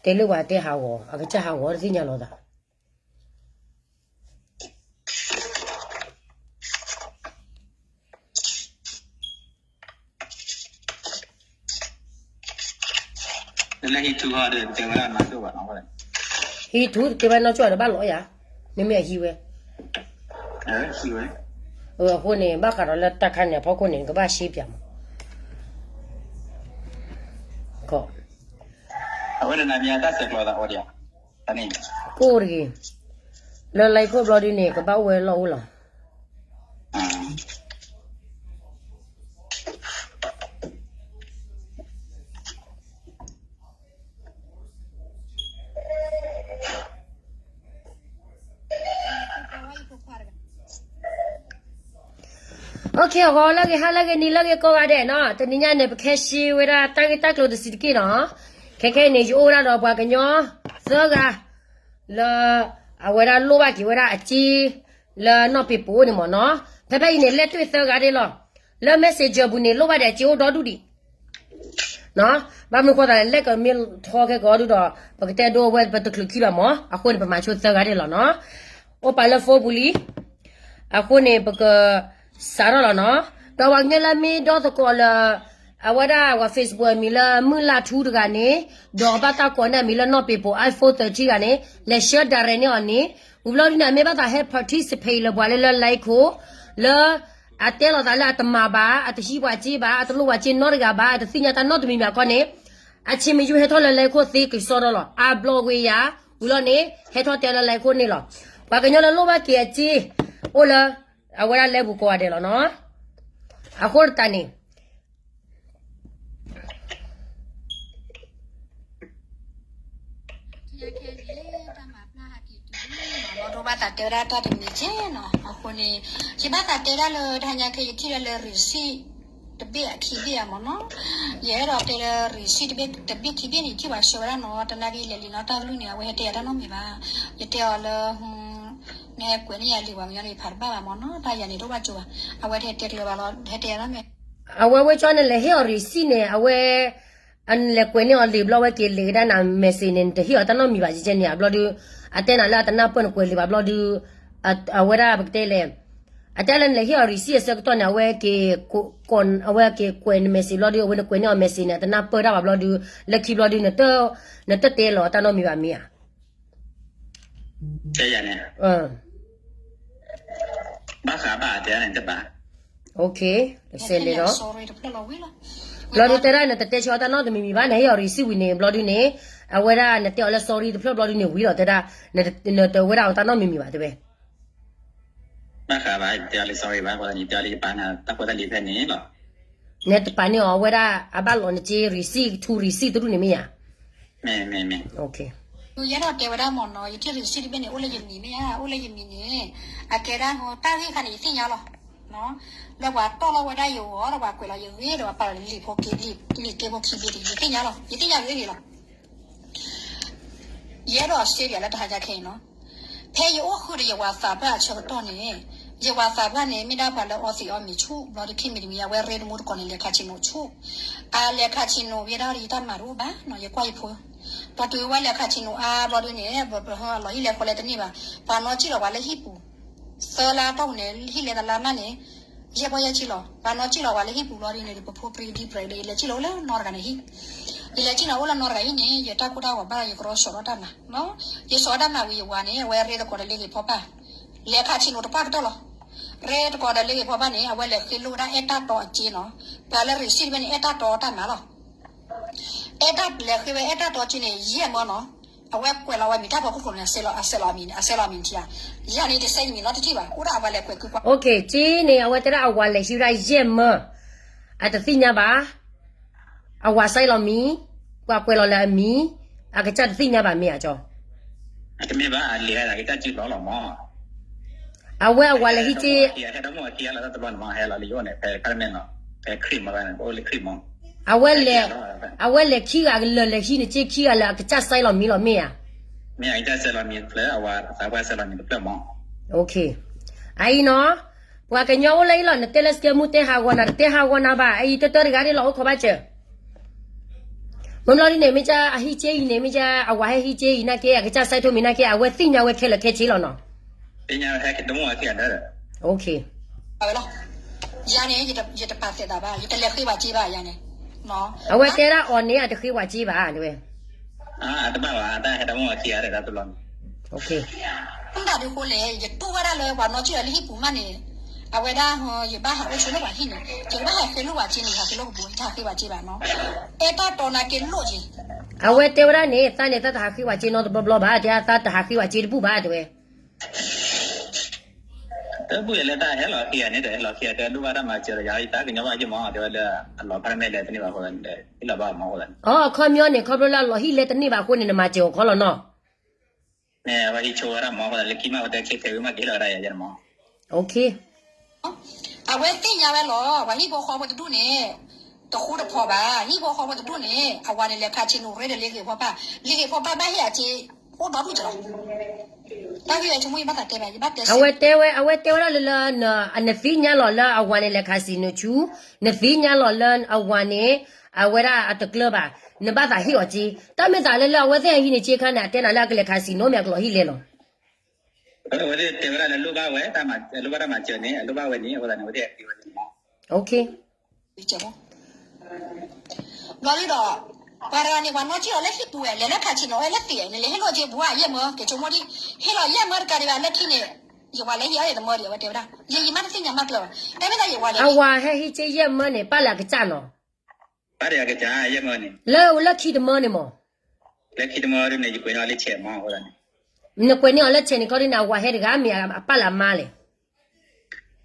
တဲလၢပှၤတဲဟးဂီၤ အကစၢ်ဟးဂီၤတသ့ၣ်ညါလီၤသး လၢဟံၣ်ထူဟီဒီးတဲဝဲဒၣ်နီၢ်ကၠိၣ်ဘၣ်နီၤ, ဟံၣ်ထူတတဲဝဲနီၢ်ကၠိၣ်ဒီးဘၣ်လီၤယၤ, မ့မ့ၢ်အဟံၣ်ဝဲ, ဟံၣ်ဝဲ, အဃိန့ၣ် ဘၣ်ဃးဒီးလၢတၢ်ခါန့ၣ်အဖီခိၣ်န့ၣ် နကဘၣ်ရှဲပၠးမး, အဝဲန့ၣ်နမ့ၢ်တၢ်ဆဲးကျိးသးအိၣ်ဒံးဧါ, ကအိၣ်တဂ့ၤ, လၢလံခိၣ်ဘျီဒုန့ၣ် ကဘၣ်အိၣ်ဝဲလီၢ်အိၣ်လီၤ. Okay, ဂီၤလၢဂ့ၤ ဟါလၢဂ့ၤ နံၤလၢဂ့ၤ ကိးဂၤဒဲးနီၤ, တနံၤညါန့ၣ် ပခဲရှံဝဲဒၣ်တၢ်ဂ့ၢ်တၢ်ကျိၤတဆံးတက့ၢ်နီၤ. ခဲခဲအံၤန့ၣ် ယအိၣ်ဝဲဒၣ်ဒီးပှၤကညီသၢဂၤ လၢအဝဲဒၣ်လိၣ်ဘၣ်က့ၤဝဲဒၣ်အစ့ လၢနီၢ်ပ့ၤပိာ်န့ၣ်မ့ၢ်နီၤ. ဖဲဖဲအံၤန့ၣ် လဲၢ်တွ့ၣ်သၢဂၤဒၣ်လီၤ. လၢ Messenger ပူၤန့ၣ် လိၣ်ဘၣ်ဒီးအစ့အိၣ်ဒီဒူၣ်ဒံး ဘၣ်မနုၤဃိသးလဲၣ် လဲၢ်ကမ့ၢ်ထီခဲကိးဒုဒီး ပကတဲဒိဝဲပတချုးခံဘၣ်မး, အဃိန့ၣ် ပမၤဆိသၢဂၤဒၣ်လီၤနီၤ. အိၣ်ပာ်လၢ phone ပူၤလံ, အဃိန့ၣ် ပကစးထီၣ်လီၤနီၤ. ဒီးပှၤကညီလၢမ့ၢ်ဒီသကိးလၢ အဝဲဒၣ်ပှၤ Facebook အမံၤလၢမုၢ်လၢ်ထူတဂၤန့ၣ်, ဒီးဘၣ်တၢ်ကိးန့ၢ်အမံၤလၢနီၢ်ပ့ၤပိာ် iPhone thirteen တဂၤန့ၣ်, လဲၤ share direct န့ၢ်အီၤန့ၣ်, ဝံၤဘျီဒုန့ၣ် အမ့ၢ်ဘၣ်သးဟဲ participate လၢပှၤလၢလၢ လံခိၣ် လၢ အတဲလီၤသးလၢအတမၤဘၣ်, အတဟံးပှၤစ့ဘၣ်, အတလိၣ်ပှၤစ့နီတဂၤဘၣ်, အတသ့ၣ်ညါတၢ်နီတမံၤမံၤအခီန့ၣ်, အဆံးမ့ၢ်ယုၢ်ဟဲထီၣ်လၢလံခိၣ်သ့ကစီဒီလီၤ. အဘျီဝဲယၤ, ဝံၤလီၤန့ၣ် ဟဲထီၣ်တဲလၢလံခိၣ်န့ၣ်လီၤ. ပှၤကညီလၢလိၣ်ဘၣ်က့ၤအစ့ အိၣ်လၢ အဝဲဒၣ်လၢပူၤကိးဂၤဒဲးလီၤနီၤ. အဃိတးန့ၣ် တၢ်မၤပျၢ်ဟးက့ၤတုၤလံနီၤ, ဒီးဘၣ်သးတဲဝဲဒၣ်တၢ်တမံၤကဲနီၤ. အဃိန့ၣ် ယဘၣ်သးတဲဒၣ်လၢတဟါညါခဲ ယထံၣ်ဒၣ်လၢ receipt တဘ့ၣ်ခံဘ့ၣ်ဧါမ့ၢ်နီၤ. ယအဲၣ်ဒိးတဲလၢ receipt တဘ့ၣ် တဘ့ၣ်ခံဘ့ၣ်န့ၣ် ယထံၣ်ဘၣ်ဆှၢဝဲဒၣ်နီၤ, တနာ်က့လဲၤလံနီၤ တၢ်ကလုၢ်န့ၣ် အဝဲဟဲတဲယၤတၢ်နီတမံၤဘၣ်. ယတဲအီၤလၢ နဟဲကွဲးန့ၢ်ယၤလံာ်ပှၤကညီန့ၣ် ဖးတဘၣ်ဘၣ်မ့ၢ်နီၤ, တၢ်ယၤန့ၣ်တအိၣ်ဘၣ်ကၠိဘၣ်. အဝဲတဟဲတဲကျၢၤဘၣ်လီၤ, ဟဲတဲယၤတၢ်မ့ၢ် အဝဲဝဲကၠီန့ၣ် လဲၤဟ့ၣ်အီၤ receipt န့ၣ် အဝဲ အလဲၤကွဲးန့ၢ်အီၤလံာ်ဘျီ အဝဲက့ၤလဲၤကဒါနၤ message န့ၣ် နတဟ့ၣ်အီၤတၢ်နီတမံၤဘၣ် ကဲကဲန့ၣ် အဘျီဒု အတဲနၤလၢအတနၢ်ပၢၢ်နကွဲးလံာ်ဘၣ်ဘျီဒု အဝဲဒၣ်ပကတဲလဲၣ်, အတဲလၢနလဲၤဟ့ၣ်အီၤ receipt အဆၢကတီၢ်န့ၣ် အဝဲက့ၤ အဝဲက့ၤကွဲးန message ဘျီဒု အဝဲနကွဲးန့ၢ်အီၤ message န့ၣ် အတနၢ်ပၢၢ်တၢ်ဘၣ်ဘျီဒု လၢခံဘျီဒု နတတဲလီၤတၢ်နီတမံၤဘၣ်မ့ၢ်ဧါ. တဲယၤန့ၣ် ဘၣ်ဃးဘၣ်တဲန့ၣ်တဘၣ် OK, စဲးလဲၤဒီး ဘျီဒုတဲဒၣ်နတတဲဆၢတၢ်နီတမံၤမံၤဘၣ် နဟ့ၣ်အီၤ receipt ဝံၤန့ၣ် ဘျီဒုန့ၣ် အဝဲဒၣ်နတဲအီၤလၢ sorry တဖျၢၣ်ဘျီဒုန့ၣ်ဝံၤလီၤ တဲဒၣ် နတဝဲဒၣ်အီၤတၢ်နီတမံၤမံၤဘၣ် တဲဝဲ ဘၣ်ဃးဘၣ် တဲအီၤလၢ sorry ဘၣ် ယတဲအီၤလၢယပာ်နၤတၢ်ဖိတၢ်လံၤဖဲန့ၣ်လီၤ. နတပာ်န့ၢ်အီၤ အဝဲဒၣ်အဘၣ်လီၤနက့ receipt ထူ receipt တဒူၣ်န့ၣ်မ့ၢ်ဧါ. မ့ၢ် မ့ၢ် မ့ၢ် ယအဲၣ်ဒိးတဲဝဲဒၣ်မ့ၢ်နီၤ ယထံၣ် receipt တဘ့ၣ်န့ၣ် အိၣ်လၢယမံၤမ့ၢ်ဧါ အိၣ်လၢယမံၤန့ၣ် အကဲဒၣ်တၢ်ဂ့ၢ်ခါန့ၣ် ယသ့ၣ်ညါလီၤ. လၢပှၤတီၢ်လီၤဝဲဒၣ်ယဂီၤဒီးပှၤကွဲးလီၤယဂ့ၢ်ဒီးပှၤပာ်လီၤလံာ်ဖိက့ၤလံာ်က့ဖိခံဘ့ၣ်တယံၤသ့ၣ်ညါလီၤ ယသ့ၣ်ညါဂ့ၤဂ့ၤလီၤ. ယအဲၣ်ဒိးစ့ပၠးလၢတဟါညါခဲအံၤနီၤ ဖဲယအိၣ်ဃုာ်ဒီးယဝၤသးပှၢ်အဆၢကတီၢ်န့ၣ် ယဝၤသးပှၢ်န့ၣ် မ့ၢ်ဒၣ်ပှၤလၢအီသံးအီမံၤဆူၣ် ဘျီဒုးခံမံၤတမံၤ အဝဲရ့တမူတကိးန့ၣ် လဲၤခးဆံးနိာ်ဆူၣ် အလဲၤခးဆံးနိာ်ဝံၤဒၣ်ဒီးယတၢ်မၤတအိၣ်ဘၣ်နီၤ ယကွၢ်ယဖိ ပှၤတုၤဝဲလဲၤခးဆံးနိာ်အါဘျီဒုးန့ၣ် အလီၤဟံၣ်လဲၤဃီလဲၤတန့ၢ်ဘၣ် ပှၤနီၢ်ကံၣ်လီၤဝဲလၢဟံၣ်ပူၤ သၢလါတီၢ်ပူၤန့ၣ် ဟံၣ်လဲၤတလါမးန့ၣ် ယဲၢ်ပီၢ်ယဲၢ်ဆံလီၤ ပှၤနီၢ်ကံၣ်လီၤဝဲလၢဟံၣ်ပူၤဘျီဒုးန့ၣ် ပဖိပြံဒံပြဲးဒီး ယလဲၤကံၣ်လီၤအိၣ်လၢနီတဂၤန့ၣ်ဟံၣ် ယလဲၤကံၣ်လီၤအိၣ်လၢနီတဂၤဟံၣ်န့ၣ် ယတၢ်ကိၢ်တၢ်ဂီၤဘၣ်ဒီး ယကရီစီၤထီၣ်တၢ်မၤ ယစီၤတၢ်မၤဝံၤယဝၤန့ၣ် အဝဲရ့သကိးဒီးလ့ဂ့ၤဖီဘၣ် လဲၤခးဆံးနိာ်တပၣ်ကတၢၢ်လီၤ ရ့သကိးဒီးလ့ဂ့ၤဖီဘၣ်န့ၣ် အဝဲလဲၤဃ့လိၢ်ဝဲဒၣ်အဲၣ်တၢ်တီအစ့နီၤ ပှၤလၢ receipt တဘ့ၣ်န့ၣ် အဲၣ်တၢ်တီတၢ်မၤလီၤ အဲၣ်တၢ်လဲၤဃ့ဝဲအဲၣ်တၢ်တီစ့န့ၣ် ယဲၢ်မၢနီၤ အဝဲကွဲးလီၤဝဲမံၤတၢ်ဖီခိၣ်ခိၣ်န့ၣ် အစဲးလီၤမံၤ အစဲးလီၤမံၤထံဧါ ယၤန့ၣ်တစဲးယမံၤနီတထံၣ်ဘၣ် အိၣ်ဒၣ်အဝဲလဲၤကွဲးကုကွၢ် OK စ့န့ၣ် အဝဲတဲဒၣ်အဝၤလဲၤဟံးဝဲဒၣ်ယဲၢ်မၢ အတသ့ၣ်ညါဘၣ် အဝၤစဲးလီၤမံၤ ပှၤကွဲးလီၤလၢအမံၤ အကစၢ်တသ့ၣ်ညါဘၣ်မ့ၢ်ဧါကၠီ တမ့ၢ်ဘၣ် အလဲၤကစၢ်စုလီၤလီၤမၢ အဝဲအဝၤလဲၤဟံးစ့ ဟဲထီၣ်မၢဟဲထီၣ်လၢတဘျီန့ၣ်မၢ ဟဲလီၤလၢယအိၣ်န့ၣ် ဖဲခါတမ့ၢ်နီၤ ဖဲခရံာ်မၢ အိၣ်လၢခရံာ်မၢ အဝဲလဲၤ အဝဲလဲၤခံဂၤလၢာ်လဲၤဟံးန့ၢ်စ့ခံဂၤလၢာ် အကစၢ်စဲးလီၤမံၤလီၤမ့ၢ်ဧါ မ့ၢ်အကစၢ်စဲးလီၤမံၤတဖျၢၣ် အဝၤသးပှၢ်စဲးလီၤမံၤတဖျၢၣ်မၢ အအံၤနီၤ ပှၤကညီအိၣ်လၢအံၤလီၤ နတဲလၢစကဲမူတဲဟးဂီၤနၤ တတဲဟးဂီၤနၤဘၣ် အအံၤတတၢတဂၤဒ်လီၤ အိၣ်ခိးဘၣ်စၢၤ ပမ့ၢ်လီၤဒ်န့ၣ် မ့ၢ်က အဟံးက့အံၤန့ၣ် မ့ၢ်က အဝၤဟဲဟံးက့အံၤနာ်က့ အကစၢ်စဲးထိၣ်မံၤနာ်က့ အဝဲသ့ၣ်ညါဝဲခဲလၢာ်ခဲဆ့လီၤနီၤ. အဝဲလီၤ. ယၤန့ၣ် ယတပာ်သဲးသးဘၣ် ယတလဲၤဃ့ဝဲစ့ဘၣ်ယၤန့ၣ်. အဝဲတဲဒၣ်အီၤန့ၣ် အတဃ့ဝဲစ့ဘၣ်တဲဝဲ. မတၤဒုးဃိလဲၣ် ယတူၢ်ဝဲဒၣ်လၢပှၤနီၢ်ကၠံၣ်လီၤလၢဟံၣ်ပူၤမးန့ၣ်, အဝဲဒၣ် ယဘၣ်ဟးအိၣ်ဆိလၢပှၤဟံၣ်န့ၣ် ယကဘၣ်ဟးဃ့လိၣ်ပှၤစ့န့ၣ် ယဟးဃ့လိၣ်ကဘိ ယတဟးဃ့ဝဲစ့ဘၣ်နီၤ. အဲၣ်တၢ်တီနၤက့ၤလိၣ်က့ၤ. အဝဲတဲဝဲဒၣ်န့ၣ် သးန့ၣ် သးတဟးဃ့ဝဲစ့နီတဘျီဘျီဘၣ် တဲသးတဟးဃ့ဝဲစ့တဘူၣ်ဘၣ်တဲဝဲ. တဘူၣ်ယၤလၢတၢ်ဟဲလီၤဃ့ဧါန့ၣ် တဟဲလီၤဃ့ဧါ တဒိၣ်ဘၣ်တၢ်မၤစၢၤဒီးယၤ ယတၢ်ကညီဘၣ်ယ့ၢ်မး တဲဝဲလၢ အလီၤဖးမဲာ်လဲၤတန့ၢ်ဘၣ်အဃိသတးန့ၣ် ဟ့ၣ်လီၤဘၣ်မးအဃိသတးန့ၣ်. အခီပညီန့ၣ် ခီဖျိလၢအလီၤဟံၣ်လဲၤတန့ၢ်ဘၣ်အဃိန့ၣ် နမၤစၢၤအီၤခီလီၤနီၤ. ဝဲဟံးဆိဝဲဒၣ်မးအဃိသတး လၢခံမး ဝဲတဲခဲခဲဝံၤမး ကဟ့ၣ်လီၤဝဲဒၣ်ယၤယဲၢ်မး. အဝဲသ့ၣ်ညါဝဲလီၤ ပှၤဟံၣ်ဖိဃီဖိတဒူၣ်န့ၣ် တဃူတဖိးဘၣ် ဟံၣ်ဖိဃီဖိတဒူၣ်န့ၣ် အဝၤန့ၣ်လဲၤခးဆ့နိရ့ဒီးလ့ဂ့ၤဖီပၢ် လ့ဂ့ၤဖီပၢ်ဘၣ်ဟ့ၣ်အစ့ အိၣ်ဒီဒူၣ်ကလီၤ. တၢ်ဂ့ၢ်ဝဲဆိကမိၣ်ယဘၣ်သးတဲဘၣ် ယဘၣ်တဲ အဝဲတဲဝဲ အဝဲတဲဝဲဒၣ်လၢလၢ နသ့ၣ်ညါလီၤလၢအဝၤန့ၣ်လဲၤခးစံၣ်နိဆူ နသ့ၣ်ညါလီၤလၢအဝၤန့ၣ် အဝဲဒၣ်အတကျၢၤဘၣ် နဘၣ်သးဟ့ၣ်အီၤစ့ တၢ်မ့ၢ်သးလၢလၢအဝဲသ့ၣ်ဟံးန့ၢ်စ့ခါန့ၣ် အတဲနၤလၢအကလဲၤခးစံၣ်နိမ့ၢ်အကလီၤဟံၣ်လဲၤလီၤ. အဝဲသ့ၣ်တဲဝဲဒၣ်လၢလိၣ်ဘၣ်ဝဲ လိၣ်ဘၣ်တၢ်မၤစၢၤန့ၣ် အလိၣ်ဘၣ်ဝဲန့ၣ် အဃိသတးန့ၣ် အဝဲသ့ၣ်ဟဲက့ၤဝဲန့ၣ်မး. ဘျီဒ်ဒီး ပှၤတဂၤန့ၣ် ပှၤနီၢ်ကၠံၣ်လီၤလၢဟံၣ်ပူၤဝဲ လဲၤလၢခးဆံၣ်နီၤဝဲလၢသ့ၣ် နလဲၤဟ့ၣ်လိာ်စ့ဘူးဧါ ယဲၢ်မၢ က့ၤဆိကမိၣ်ဒ် ဟ့ၣ်လီၤယဲၢ်မၢတကးဒံးဘၣ် လၢခံန့ၣ် ယဝၤလဲၤဟံၣ်အီၤယဲၢ်တမၢဒံး အဝဲတဲဝဲဒၣ် ယဲယမါတသ့ၣ်ညါမးကျၢၤဘၣ် တၢ်မ့ၢ်သးယဝၤလဲၤ အဝၤဟဲဟံးစ့ယဲၢ်မၢန့ၣ် ပၢ်လၢအကစၢ်နီၤ ပၢ်လၢအကစၢ် ယဲၢ်မၢန့ၣ် လၢလၢခံတမၢန့ၣ်မး လၢခံတမၢဒ်န့ၣ် ယကွဲးန့ၢ်အီၤလၢဆဲးမး အဃိသတးန့ၣ် နကွဲးန့ၢ်အီၤလၢဆဲးန့ၣ် ခီဒ်န့ၣ် အဝၤဟဲတဂၤမ့ၢ်အပၢ်လၢအမါလဲၣ်.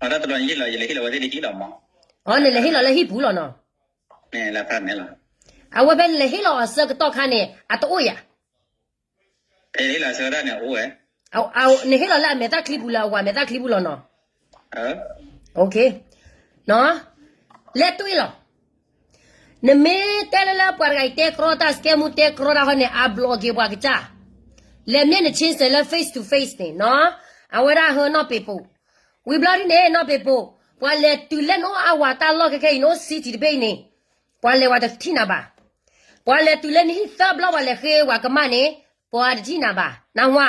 အတၢ်တဘျီန့ၣ်ယဟ့ၣ်လီၤ ယလဲၤဟ့ၣ်လီၤဝဲသ့ၣ်တဟံၣ်လီၤမး အီ နလဲၤဟ့ၣ်လီၤလၢဟံၣ်ပူၤလီၤနီၤ အဝဲဖဲနလဲၤဟ့ၣ်လီၤအီၤဆၢကတီၢ်ခါန့ၣ် အတအိၣ်ယၤ ဟ့ၣ်လီၤဆၢကတီၢ်န့ၣ်အိၣ်ဝဲ နဟ့ၣ်လီၤလၢအမဲာ်သၣ်ချံပူၤလၢအဝၤမဲာ်သၣ်ချံပူၤလီၤနီၤ လဲၤတွ့လီၤ နမ့ၢ်တဲလၢလၢပှၤတဂၤအံၤတဲကြီတၢ် စကဲမူတဲကြီတၢ်ဟီန့ၣ် အဘျီက့ၤပှၤကစၢ် လဲၤမ့ၢ်နဆ့စဲးလၢ face to face န့ၣ်နီၤ အဝဲဒၣ်ဟၢနီၢ်ပ့ၤပိာ် ဝံၤဘျီဒ်န့ၣ် နီၢ်ပ့ၤပိာ် ပှၤလဲၤတုၤလၢနအိၣ်အဝၤတၢ်လီၢ်ခဲခဲအံၤ နအိၣ် city တဘ့ၣ်အံၤန့ၣ် ပှၤလဲၤဝဲတထံၣ်နၤဘၣ် ပှၤလဲၤတုၤလၢနဟံၣ်သၢဘျီ ပှၤလဲၤဃ့ဝဲကမၣ်န့ၣ် ပှၤတထံၣ်နၤဘၣ် နၢ်ဟူဧါ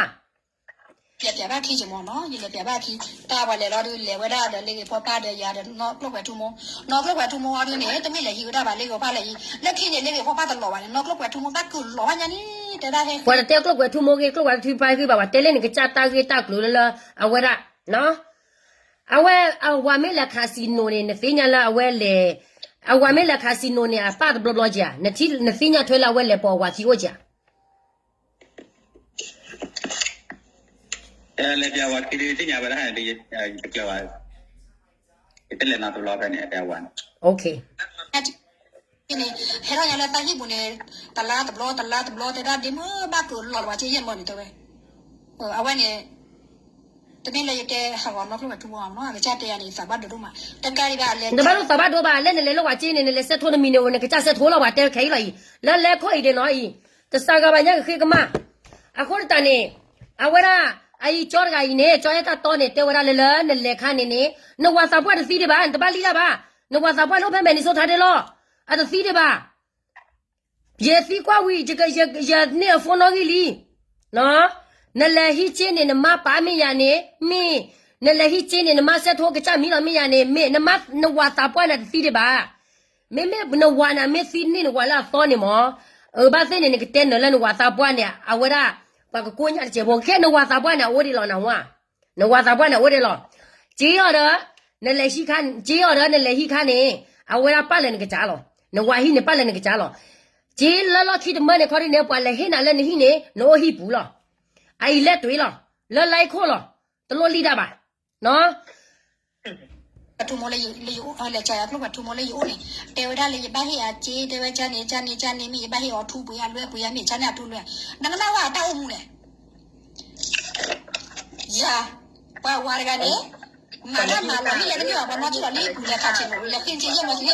ယလဲၤပျးဘၣ်ခံက့ၤမးနီၤ ယလဲၤပျးဘၣ်ခံ တၢ်ပှၤလဲၤလီၤဒုး လဲၤဝဲဒၣ်ဒီးလ့ဂ့ၤဖီပၢ်ဒီးယၤဒီးနီၢ်ကျိၣ်ပှဲၤထူမိၢ် နီၢ်ကျိၣ်ပှဲၤထူမိၢ်အီၤဒုးန့ၣ် တမ့ၢ်လဲၤဟံးဝဲဒၣ်ဘၣ်လ့ဂ့ၤဖီပၢ်လၢအံၤ လၢခံန့ၣ် လ့ဂ့ၤဖီပၢ်တလီၤဘၣ်န့ၣ် နီၢ်ကျိၣ်ပှဲၤထူမိၢ်ဘၣ်ကုၢ်လီၤဘၣ်ညါန့ၣ် တဲဒၣ်ဟဲ ပှၤတတဲကျိၣ်ပှဲၤထူမိၢ်ဂ့ၤ ကျိၣ်ပှဲၤထူပၢ်ဂ့ၤဘၣ် ပှၤတဲလၢနကစၢ်တၢ်ဂ့ၢ်တၢ်ကျိၤလၢလၢ အဝဲဒၣ် အဝဲ အဝၤမ့ၢ်လဲၤခးစံၣ်နိၤန့ၣ် နသ့ၣ်ညါလၢအဝဲလဲၤ အဝၤမ့ၢ်လဲၤခးစံၣ်နိၤန့ၣ် အပၢ်တဘျီဘျီက့ၤဧါ နသ့ၣ်ညါထွဲလၢအဝဲလဲၤပိာ်အဝၤခံအိၣ်က့ၤဧါ လဲၤပျးဝၤခံဒုးသ့ၣ်ညါဝဲဒၣ် ယတကျၢၤဘၣ် ယတလဲၤနီတဘျီဖဲန့ၣ် အတဲအဝၤန့ၣ် န့ၣ် ဟဲထီၣ်ညါလၢတၢ်ဟံၣ်ပူၤန့ၣ် တလါတဘျီ တလါတဘျီ တဲဒၣ်ဒ့မုၢ်ဘၣ်ကလီၤဝဲက့ၤယဲၢ်မၢန့ၣ်တဲဝဲ အဝဲန့ၣ် တမ့ၢ်လၢယတဲဟးဂီၤနီၢ်ကျိၣ်ပှဲၤထူမိၢ်မးနီၤ အကစၢ်တဲယၤန့ၣ် သးဘၣ်ဒိဒိၣ်မး တကးဒံးဘၣ်လဲၤ နတဘၣ်လိၣ်သးဘၣ်ဒိဘၣ် လၢနလဲၤလိၣ်ဝဲက့ၤန့ၣ် နလဲၤဆဲးထိနမံၤန့ၣ် နကစၢ်ဆဲးထိလီၤ ပှၤတဲခဲအံၤလီၤအံၤ လၢလဲၤခိၣ်အံၤဒ့နီၤအံၤ တစးဂၤဘၣ်ညါကဃ့ကမၣ် အဃိတးန့ၣ် အဝဲဒၣ် အအံၤကၠီတဂၤအံၤန့ၣ် ကၠီအဲၣ်တၢ်တီန့ၣ် တဲဝဲဒၣ်လၢလၢနလဲၤခါန့ၣ်န့ၣ် နဝၤသးပှၢ်တသံဒံးဘၣ် နတဘၣ်လံတၢ်ဘၣ် နဝၤသးပှၢ်န့ၣ်အိၣ်ဖဲမဲာ်နံၤစိထါဒ့လီၤ အတသံဒံးဘၣ် ယသံကွၢ်ဝံၤ ယန့ၢ်အ phone နီၣ်ဂံၢ်လံ နလဲၤဟံးက့န့ၣ် နမါပာ်မ့ၢ်ယၤန့ၣ် မ့ၢ် နလဲၤဟံးက့န့ၣ် နမါဆဲးထိကစၢ်မံလီၤမ့ၢ်ယၤန့ၣ် မ့ၢ် နမါ နဝၤသးပှၢ်န့ၣ်တသံဒံးဘၣ် မ့မ့ၢ်နဝၤန့ၣ် မ့ၢ်သံန့ၢ်နဝၤလၢအသီန့ၣ်မး အဘၣ်သ့ၣ်န့ၣ် နကတဲနၢၤလၢနဝၤသးပှၢ်န့ၣ် အဝဲဒၣ် ပှၤကကိးညါတစဲးဖိ ခဲနဝၤသးပှၢ်န့ၣ် အအိၣ်ဒံးလီၤနၢ်ဟူဧါ နဝၤသးပှၢ်န့ၣ် အအိၣ်ဒံးလီၤ က့အီၤဒီး နလဲၤဟံးခါ က့အီၤဒီး နလဲၤဟံးခါန့ၣ် အဝဲဒၣ်ပာ်လၢနကစၢ်လီၤ နဝၤဟံးန့ၣ် ပာ်လၢနကစၢ်လီၤ က့လၢလီၢ်ခံတမၢန့ၣ် ခီဒ်န့ၣ် ပှၤလဲၤဟ့ၣ်နၤလၢနဟံၣ်န့ၣ် နအိၣ်ဟံၣ်ပူၤလီၤ အအံၤလဲၤတွ့လီၤ လၢလါခိၣ်လီၤ တလိၣ်လံတၢ်ဘၣ် ပှၤထူမိၢ်လၢယအိၣ် လဲၤကၠီယၤကျိၣ်ပှၤထူမိၢ်လၢယအိၣ်န့ၣ် တဲဝဲဒၣ်လၢယဘၣ်ဟ့ၣ်အစ့ တဲဝဲကန့ၣ် ကန့ၣ် ကန့ၣ် မ့ၢ်ယဘၣ်ဟ့ၣ်အီၤထူပှ့ၤအလွဲပှ့ၤအမ့ၢ်ကန့ၣ်အထူလွဲ နကနၣ်ဝဲအတၢ်အိၣ်မူလဲၣ် ယၤ ပှၤဝၤတဂၤန့ၣ် မၤတၢ်မၤလီၤ မ့ၢ်လဲၤတန့ၢ်ဘၣ် ပှၤနီၢ်ကၠံၣ်လီၤလံပူၤလဲၤခးဆ့ၣ်နီၤ လဲၤဃ့က့ယဲၢ်မၢဆ့ၣ်နီၤ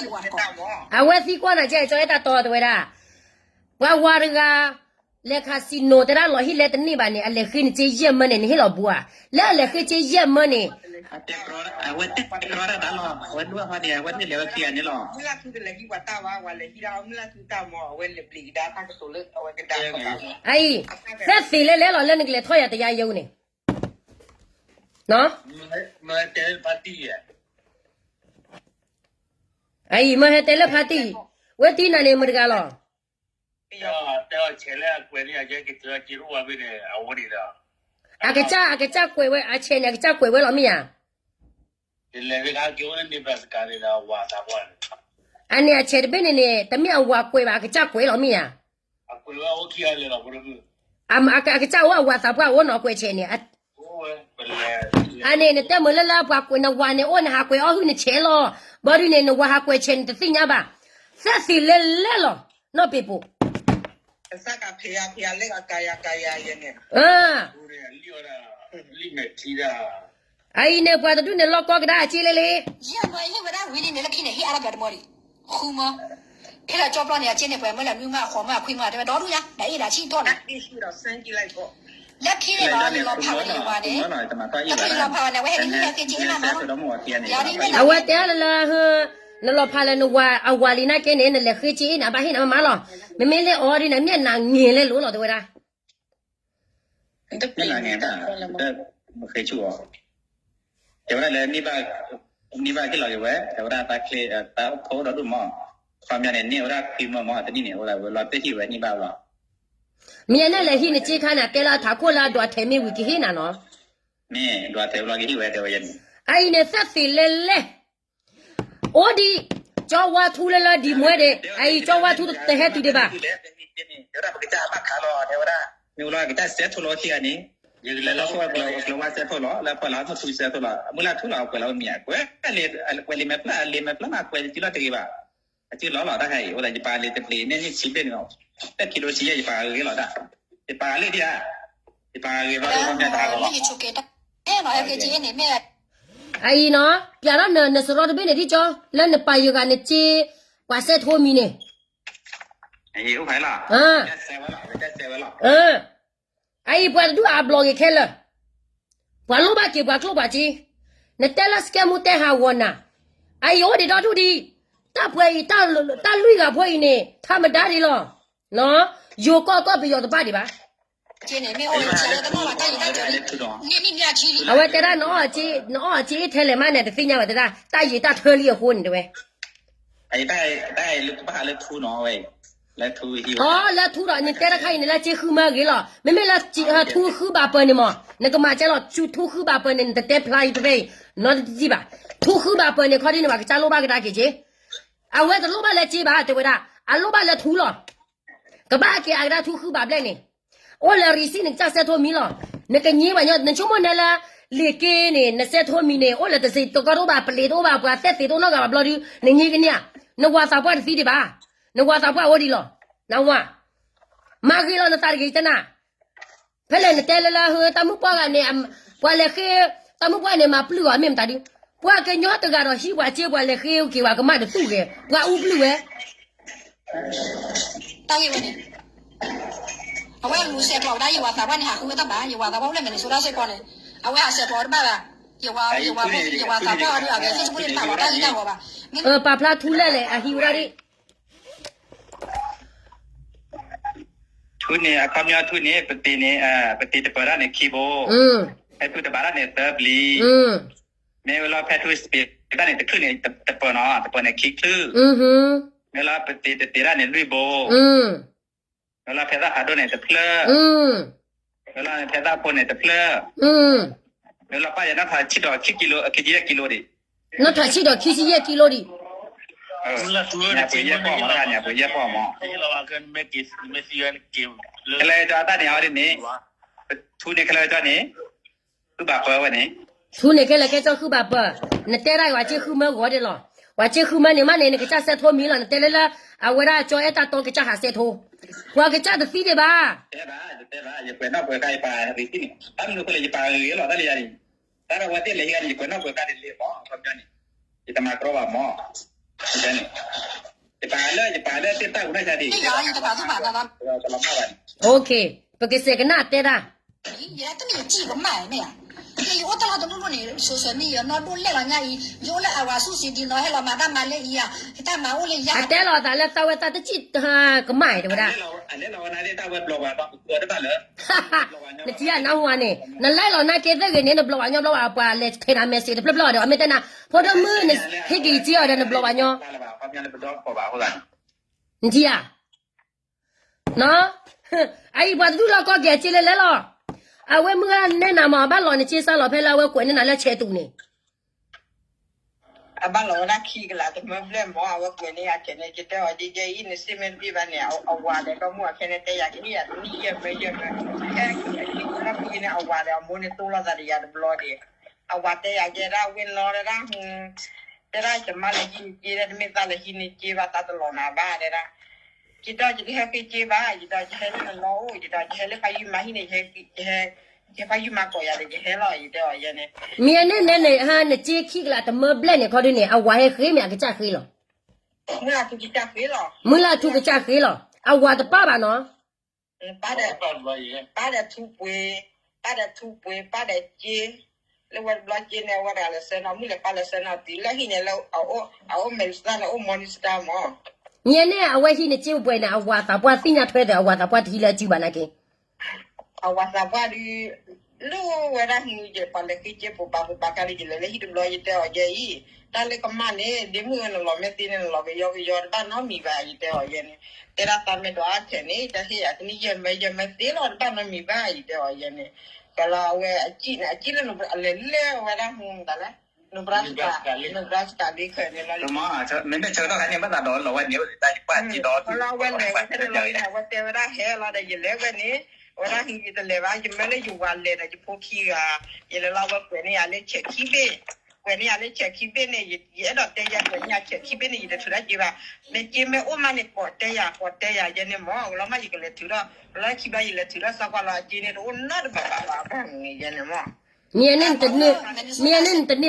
အဝဲသံကွၢ်နၤကဲ ကၠီအဲၣ်တၢ်တီတဲဝဲဒၣ် ပှၤဝၤတဂၤ လဲၤ casino တဲဒၣ်လီၤဟံၣ်လဲတန့ၢ်ဘၣ်န့ၣ် အလဲၤဃ့နစ့ယဲၢ်မၢန့ၣ် နဟ့ၣ်လီၤဘူးဧါ. လၢအလဲၤဃ့စ့ယဲၢ်မၢန့ၣ် အံၤ သဲသ့ၣ်လဲၣ်လဲၣ်လီၤ လၢနကလဲၤထီၣ်ယၤတယါယဲန့ၣ် အံၤ မၢဟဲတဲလၢဖါတံၢ်, ဝဲတံၢ်နၤန့ၣ် မတၤတဂၤလီၤ. အကစၢ် အကစၢ်ကွဲးဝဲ အဆဲးန့ၣ် အကစၢ်ကွဲးဝဲလီၤမ့ၢ်ဧါ. အန့ၣ်အဆဲးတဘ့ၣ်န့ၣ်န့ၣ် တမ့ၢ်အဝၤကွဲးဘၣ် အကစၢ်ကွဲးလီၤမ့ၢ်ဧါ. အကစၢ်အိၣ်အဝၤသးပှၢ်အိၣ်နီၤကွဲးဆဲးန့ၣ်. အန့ၣ် နတဲမုာ်လၢလၢပှၤကွဲးနဝၤန့ၣ်အိၣ်နဟးကွဲးအီၣ်ဟုၣ်နဆဲးလီၤ. ဘီဒုန့ၣ် နဝၤဟးကွဲးဆဲးန့ၣ်တသ့ၣ်ညါဘၣ်. သဲသ့ၣ်လဲၣ်လဲၣ်လီၤ နီၢ်ပ့ၤပိာ် အအံၤန့ၣ် ပှၤတဒူၣ်န့ၣ်လီၢ်ကီကဒါအစ့လဲၣ်လံ. ယဲမ့ၢ်ဟ့ၣ်ဝဲဒၣ်ဝံၤလံန့ၣ် လၢခံန့ၣ် ဟ့ၣ်အါထီၣ်ပှၤတမီၤဒံး. ဃုမီၤ, ဖဲလၢကၠီပျီန့ၣ် အစ့န့ၣ် ပှၤမၢလၢနွံမၢအဃိးမၢအခွံမၢ တဲဝဲဒီဒူၣ်ညါ ဒ်အ့ၣ်ဒၣ်ဆံတီၢ်န့ၣ် လၢခံန့ၣ်လီၤ နလီၤဖးဝဲန့ၣ်ယဝၤန့ၣ်, လၢခံနလီၤဖးဝဲန့ၣ် အဝဲဟဲက့ၤဟ့ၣ်နၤမးလီၤ. အဝဲတဲလၢလၢ နလီၤဖးလၢနဝၤအဝၤလံနာ်က့န့ၣ် နလဲၤဃ့စ့အ့ၣ်န့ၣ် အဘၣ်ဟ့ၣ်နၤမးမးလီၤ. မ့မ့ၢ်လၢအီၤဒ်န့ၣ် မ့ၢ်နၤငဲၤလဲၤလိၤလီၤ တဲဝဲဒၣ် မ့ၢ်နၤငဲၤဒၣ်, မဃ့ဆူၣ်အီၤ, တဲဝဲဒၣ်လၢ န့ၢ်ဘၣ်ဟ့ၣ်လီၤက့ၤဝဲ တဲဝဲဒၣ် တၢ်ဖိဒီဒူၣ်မး, ခီပညီန့ၣ် န့ၢ်ဝဲဒၣ်ခွံမၢမး တနံၣ်န့ၣ် အိၣ်ဒၣ်ဝဲလီၤတဟ့ၣ်ဝဲန့ၢ်ဘၣ်လီၤ. မ့ၢ်အနဲၣ်လဲၤဟံးနစ့ခါန့ၣ် တဲလၢအထးခိၣ်လၢအဒွးထဲးမ့ၢ်ဝံၤကဟ့ၣ်နၤနီၤ. မ့ၢ်ဒွးထဲးဝဲလီၤကဟ့ၣ်ဝဲ တဲဝဲယဲန့ၣ်, အအံၤန့ၣ် သဲသ့ၣ်လဲၣ်လဲၣ် အိၣ်ဒံး ကၠီဝါထူလၢလၢဒံးမွဲဒံး အအံၤ ကၠီဝါထူတဟဲတုၤဒံးဘၣ်. တဲဝဲဒၣ် မ့ၢ်လီၤကစၢ်အဘၣ်ခးလီၤ တဲဝဲဒၣ်, လၢလီၢ်ခိၣ်ကျၢၤဝါစဲးထိၣ်လီၤ လၢပှၤလၢအထူစဲးထိၣ်လီၤ အမုၢ်လၢ်ထူလီၤ အကွဲးလီၤမ့ၢ်ဧါ, ကွဲးလံာ်မဲာ်ဖျၢၣ် အလံာ်မဲာ်ဖျၢၣ်မ့ၢ်ကွဲးလံာ်စုလီၢ်တဂ့ၤဘၣ်. အစုလီၢ်လီၤ တၢ်ခါအံၤ အိၣ်ဒၣ်ယပာ်လံာ်တဘျီန့ၣ် န့ၢ်ဆံဘ့ၣ်န့ၣ်လီၤ, တၢ်ခံလိဆံယဲၢ် ယပာ်ဂ့ၤလီၤဒၣ်, ယပာ်လံာ်ဒံးဧါ, ယပာ်ဂ့ၤဘျီဒီး မ့ၢ်တဟးဂီၤလီၤ. အအံၤနီၤ ပျးထီၣ်နစရီတဘ့ၣ်န့ၣ် ဒ်ကၠီ လၢနပာ်ယဂၤနစ့ ပှၤစဲးထိမံၤန့ၣ်, အအံၤ ပှၤတဒူၣ်အဘျီဂ့ၤခဲလၢာ်, ပှၤလိၣ်ဘၣ်က့ၤပှၤကျိၣ်ပှၤစ့, နတဲလၢ scam မူတဲဟးဂီၤနၤ, အအံၤ အိၣ်ဒံးဒီဒူၣ်ဒံး, တၢ်ပှဲၤအံၤ တၢ်လွံၢ်ဂၤဖိအံၤန့ၣ် ထါမဒါဒံးလီၤ, ယိၤကီၢ်ကီၢ်ပယီၤတဘၣ်ဒံးဘၣ်. အဝဲတဲဒၣ် နအီၣ်အစ့ထဲလဲၣ်မးန့ၣ် တသ့ၣ်ညါဘၣ်တဲဒၣ် တၢ်ယံာ်တၢ်ထၢလံအဃိန့ၣ်တဲဝဲ အီ လၢထူဒီး နတဲတခါအံၤန့ၣ် လၢစ့ဃုမၢဂ့ၤလီၤ, မ့မ့ၢ်လၢထူဃုဘၣ်ပၢၤန့ၣ်မး နကမၤကဲလီၤ, ထူဃုဘၣ်ပၢၤန့ၣ် နတတဲဖျါအံၤတဖဲအံၤ, နီတဒံးဘၣ်, ထူဃုဘၣ်ပၢၤန့ၣ် ခီဒ်န့ၣ် ပှၤကစၢ်လိၣ်ဘၣ်ကဒါက့ၤက့ၤ, အဝဲတလိၣ်ဘၣ်လၢစ့ဘၣ် တဲဝဲဒၣ် အလိၣ်ဘၣ်လၢထူလီၤ. ကဘၣ်က့ၤအကဒါထူဃုဘၣ်ဘျဲၣ်န့ၣ်, အိၣ်လၢ receipt န့ၣ် ကစၢ်စဲးထိမံၤလီၤ. နကညံဘၣ်ညီ နဆိကမိၣ်နဲလၢ လ့ၣ်က့န့ၣ် နစဲးထိမံၤန့ၣ် အိၣ်လၢတစ့ၢ်တကီၢ်တအိၣ်ဘၣ် ပလ့းတအိၣ်ဘၣ် ပှၤသဲသ့ၣ်တအိၣ်နီတဂၤဘၣ်ဘျီဒုး နညံကန့ၢ်ဧါ, နဝၤသးပှၢ်တသံဒံးဘၣ်, နဝၤသးပှၢ်အိၣ်ဒံးလီၤ, နဝၤ မၤဂ့ၤလီၤနသးတဂ့ၤတနၤ ဖဲလဲၣ်နတဲလၢလၢ တၢ်မုၣ်ပှၢ်ဂၤန့ၣ် ပှၤလဲၤဃ့ တၢ်မုၣ်ပှၢ်န့ၣ် မၤပျုၢ်အီၤမ့ၢ်မတၤဒုး, ပှၤကညီတဂၤဒီးဟံးပှၤစ့ ပှၤလဲၤဃ့က့ၤပှၤကမၣ်တသူၣ်ဂဲၤ ပှၤအူပျုၢ်ဝဲ တၢ်ဂ့ၢ်ဝဲန့ၣ်, အဝဲလူၤဆဲးကျိးဝဲဒၣ် ယဝၤသးပှၢ်န့ၣ် ဟးဃုဝဲတၢ်ဘၣ်, ယဝၤသးပှၢ်အိၣ်လၢ Minnesota စ့ၢ်ကီးန့ၣ်, အဝဲဟးဆဲးကျိးဝဲတဘၣ်ဘၣ်, ယဝၤ ယဝၤဖိ ယဝၤသးပှၢ်အီၤဒုး အဂဲၤဆ့ၣ်ဆ့ၣ်ဖိန့ၣ် တၢ်ဂီၤတၢ်ဂ့ၢ်တၢ်ဂီၤဘၣ်, ပာ်ဖျါထူလဲၣ်လဲၣ် အဟံးဝဲဒၣ်ဒ် ထူန့ၣ် အခီပညီထူန့ၣ် ပတ့ၢ်န့ၣ် ပတ့ၢ်တပၢၢ်ဒၣ်န့ၣ်ခံဘိ, ဖဲထူတဘၣ်ဒၣ်န့ၣ်သၢပျံၤ, မ့ၢ်ဝဲလီၤဖဲထူစပ့းဒၣ်န့ၣ် တချုးန့ၣ်တပၢၢ်နီၤ တပၢၢ်န့ၣ်ခံချုး, မ့ၢ်လီၤပတ့ၢ်တတ့ၢ်ဒၣ်န့ၣ်လွံၢ်ဘိ, မ့ၢ်လီၤဖဲသၣ်ဖးဒိၣ်န့ၣ်တဖျၢၣ်, မ့ၢ်လီၤဖဲသၣ်ဖိန့ၣ်တဖျၢၣ်, မ့ၢ်လီၤပၢ်ယၤနီၣ်ထးဆံးဒီးခံကံလိ ခံဆံယဲၢ်ကံလိဒံး နီၣ်ထးဆံးဒီးခံဆံယဲၢ်ကံလိဒံး, ညၣ်ပှ့ၤယဲၢ်ပီၢ်မး, ညၣ်ပှ့ၤယဲၢ်ပီၢ်မး, ကလဲၤကၠီတၢ်န့ၣ်အီၤဒ်န့ၣ်, ထူန့ၣ်ကလဲၤကၠီန့ၣ်, ဃုဘၣ်ပၢဝဲန့ၣ်, ထူန့ၣ်ကလဲၤကဲကၠီဃုဘၣ်ပၢ, နတဲဒၣ်ယွၤစ့ဃုမၢဂီၤဒ်လီၤ, ပှၤစ့ဃုမၢန့ၣ်မးန့ၣ် နကစၢ်စဲးထိမံၤလီၤ နတဲလၢလၢ, အဝဲဒၣ်ကၠီအဲၣ်တၢ်တီကစၢ်ဟးစဲးထိ, ပှၤကစၢ်တသံဒံးဘၣ် တဲဘၣ် ယတဲဘၣ် ယကွဲးနီၣ်ကွဲးဃာ်ယပာ်ရံၣ်သ့ၣ်န့ၣ် ဘၣ်မနုၤအဃိလဲၣ် ယပာ်ဂ့ၤဂ့ၤလီၤ တၢ်လၢယၤန့ၣ်, တၢ်ဒီးဝဲသ့ၣ်လဲၤယၤန့ၣ် ယကွဲးနီၣ်ကွဲးဃာ်တလ့ၤမး အခီပညီန့ၣ်, ယတမၤကြီဘၣ်မး, န့ၣ်, ယပာ်လၢ ယပာ်လၢသ့ၣ်တၢ်ကမၣ်ယၤဒ် ယတပာ်သူၣ်ပာ်သးဘၣ်, ပကစဲးကနၣ်တဲတၢ်, ယတမ့ၢ်ယစံၣ်ကမၣ်မ့ၢ်ဧါ, ယအိၣ်တၢ်လီၢ်တလိၣ်လိၣ်န့ၣ် social media နီၢ်ဒိၣ်လဲၣ်လီၤညါအံၤ, ယအိၣ်လၢအဝၤဆူၣ်စံဒံနီၤ ဟဲလီၤမၤတၢ်မၤလၢအံၤဧါ, ယတၢ်မၤအိၣ်လၢယၤ, အတဲလီၤအသးလၢသးဝဲသးတစံၣ်ကမၣ်အံၤတဲဝဲဒၣ် နထံၣ်အနၢ်ဟူဝဲန့ၣ် နလဲလီၤနၢ်က့သ့ၣ်ဂ့ၤန့ၣ် နဘျီဝဲညီဘျီဝဲ ပှၤလဲၤခဲနၤ message တဖျၢၣ်ဖျၢၣ်ဒီး အမ့ၢ်တဲနၤ ဖိဒိၣ်မုၣ် ဟ့ၣ်က့ၤယစ့အီၤဒီးနဘျီဝဲညီ, နထံၣ်ဧါ, အအံၤပှၤတဒူၣ်လီၤကီက့ၤအစ့လဲၤလဲလီၤ, အဝဲမုၢ်ဂၤနဲနၤမး ဘၣ်လီၤနစ့စါလီၤဖဲလၢအဝဲကွဲးန့ၢ်နၤလၢဆဲးတူာ်န့ၣ် အဘၣ်လီၤဝဲဒၣ်ခံကလးတမၢဘျဲၣ်မး အဝဲကွဲးန့ၢ်ယၤခဲန့ၣ် ယတဲအီၤဒ်ယဲအံၤ နစ့မ့ၢ်တဘၣ်ဘၣ်န့ၣ် အဝၤဒီးဒီမါဝၤခဲန့ၣ် တဲယၤကနံၣ်ယၤတနံၣ်ယဲၢ်မၢယဲၢ်မၢ, ဟဲကနံၣ်အခံလီၤခံန့ၣ် အဝၤဒီးအမိၢ်န့ၣ်တိၢ်လိာ်သးဒီးယၤတဘျီဒီး, အဝၤတဲယၤကဲဒၣ်ဝ့ၢ်နီၢ်ဒၣ်, တဲဒၣ်ယမါလဲၤဟံးန့ၢ်စ့ဒီး တမ့ၢ်သးလဲၤဟံးန့ၢ်စ့ဘၣ် သးတလီၤနၤဘၣ်တဲဒၣ်, ယဒီးယတဟဲဃ့စ့ဘၣ် ယဒီးယဟဲလၢနလီၢ်အိၣ် ယဒီးယဟဲလၢဖးယံာ်မါဟံၣ်န့ၣ် ယဟဲဖးယံာ်မါကိးယၤဒီးယဟဲလီၤ ယတဲအီၤယဲန့ၣ်, မ့ၢ်အန့ၣ်န့ၣ်န့ၣ် ဟါ နစ့ခံကလးတမၢဘျဲၣ်န့ၣ် ခီဒုန့ၣ် အဝၤဟဲဃ့မ့ၢ်အကစၢ်ဃ့လီၤ, မုၢ်လၢ်ထူကစၢ်ဃ့လီၤ, အဝၤတပၣ်ဘၣ်နီၤ, ပၢ်ဒီးထူပှ့ၤ, ပၢ်ဒီးထူပှ့ၤ ပၢ်ဒီးစ့, လၢဝဲတဘျီစ့န့ၣ် အဝဲဒၣ်လဲၤဆှၢနီၤ မုၢ်လဲၤပၢ်လဲၤဆှၢနီၤတုၤလၢဟံၣ်န့ၣ်လၢ အအိၣ်မဲာ်ဆှၢန့ၣ် အိၣ်မီနံၣ်စတၢၢ် မး, မ့ၢ်အန့ၣ် အဝဲဟံးန့ၢ်စ့ပှဲၤန့ၣ် အဝၤသးပှၢ်သ့ၣ်ညါထွဲဒီး အဝၤသးပှၢ်တဟံးလၢအစုဘၣ်နာ်က့ အဝၤသးပှၢ်ဒုး, လၢဝဲဒၣ်ဟံးယပှၤလဲၤဃ့စ့ ပှၤဘၣ်ပှၤကါဒီး ယလဲၤလၢဟံၣ်တဘျီ ယတဲအီၤယဲအံၤ, တၢ်လၢကမၣ်န့ၣ် ဒ့မုၣ်ဧၢ နလီၤမ့ၢ်သ့န့ၣ် နလီၤကယီကယီတဘၣ်နီတမံၤဘၣ် ယတဲအီၤယဲန့ၣ်, တဲဒၣ်သးမဲာ်ဒိးအါထဲးန့ၣ် တၢ်ဟ့ၣ်ယၤတနံၣ်ယဲၢ်မၢ ယဲၢ်မၢသ့လီၤ တဘၣ်နီတမံၤဘၣ် ယတဲအီၤယဲန့ၣ်, ကလီၤအဝဲအစံၣ်န့ၣ် အစံၣ်လၢအလဲၤလၢဝဲဒၣ်ဟူသးလဲၣ်, Nebraska, Nebraska ဒ်ခဲန့ၣ်လီၤ, မ့မ့ၢ်ဆၢကတီၢ်ခါန့ၣ် ဘၣ်သးဒီးလီၤဝဲန့ၣ် တၢ်ယပၢ်စံၣ်ဒီး လီၤဝဲလဲၤဝဲဖဲန့ၣ်လီၤန့ၣ် အဝဲတဲဝဲဒၣ်ဟဲလီၤဒီး ယလဲၤဝဲန့ၣ်, အဝဲဒၣ်ဟံးယတလဲၤဘၣ် ယမၢလၢယဝၤလဲၤဒီးယဖိခံဂၤ, ယလဲၤလီၤဝဲကွဲးန့ၢ်ယၤလၢဆဲးခံဘ့ၣ် ကွဲးန့ၢ်ယၤလၢဆဲးခံဘ့ၣ်န့ၣ် ယအဲၣ်ဒိးတဲယၤကွဲးန့ၢ်ယၤဆဲးခံဘ့ၣ်န့ၣ် ယတထုးတၢ်က့ဘၣ်, မ့ၢ်က့မ့ၢ်အိၣ်မးန့ၣ် ကိးတဲယၤ ကိးတဲယၤယဲန့ၣ်မၢ် လီၤမးယကလဲၤထုးထီၣ် လီၤခံဘျီယလဲၤထုးထီၣ် စီၤကွၢ်လီၤအစ့န့ၣ် တအိၣ်နီတဘးဘးဘၣ် ဘၣ်မနုၤယဲန့ၣ်မၢ်, မ့ၢ်အန့ၣ်နတန့ၢ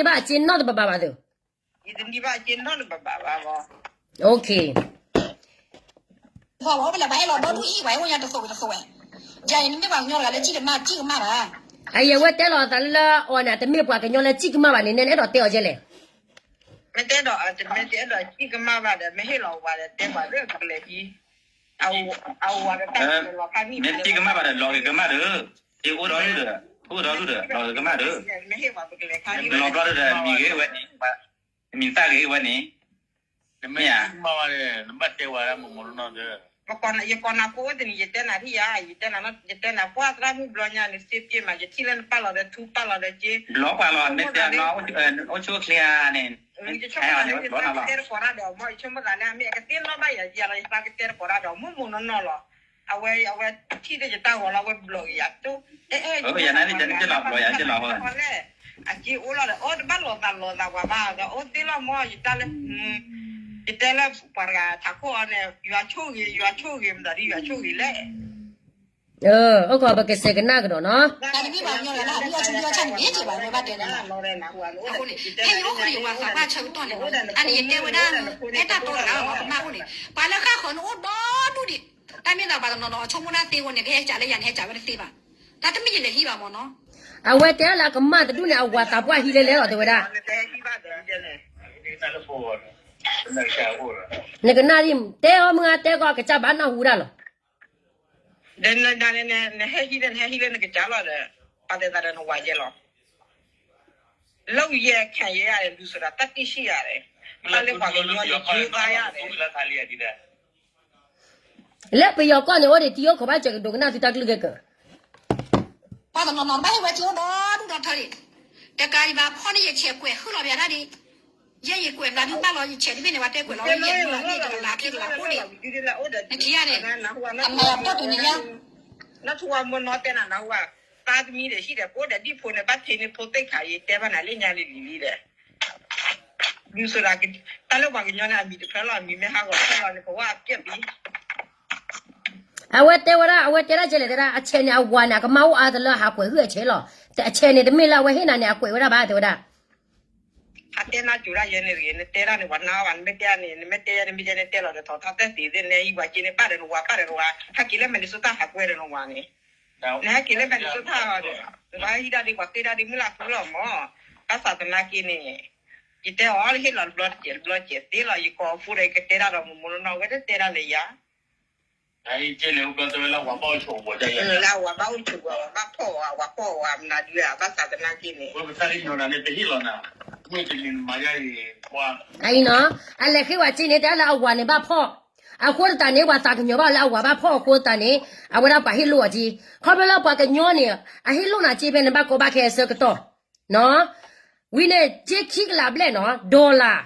်ဘၣ်အစ့နီတဘးဘးဘၣ်သု, ယတန့ၢ်ဘၣ်အစ့နီတဘးဘးဘၣ်မၢ်, ပှၤအိၣ်ဖဲလဲၣ် ပှၤဟဲလီၤဒီဒူၣ်အံၤ ပှၤဟဲအိၣ်ညါတသိးဝံၤတသိးဝဲ, ယၤအံၤနမ့ၢ်ပှၤကညီတဂၤလၢစံၣ်ကမၣ် စံၣ်ကမၣ်ဘၣ်, အယဲဝဲတဲလီၤအသးလၢအီၤန့ၣ် တမ့ၢ်ပှၤကညီလၢစံၣ်ကမၣ်ဘၣ်န့ၣ် နဲနအဲၣ်ဒိးတဲအီၤယဲလဲၣ်, မ့ၢ်တဲဒီး တမ့ၢ်တအဲၣ်ဒိးစံၣ်ကမၣ်ဘၣ်ဒီး မ့ၢ်ဟ့ၣ်လီၤဝၤဒီး တဲပှၤလၢပကလဲၤဟံး အဝၤဒီးတၢ်လီၤခါန့ၣ် မ့ၢ်တစံၣ်ကမၣ်ဘၣ်ဒီး လီၤဂ့ၤကမၣ်ဒီး, ယအိၣ်ဒီးဒူၣ်ဒီး အိၣ်ဒီးဒူၣ်ဒီး လီၤဂ့ၤကမၣ်ဒီး, မ့ၢ်ဟ့ၣ်ပှၤပကလဲၤခါန့ၣ် လီၤဘျီဒီး မံၤဂ့ၤဝဲန့ၣ်, မံၤသၣ်ဂ့ၤဝဲန့ၣ်, နမ့ၢ်စံၣ်ကမၣ်ဘၣ်ဒီး နဘၣ်တဲဝဲဒၣ်မ့ၢ်မ့ၢ်နီၢ်နီၢ်ဒီး ယကိးနၤကိးအိၣ်တနံၤ ယတဲနၤထံၣ်ယၤ ယတဲနၤ ယတဲနၤ ပှၢ်သရၣ်မုၣ်ဘျီညါန့ၣ် စ့ပ့ၢ်မး ယထံၣ်လၢနပာ်လီၤဒီးထူ ပာ်လီၤဒီးစ့, ဘျီပာ်လီၤ မ့ၢ်တဲနၤ အိၣ်ဆူၣ်အိၣ်ချ့ဧါန့ၣ်, ယဆိကမိၣ်သးလၢ ယသးကတဲတကိးတၢ်ဒီးအမိၢ် ယဆိကမိၣ်သးလၢ အမ့ၢ်အကသ့ၣ်နီၣ်ဘၣ်ယၤ ယၤလီၤ ယသးကတဲတကိးတၢ်ဒီးအမိၢ် မိၢ်နီၢ်နီၢ်လီၤ. အဝဲ အဝဲထံၣ်ဒီးယတၢ်ဂီၤလီၤ အဝဲဘျီက့ၤယၤတိၢ် အဲ အဲ ယၤန့ၣ် ယၤန့ၣ် ယလီၤဘျီယၤ ယလီၤ အစ့အိၣ်လီၤဒီး အိၣ်တဘၣ်လိာ်သးလိာ်သးပှၤဘၣ်ဒီး အိၣ်သ့လီၤမၢ် ယတၢ်လၢ ယတဲလၢပှၤတဂၤထးခိၣ်အီၤန့ၣ် ယွၤဆိၣ်ဂ့ၤ ယွၤဆိၣ်ဂ့ၤ မတၤဒ်ယွၤဆိၣ်ဂ့ၤလဲၣ်. အိၣ်ခိး ပကစဲးကနၣ်ကဒီးနီၤ. တၢ်တမ့ၢ်ဘၣ်ညီလၢ ဟံၣ်အီၣ်ဆူၣ်အီၣ်ဆၣ်န့ၣ် မ့ၢ်က့ၤဘၣ် ဝဲဘၣ်တဲန့ၣ်လီၤ. အဃိန့ၣ် ဖဲယအိၣ်ဃိန့ၣ် ယဝၤသးပှၢ်ဆၢကတီၢ်န့ၣ် အန့ၣ်ယတဲဝဲဒၣ် အဲၣ်တၢ်တီတဂၤလီၤ ကမၣ်အိၣ်န့ၣ် ပှၤလၢဃၣ်ဃၢၤန့ၣ်အိၣ်ဒီဒူၣ်ဒံး. တၢ်မ့ၢ်သးပှၤတနီၤနီၤ အဆိကမိၣ်ဒၣ်သ့ဝဲန့ၣ် ကဟဲစးလၢယၤန့ၣ် ဟဲစးဝဲတသ့ဘၣ်. တၢ်တမ့ၢ်ယလဲၤဟံးဘၣ်မၢ်နီၤ. အဝဲတဲလၢအကမၣ်တဒူၣ်န့ၣ် အဝၤသးပှၢ်ဟံးလဲလဲလီၤ တဲဝဲဒၣ်. နကနၣ်ဒ် တဲအီၤမုၢ်ဂၤတဲကီး ကစၢ်ဘၣ်နၢ်ဟူဒၣ်လီၤ. ဒီးနဟဲဟံးလၢ နဟဲဟံးလၢနကစၢ်လီၤဒီး ပာ်သဲသးဒီးနဝၤယဲလီၤ. လၢယဲခဲအံၤယဲဒီး လူၤစၢၤဒီးတၢ်တံၢ်ဆံးယၤဒီး တၢ်လၢပှၤကညီန့ၣ် ယိသးယၤဒီး လၢပယီၤကီၢ်န့ၣ် အိၣ်ဒံးတံၤအိၣ်ခိးဘၣ်စၢၤကဒိးကနၣ်သုတၢ်ကလုၢ် ကဲကၢၤ ပှၤတနီၤနီၤတဘၣ်ဟ့ၣ်ဝဲစ့အိၣ်ဒီဒူၣ်ဒီထၢဒံး. တကးဒံးဘၣ်ဖီၣ်န့ၣ် ယဆဲးကွဲးဟုၣ်လီၤပျးတၢ်ဒံး. ယဲယကွဲးဘျးဒုးဘၣ်လီၤ ယဆဲးတဘ့ၣ်န့ၣ် ပှၤတဲကွဲးလီၤဝဲယဲၢ်ဒူၣ်လီၤ န့ၣ်တကလးခံကလးအိၣ်ဒံး. နထံၣ်ဧါန့ၣ် အမၤလီၤပတီၢ်တုၤန့ၣ်ညါ နီၢ်ထူဝါမိၢ်နီၢ်တဲနၤနဟူဧါ, သးသမံဒီးဟံၣ်ဒီး ပအိၣ်ဒီးဒံၣ်ဖိန့ၣ် ဘၣ်ထံးန့ၢ်ဖိသ့ၣ်ခါအံၤ တဲဘၣ်နၤလၢညါလံလံလံဒီး လူၤစၢၤဒီး တၢ်လၢပှၤကညီန့ၣ် အမံၤတဖျၢၣ်လီၤ အမံၤမ့ၢ်ဟးဂီၤတဖျၢၣ်လီၤန့ၣ် ပဝဲအပျဲၢ်ပံၤ အဝဲတဲဝဲဒၣ် အဝဲတဲဒၣ်ကဲလဲၣ်တဲဒၣ် အဆဲးန့ၣ် အဝၤန့ၣ် အကမၣ်အိၣ်အါတလၢအဟးကွဲးဟုၣ်အဆဲးလီၤ. အဆဲးန့ၣ် တမ့ၢ်လၢအဝဲဟ့ၣ်နၤန့ၣ် အကွဲးဝဲဒၣ်ဘၣ်တဲဝဲဒၣ်. အတဲနၢ်စူၤဒၣ်ယဲန့ၣ်တဂ့ၤ, နတဲဒၣ်န့ၣ် ပှၤနၢ်အီၣ်ဘၣ်, နမ့ၢ်တဲန့ၣ် နမ့ၢ်တဲယဲန့ၣ် မ့ၢ်ယဲန့ၣ်တဲလီၤဒီးထီၣ်ထီၣ်သဲသ့ၣ်သ့ၣ် နဟံးပှၤက့န့ၣ် ပၢ်ဒီးနဝၤ ပၢ်ဒီးနဝၤ ဟဲက့ၤလၢ Minnesota ဟးကွဲဒီးနဝၤန့ၣ်, နဟဲက့ၤလၢ Minnesota ဒီး နဘၣ်ဟံးဒၣ်ဒ်ပှၤဃ့ဒၣ်ဒ်မုၢ်လၢ်ဃုလီၤမၢ်, ဘၣ်ဆၣ်သနာ်က့န့ၣ် ယတဲအီၤလၢဟ့ၣ်လီၤတဘျီတစဲးတဘျီတစဲးသ့လီၤ, ယကိးဖိဒီးယကတဲတၢ်ဒီးမိၢ်မိၢ်နီၢ်နီၢ် ဝဲတတဲဒၣ်လၢယၤ လၢအဝၤဘၣ်အိၣ်ဆိးဝဲ ဝၤဘၣ်ဖီၣ်ဝဲ ဝၤဖီၣ်ဝဲ မနုၤဒုး ဘၣ်ဆၣ်သနာ်က့န့ၣ် အံၤနီၤ, အလဲၤဃ့ဝဲက့န့ၣ် တဲလၢအဝၤန့ၣ်ဘၣ်ဖီၣ်, အဃိသတးန့ၣ် ပှၤသးကညီၤဘၣ်လၢအဝၤဘၣ်ဖီၣ်အဃိသတးန့ၣ် အဝဲဒၣ်ပှၤဟ့ၣ်လိၣ်အီၤက့, ခီဖျိလၢပှၤကညီန့ၣ် အဟ့ၣ်လိၣ်နၤက့ဖဲန့ၣ် ဘၣ်ကီဘၣ်ခဲအဆၢကတီၢ်, ဝံၤန့ၣ် က့ခံကလးဘျဲၣ်နီၤ dollar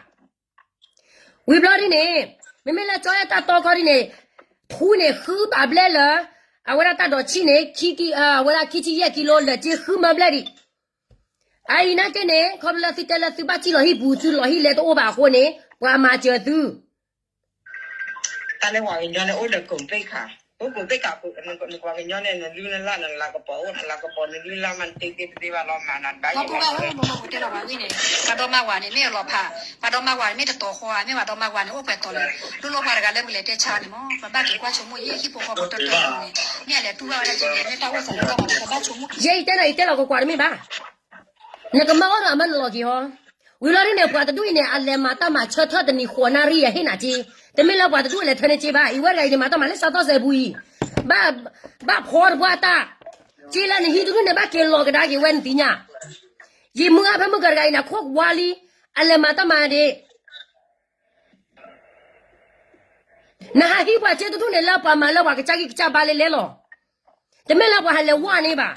ဝံၤဘျီဒ်န့ၣ် မ့မ့ၢ်လၢကၠီအဲၣ်တၢ်တီခီဒ်န့ၣ် ထူန့ၣ်ဃုဘၣ်ဘျဲၣ်လၢ အဝဲဒၣ်တၢ်ဒိးဆံၣ်န့ၣ် အဝဲဒၣ်ခံဆံယဲၢ်ကံလိ လၢာ်က့ဃုမၢဘျဲၣ်ဒံး, အအံၤနာ်က့န့ၣ် ခီဖျိလၢသုတဲလၢသုဘၣ်စံၣ်လီၤဟံၣ်ပူၤ သုလီၤဟံၣ်လဲတအိၣ်ဘၣ်အဃိန့ၣ် ပှၤမၤစၢၤသု တၢ်လၢပှၤကညီန့ၣ်အိၣ်ဒီး ကိးဘ့ၣ်ခး, အိၣ်ကိးဘ့ၣ်ခး, နပှၤကညီန့ၣ် နလုၢ်နလၢ် နလၤကပီၤအိၣ် နလၤကပီၤ နလုၢ်လၢ်မး နတ့သ့တသ့ဘၣ်လီၤမး နဘၣ်ယိၣ်လီၤ တဲလီၤပှၤဝံၤန့ၣ် ပှၤဒီမါဝၤန့ၣ် မ့ၢ်အလီၤဖး, ပှၤဒီမါဝၤန့ၣ် မ့ၢ်တတီၤဃီဧါ, မ့ၢ်ပှၤဒီမါဝၤန့ၣ် အိၣ်ပှဲၤတီၤလၢ လိၣ်လိၣ်ပှၤတဂၤလၢပလဲၤတဲဆါန့ၣ်မး ပဘၣ်က့ၤကွၢ်ဆိကမိၣ် ယဟံၣ်ဖိဃီဖိတၢၢ်တၢၢ်န့ၣ် မ့ၢ်အလဲၤတူၢ်ဘၣ်ဝဲဒၣ်က့န့ၣ် မ့ၢ်တၢ်အိၣ်သးလၢတၢ်မၤလၢပဘၣ်ဆိကမိၣ် ယဲယတဲနၤ ယတဲလီၤကကွၢ်တမ့ၢ်ဘၣ် နကမၢအီၣ်ဒီးအမၢနလီၤက့ၤဟီ, ဝံၤလီၤဒ်န့ၣ် ပှၤတဒူၣ်အံၤန့ၣ် အလဲၤမၤတၢ်မၤဆၢထၢၣ်တနံၤဃိးနၣ်ရံၣ် အဟ့ၣ်နၤက့, တမ့ၢ်လၢပှၤတဒူၣ်အလဲၤထၢန့ၢ်က့ဘၣ်, အံၤဝဲတဂၤအံၤန့ၣ် မၤတၢ်မၤလၢစးသီစဲးပူၤအံၤ, ဘၣ်ဖီတပှၢ်တၢ်, က့လၢနဟံၣ်တဒူၣ်န့ၣ် ဘၣ်က့ၤလီၤကဒါက့ၤဝဲနသ့ၣ်ညါ, ယမုၢ်ဂၤဖဲမုၢ်ကတဂၤအံၤန့ၣ် အခိၣ်ဝါလံ, အလဲၤမၤတၢ်မၤဒ့ နဟးဟံးပှၤက့တဒူၣ်န့ၣ် လၢပှၤမၤလၢပှၤကစၢ်ဂံၢ်ကစၢ်ဘါလဲလဲလီၤ. တမ့ၢ်လၢပှၤဟးလဲၤဝဲန့ၣ်ဘၣ်.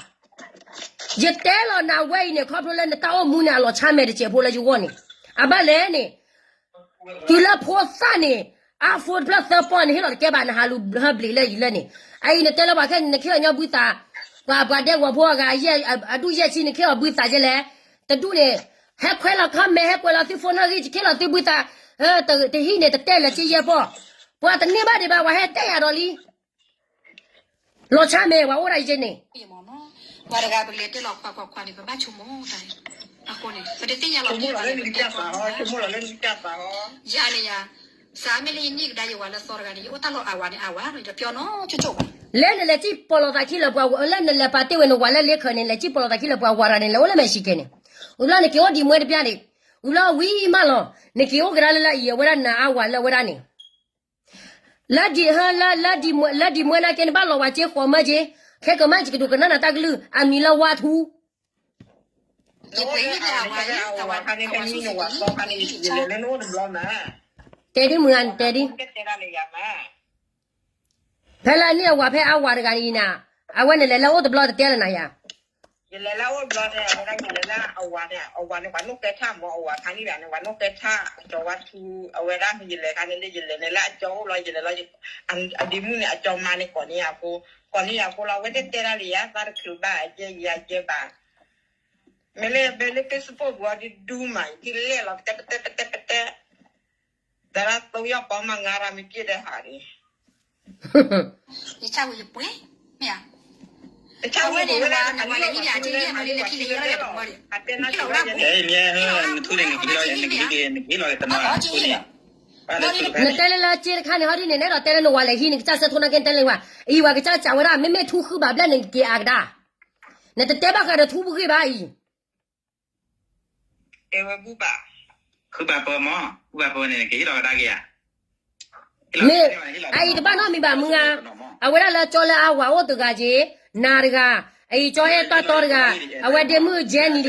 ယတဲလီၤနၤဝဲအံၤန့ၣ် ခီဖျိလၢနတၢ်အိၣ်မူန့ၣ် အလီၤဆါမဲာ်တစဲးဖိလၢယဂီၢ်န့ၣ်, အဘၣ်လဲၣ်န့ၣ်, တုၤလၢဖိသၣ်န့ၣ် အါဖိတဖျၢၣ်သၢပီၢ်န့ၣ် ဟ့ၣ်လီၤတကဲဘၣ် နဟးလူၤဟၢဘျံးလၢယံၤလၢန့ၣ်, အအံၤနတဲလၢပှၤခဲန့ၣ် နခ့လီၤညီဘုသး, ပှၤပှၤဒဲကဝီၤဖိအဂၤ အဒူၣ်ယဲၢ်ဆံ နခ့လီၤဘုသးကဲလဲၣ်, တဒူၣ်န့ၣ်, ဟဲခွဲးလီၤခီမဲာ် ဟဲကွဲးလီၤသုဖိနီၣ်ဂံၢ် ယခ့လီၤသုဘုသး, တဟံၣ်န့ၣ် တတဲလၢၤက့ယဲၢ်ပီၢ်, ပှၤတန့ၢ်ဘၣ်ဒံးဘၣ် ပှၤဟဲတဲယၤဒီးလံ လီၤဆါမဲာ် ပှၤအိၣ်ဒၣ်ယဲန့ၣ်, ပှၤတဂၤပလဲၤတဲလီၤခွါခွါခွါန့ၣ် ပဘၣ်ဆိကမိၣ်တၢ်, အဃိန့ၣ် ပတသ့ၣ်ညါလီၤ ဆိကမိၣ်လီၤလၢနကစၢ်သးဟီ, ဆိကမိၣ်လီၤလၢနကစၢ်သးဟီ, ယၤန့ၣ်ယၤ, စးမ့ၢ်လၢယန့ၢ်ကဒါယဝၤလၢသီတဂၤန့ၣ် ယအိၣ်တၢ်လီၢ်အါဝၤန့ၣ်အါဝၤနီၤ ယတပျီနီၤ ဆိဆိဘၣ်, လၢနလဲၤစံၣ်ပီးလီၤသးခံလၢပှၤ, လၢနလဲၤပာ်တ့ၢ်ဝဲနဝၤလၢလ့ခၢးန့ၣ် လဲၤစံၣ်ပီးလီၤသးခံလၢပှၤဝၤရၤန့ၣ် လဲၤအိၣ်လၢမဲာ်ဆံးကဲန့ၣ်, ဝံၤလီၤနက့ၤအိၣ်ဒံးမွဲတပျၢ်န့ၣ်, ဝံၤလီၤဝံၤမးလီၤ, နက့ၤအိၣ်ကဒါလၢလၢအံၤ အဝဲဒၣ်နၤအါဝၤလၢအဝဲဒၣ်န့ၣ် လၢဒ်, လၢဒ်မွဲနာ်က့ နဘၣ်လီၤဝၤက့ဃိးမၢက့, ခဲကမၣ်ကကဒိးကနၣ်နၤတၢ်ကလုၢ် အမံၤလၢဝါထူ, တဲဒ်မုၢ်ဂၤနတဲဒ်, ဖဲလၢအန့ၢ်အဝၤဖဲအါဝၤတဂၤအံၤန့ၣ်, အဝဲန့ၣ်လဲၤလၢအိၣ်တဘျီတတဲလၢနၤယၤ ယလဲၤလၢအအိၣ်တဘျီန့ၣ် အဝဲဒၣ်ယလဲၤလၢအဝၤန့ၣ် အဝၤန့ၣ် ပှၤနိၣ်ဃဲထၣ်မၢ် အဝၤခါန့ၣ်ဘၣ်န့ၣ် ပှၤနိၣ်ဃဲထၣ် အကၠီၤဝါထူ အဝဲဒၣ် ယလဲၤခါန့ၣ်လၢ ယလဲၤန့ၣ်လၢအကၠီအိၣ်ဘျီ ယလဲၤလီၤ အဒ့မုၣ်န့ၣ် အကၠီမါန့ၣ် ကိးန့ၢ်ယၤအဃိ ကိးန့ၢ်ယၤအဃိလီၤ အဝဲတတဲဒၣ်လၢယၤ သးတချုးဘၣ် အကဲယၤကဲဘၣ် မ့ၢ်လၢ မ့ၢ်လၢ Facebook ပူၤအီၤဒုဒူမး ယကလဲၤလီၤ ပတဲပတဲပတဲပတဲ သရၣ်သိယီၣ်ပီမး ငါရၤမ့ၢ်ပျဲၢ်ဒီးဟးန့ၣ် ယဆၣ်ဝဲယပှဲၤ မ့ၢ်ဧါ အဝဲန့ၣ်နဝၤလဲၤဟံးန့ၣ် အက့ယဲၢ်မးလၢလၢခံန့ၣ် ယဲၢ်လီၤကတမီၤန့ၣ် နတဲလၢလၢက့တခါန့ၣ် ဟီဒ်န့ၣ် နဲဒိးတဲလၢလၢက့တခါန့ၣ် ဟီဒ်န့ၣ် နဝၤလဲၤဟံးန့ၣ် ကစၢ်စၢ်ထိးနာ်က့ နတဲလၢဝဲ အံၤဝဲကစၢ်စၢ်ဝဲဒၣ် မ့မ့ၢ်ထူဃုဘၣ်ဘျဲၣ်န့ၣ် နက့ၤအါကဒါ နတတဲဘၣ်ဃးဒီးထူပူၤဂ့ၢ်ဘၣ်အံၤ တဲဝဲဘူၣ်ဘၣ် ဃုဘၣ်ပၢမၢ် ဃုဘၣ်ပၢန့ၣ် ကဟ့ၣ်လီၤကဒါက့ၤဧါ မ့ၢ် အအံၤတဘၣ်နီတမံၤဘၣ်မုၢ်ဂၤ အဝဲဒၣ်လၢကၠီလၢအဝၤအိၣ်တဂၤက့ၤ နၤတဂၤ အအံၤကၠီအဲၣ်တၢ်တီတဂၤ အဝဲဒ့မုၣ်ကဲနံၤ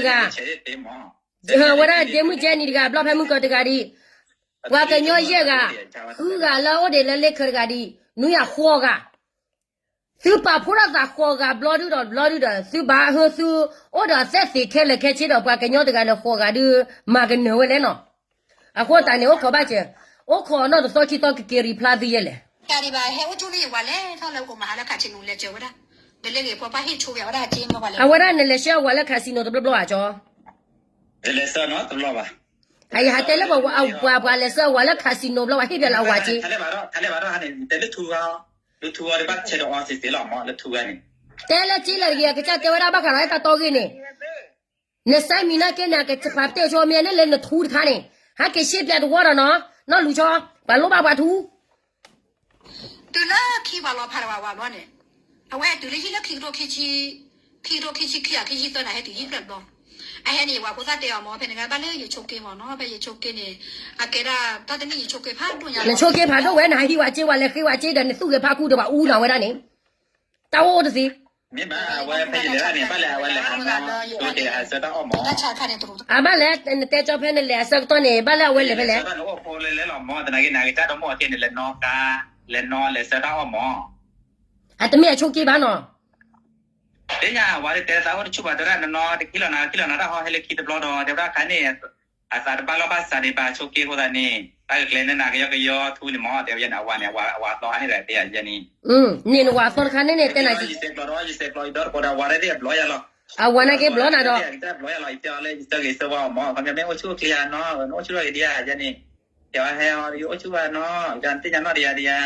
တဂၤ ဝဲဒၣ်ဒ့မုၣ်ကဲနံၤတဂၤ ဘျီဖဲမုၢ်ကၢတဂၤဒံး ပှၤကညီယဲၢ်ဂၤ ဃုဂၤလၢအိၣ်ဒံးလၢလ့ခၢတဂၤဒံး နွံဂၤဃိးဂၤ သုပာ်ဖှိၣ်ထီၣ်သးဃိးဂၤဘျီဒုဒီးဘျီဒုဒီး သုဘၣ်ဟၢသုအိၣ်ဒီးသဲသ့ၣ်ခဲလၢာ်ခဲဆ့ဒီး ပှၤကညီတဂၤဒီးဃိးဂၤဒု မၤကနၢၤဝဲလဲၣ်နီၤ. အဃိသတးန့ၣ် အိၣ်ခိးဘၣ်စၢၤ အိၣ်ခိးနီၢ်တသီခံသီကက့ၤ reply သုယဲၢ်လဲၣ်. တၢ်ဒံးဘၣ် ဟဲအိၣ်ကၠိလၢယဝၤလဲၣ် ထီၣ်လၢအိၣ်မၤဟါလၢ casino လဲၤစၢၤဝဲဒၣ် ဒီးလၢဂ့ၤဖီပှၢ်ဟ့ၣ်ဆိဝဲဒၣ်က့မ့ၢ်ဝဲလဲၣ် အဝဲဒၣ်နလဲၤဆှၢအဝၤလၢ casino တဘျီဘျီဧါကၠီ တလဲၤဆှၢနီတဘျီဘၣ်. အယဟးတဲလၢပှၤ ပှၤ ပှၤလဲၤဆှၢအဝၤလၢ casino ဘျီ ပှၤဟ့ၣ်ပျဲလၢအဝၤက့ တလဲၤဘၣ်ဒီး တလဲၤဘၣ်ဒီး တဲလၢထူဂၤ လၢထူဂၤဒီးဘၣ်ဆဲးဒီးအီၤသ့သ့လီၤမး လၢထူဂၤန့ၣ် တဲလၢက့လၢာ်တဂ့ၤ အကစၢ်တဲဝဲဒၣ်ဘၣ်ဃးဒီးအဲၣ်တၢ်တီဂ့ၢ်န့ၣ် နစဲမံၤနာ်က့န့ၣ် ကပာ်တဲဆိမ့ၢ်န့ၣ်လၢနထူတခါန့ၣ် ဟဲက့ၤရှဲပျဲတဝီဒီးနီၤ နီၢ်လူၤဆီ ပှၤလိၣ်ဘၣ်ပှၤထူ တုၤလၢခံပှၤလီၤဖးတဝးဝးဘျီန့ၣ် အဝဲတုၤလၢဟံၣ်လၢခံကထိခံဆံ ခံကထိခံဆံခံ ခံဆံသၢန့ၣ် ဟဲတုၤဟံၣ်ဖျၢၣ်ဘျီ အဟဲန့ၣ် ယဝၤဖိသၣ်တဲအီၤမ့ၢ် ဖဲန့ၣ်ကဘၣ်လၢယဆိးက့မ့ၢ်နီၤ ဖဲယဆိးက့န့ၣ် အကဲဒၣ်တၢ်တနံၣ်ယဆိးက့ဖးဒိၣ်ညါ နဆိးက့ဖးဒိၣ်ဝဲ နဟးဟံးဝဲက့ ဝဲလဲၤဃ့ဝဲက့ဒီး နသူၣ်ဂဲၤဖးကူဒီးပှၤအူနီၤဝဲဒၣ်န့ၣ် တၢ်အိၣ်အိၣ်တသ့ မ့ၢ်ဘၣ် အဝဲဖဲယလဲၤဒၣ်န့ၣ် ဘၣ်လဲၣ်အဝဲလဲၤဟးနီၤ ဆိးက့ဟးဆၢတၢ်အီၣ်မး အဘၣ်လဲၣ် နတဲကၠီဖဲနလဲၤအဆၢကတီၢ်န့ၣ် ဘၣ်လၢအဝဲလဲၤဖဲလဲၣ် နအိၣ်ဖိလဲၤလဲၤလီၤမး သနာ်က့န့ၣ် ကစၢ်ဒီမါအီၤက့န့ၣ် လဲၤနီၣ်ကါ လဲၤနီၣ်လဲၤဆၢတၢ်အီၣ်မး အတမ့ၢ်အဆိးက့ဘၣ်နီၤ သ့ၣ်ညါဝဲတဲသးအိၣ်တဆူၣ်ဘၣ် တဲဝဲဒၣ်နနီၣ်တကံၢ်လီၤနၤ ကံၢ်လီၤနၤတၢ်ဟီဟဲလၢခံတဘျီဒီး တဲဝဲဒၣ်ခါန့ၣ် အသးတဘၣ်လီၢ်ဘၣ်စးဒံးဘၣ်ဆိးက့အဃိသတးန့ၣ် တၢ်ကကျဲၤန့ၢ်နၤကယီကယီထူန့ၣ်မး တဲဝဲန့ၣ် အဝၤန့ၣ် အဝၤသီဟဲန့ၣ်ဒီးတဲယၤန့ၣ် န့ၣ်နဝၤသီတခါန့ၣ်န့ၣ် တဲနၤက့ ယစဲးကျိးဒီး ယစဲးကျိးအံၤဒီတကိးဒီး အဝၤရဲၣ်သ့ၣ်အဘျီယၤလီၤ အဝၤနာ်က့ဘျီနၤဒီး အဝၤရဲၣ်သ့ၣ်အဘျီယၤလီၤ ယတဲအီၤလၢယဆၢဂ့ၤဆၢဝါအီၤမး ခီပညီမ့ၢ်အိၣ်ဆူၣ်အိၣ်ချ့ယၤနီၤ နအိၣ်ဆူၣ်ထီၣ်ဂ့ၤဒံးယၤန့ၣ် တဲအီၤဟဲအီၤယအိၣ်ဆူၣ်ဝဲနီၤ ယသ့ၣ်ညါနီၣ်ဒံးယၤဒံးယၤ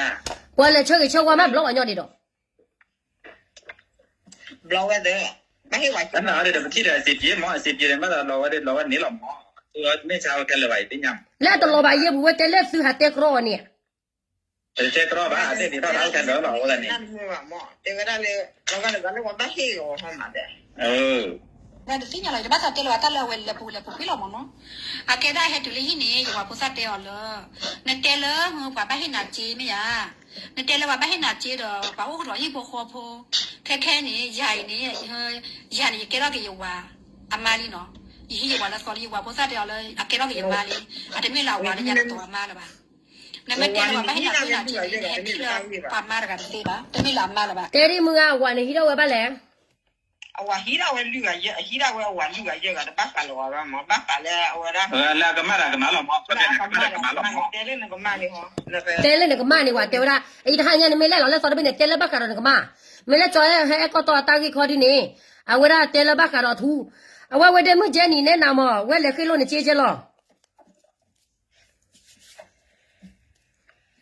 ပှၤလဲၤဆၢဂ့ၤဆၢဝါမးဘျီပှၤညီဒံးဒီး ဘျီဝဲသ့ၣ် ဘၣ်ဟ့ၣ်ဝဲ တၢ်မၤအီၤဒီးပထံၣ်ဒီးအစ့းပျ့ၤမး အစ့းပျ့ၤဒီးမ့ၢ်လီၤဝဲဒီးလီၤဝဲန့ၣ်လီၤမး မ့ၢ်ဆါဝဲခဲလၢာ်ဘၣ်အံၤသ့ၣ်ညါ လၢတလီၤဘၣ်ယဲၢ်ပူၤဝဲတဲလၢသုဟးတဲကြီအီၤန့ၣ် တဲကြီဘၣ် တဲဒ်ထီၣ်တၢ်ခဲလၢာ်လီၤ အဃိသတးန့ၣ် တဲဝဲဒၣ်လၢ လီၤဂာ်လၢဂာ်လၢပှၤဘၣ်ဟ့ၣ်အီၤဟီမးဒီး နတသ့ၣ်ညါလီၤ ယတဘၣ်သးတဲလၢၤဘၣ်တၢ်လၢအဝဲလဲၤပူၤလဲၤပူၤကွံာ်လီၤမးနီၤ အကဲဒၣ်ဟဲတုၤလၢဟံၣ်န့ၣ် ယဝၤဖိသၣ်တဲအီၤလၢ နတဲလၢပှၤဘၣ်ဟ့ၣ်နၤစ့မ့ၢ်ဧါ နတဲလၢပှၤဘၣ်ဟ့ၣ်နၤစ့ဒီး ပှၤအိၣ်ကဒီးဟံၣ်ဖိဃီဖိ ခဲခဲန့ၣ် ယၤအံၤန့ၣ် ယၤန့ၣ် ယကဲထီၣ်က့ၤယဝၤအမါလံနီၤ ယဟံးယဝၤလၢသီလံ ယဝၤဖိသၣ်တဲအီၤလၢ အကဲထီၣ်က့ၤယမါလံ အတမ့ၢ်လၢအဝၤလၢယၤတတီၤအမါလၢၤဘၣ် နမ့ၢ်တဲလၢပှၤဘၣ်ဟ့ၣ်နၤစ့နၤစ့န့ၣ် နဟဲထံၣ်လၢပှၤမါတဂၤတသ့ဘၣ် တမ့ၢ်လၢအမါလၢၤဘၣ် တဲဒ်မုၢ်ဂၤအဝၤန့ၣ်ဟံးထီၣ်ဝဲဘၣ်လဲၣ် အဝၤဟံးထီၣ်ဝဲလွံၢ်ဂၤယဲၢ် အဟံးထီၣ်ဝဲအဝၤလွံၢ်ဂၤယဲၢ်ဂၤ တဘၣ်ဃးလၢၤဝဲဘၣ်မး ဘၣ်ဃးလၢအဝဲဒၣ် လၢအကမၣ်ဒီးကမၣ်လီၤမး လၢအကမၣ်ဒီးကမၣ်လီၤမး တဲလၢနကမၣ်န့ၣ်ဟီ တဲလၢနကမၣ်န့ၣ်ဝဲ တဲဝဲဒၣ် အံၤတဟါညါနမ့ၢ်လဲၣ်လီၤလၢသီတဘ့ၣ်န့ၣ် တဲလၢဘၣ်ဃးဒီးနကမၣ် မ့ၢ်လၢကၠီဟဲအဲၣ်ကီၢ်တီအတၢ်ဂ့ၢ်ခီဒ်န့ၣ် အဝဲဒၣ်တဲလၢဘၣ်ဃးဒီးထူ အဝဲဝဲဒၣ်မုၢ်ကဲနံၤနဲနၤမး ဝဲလဲၤဃ့လိာ်နစ့ကဲလီၤ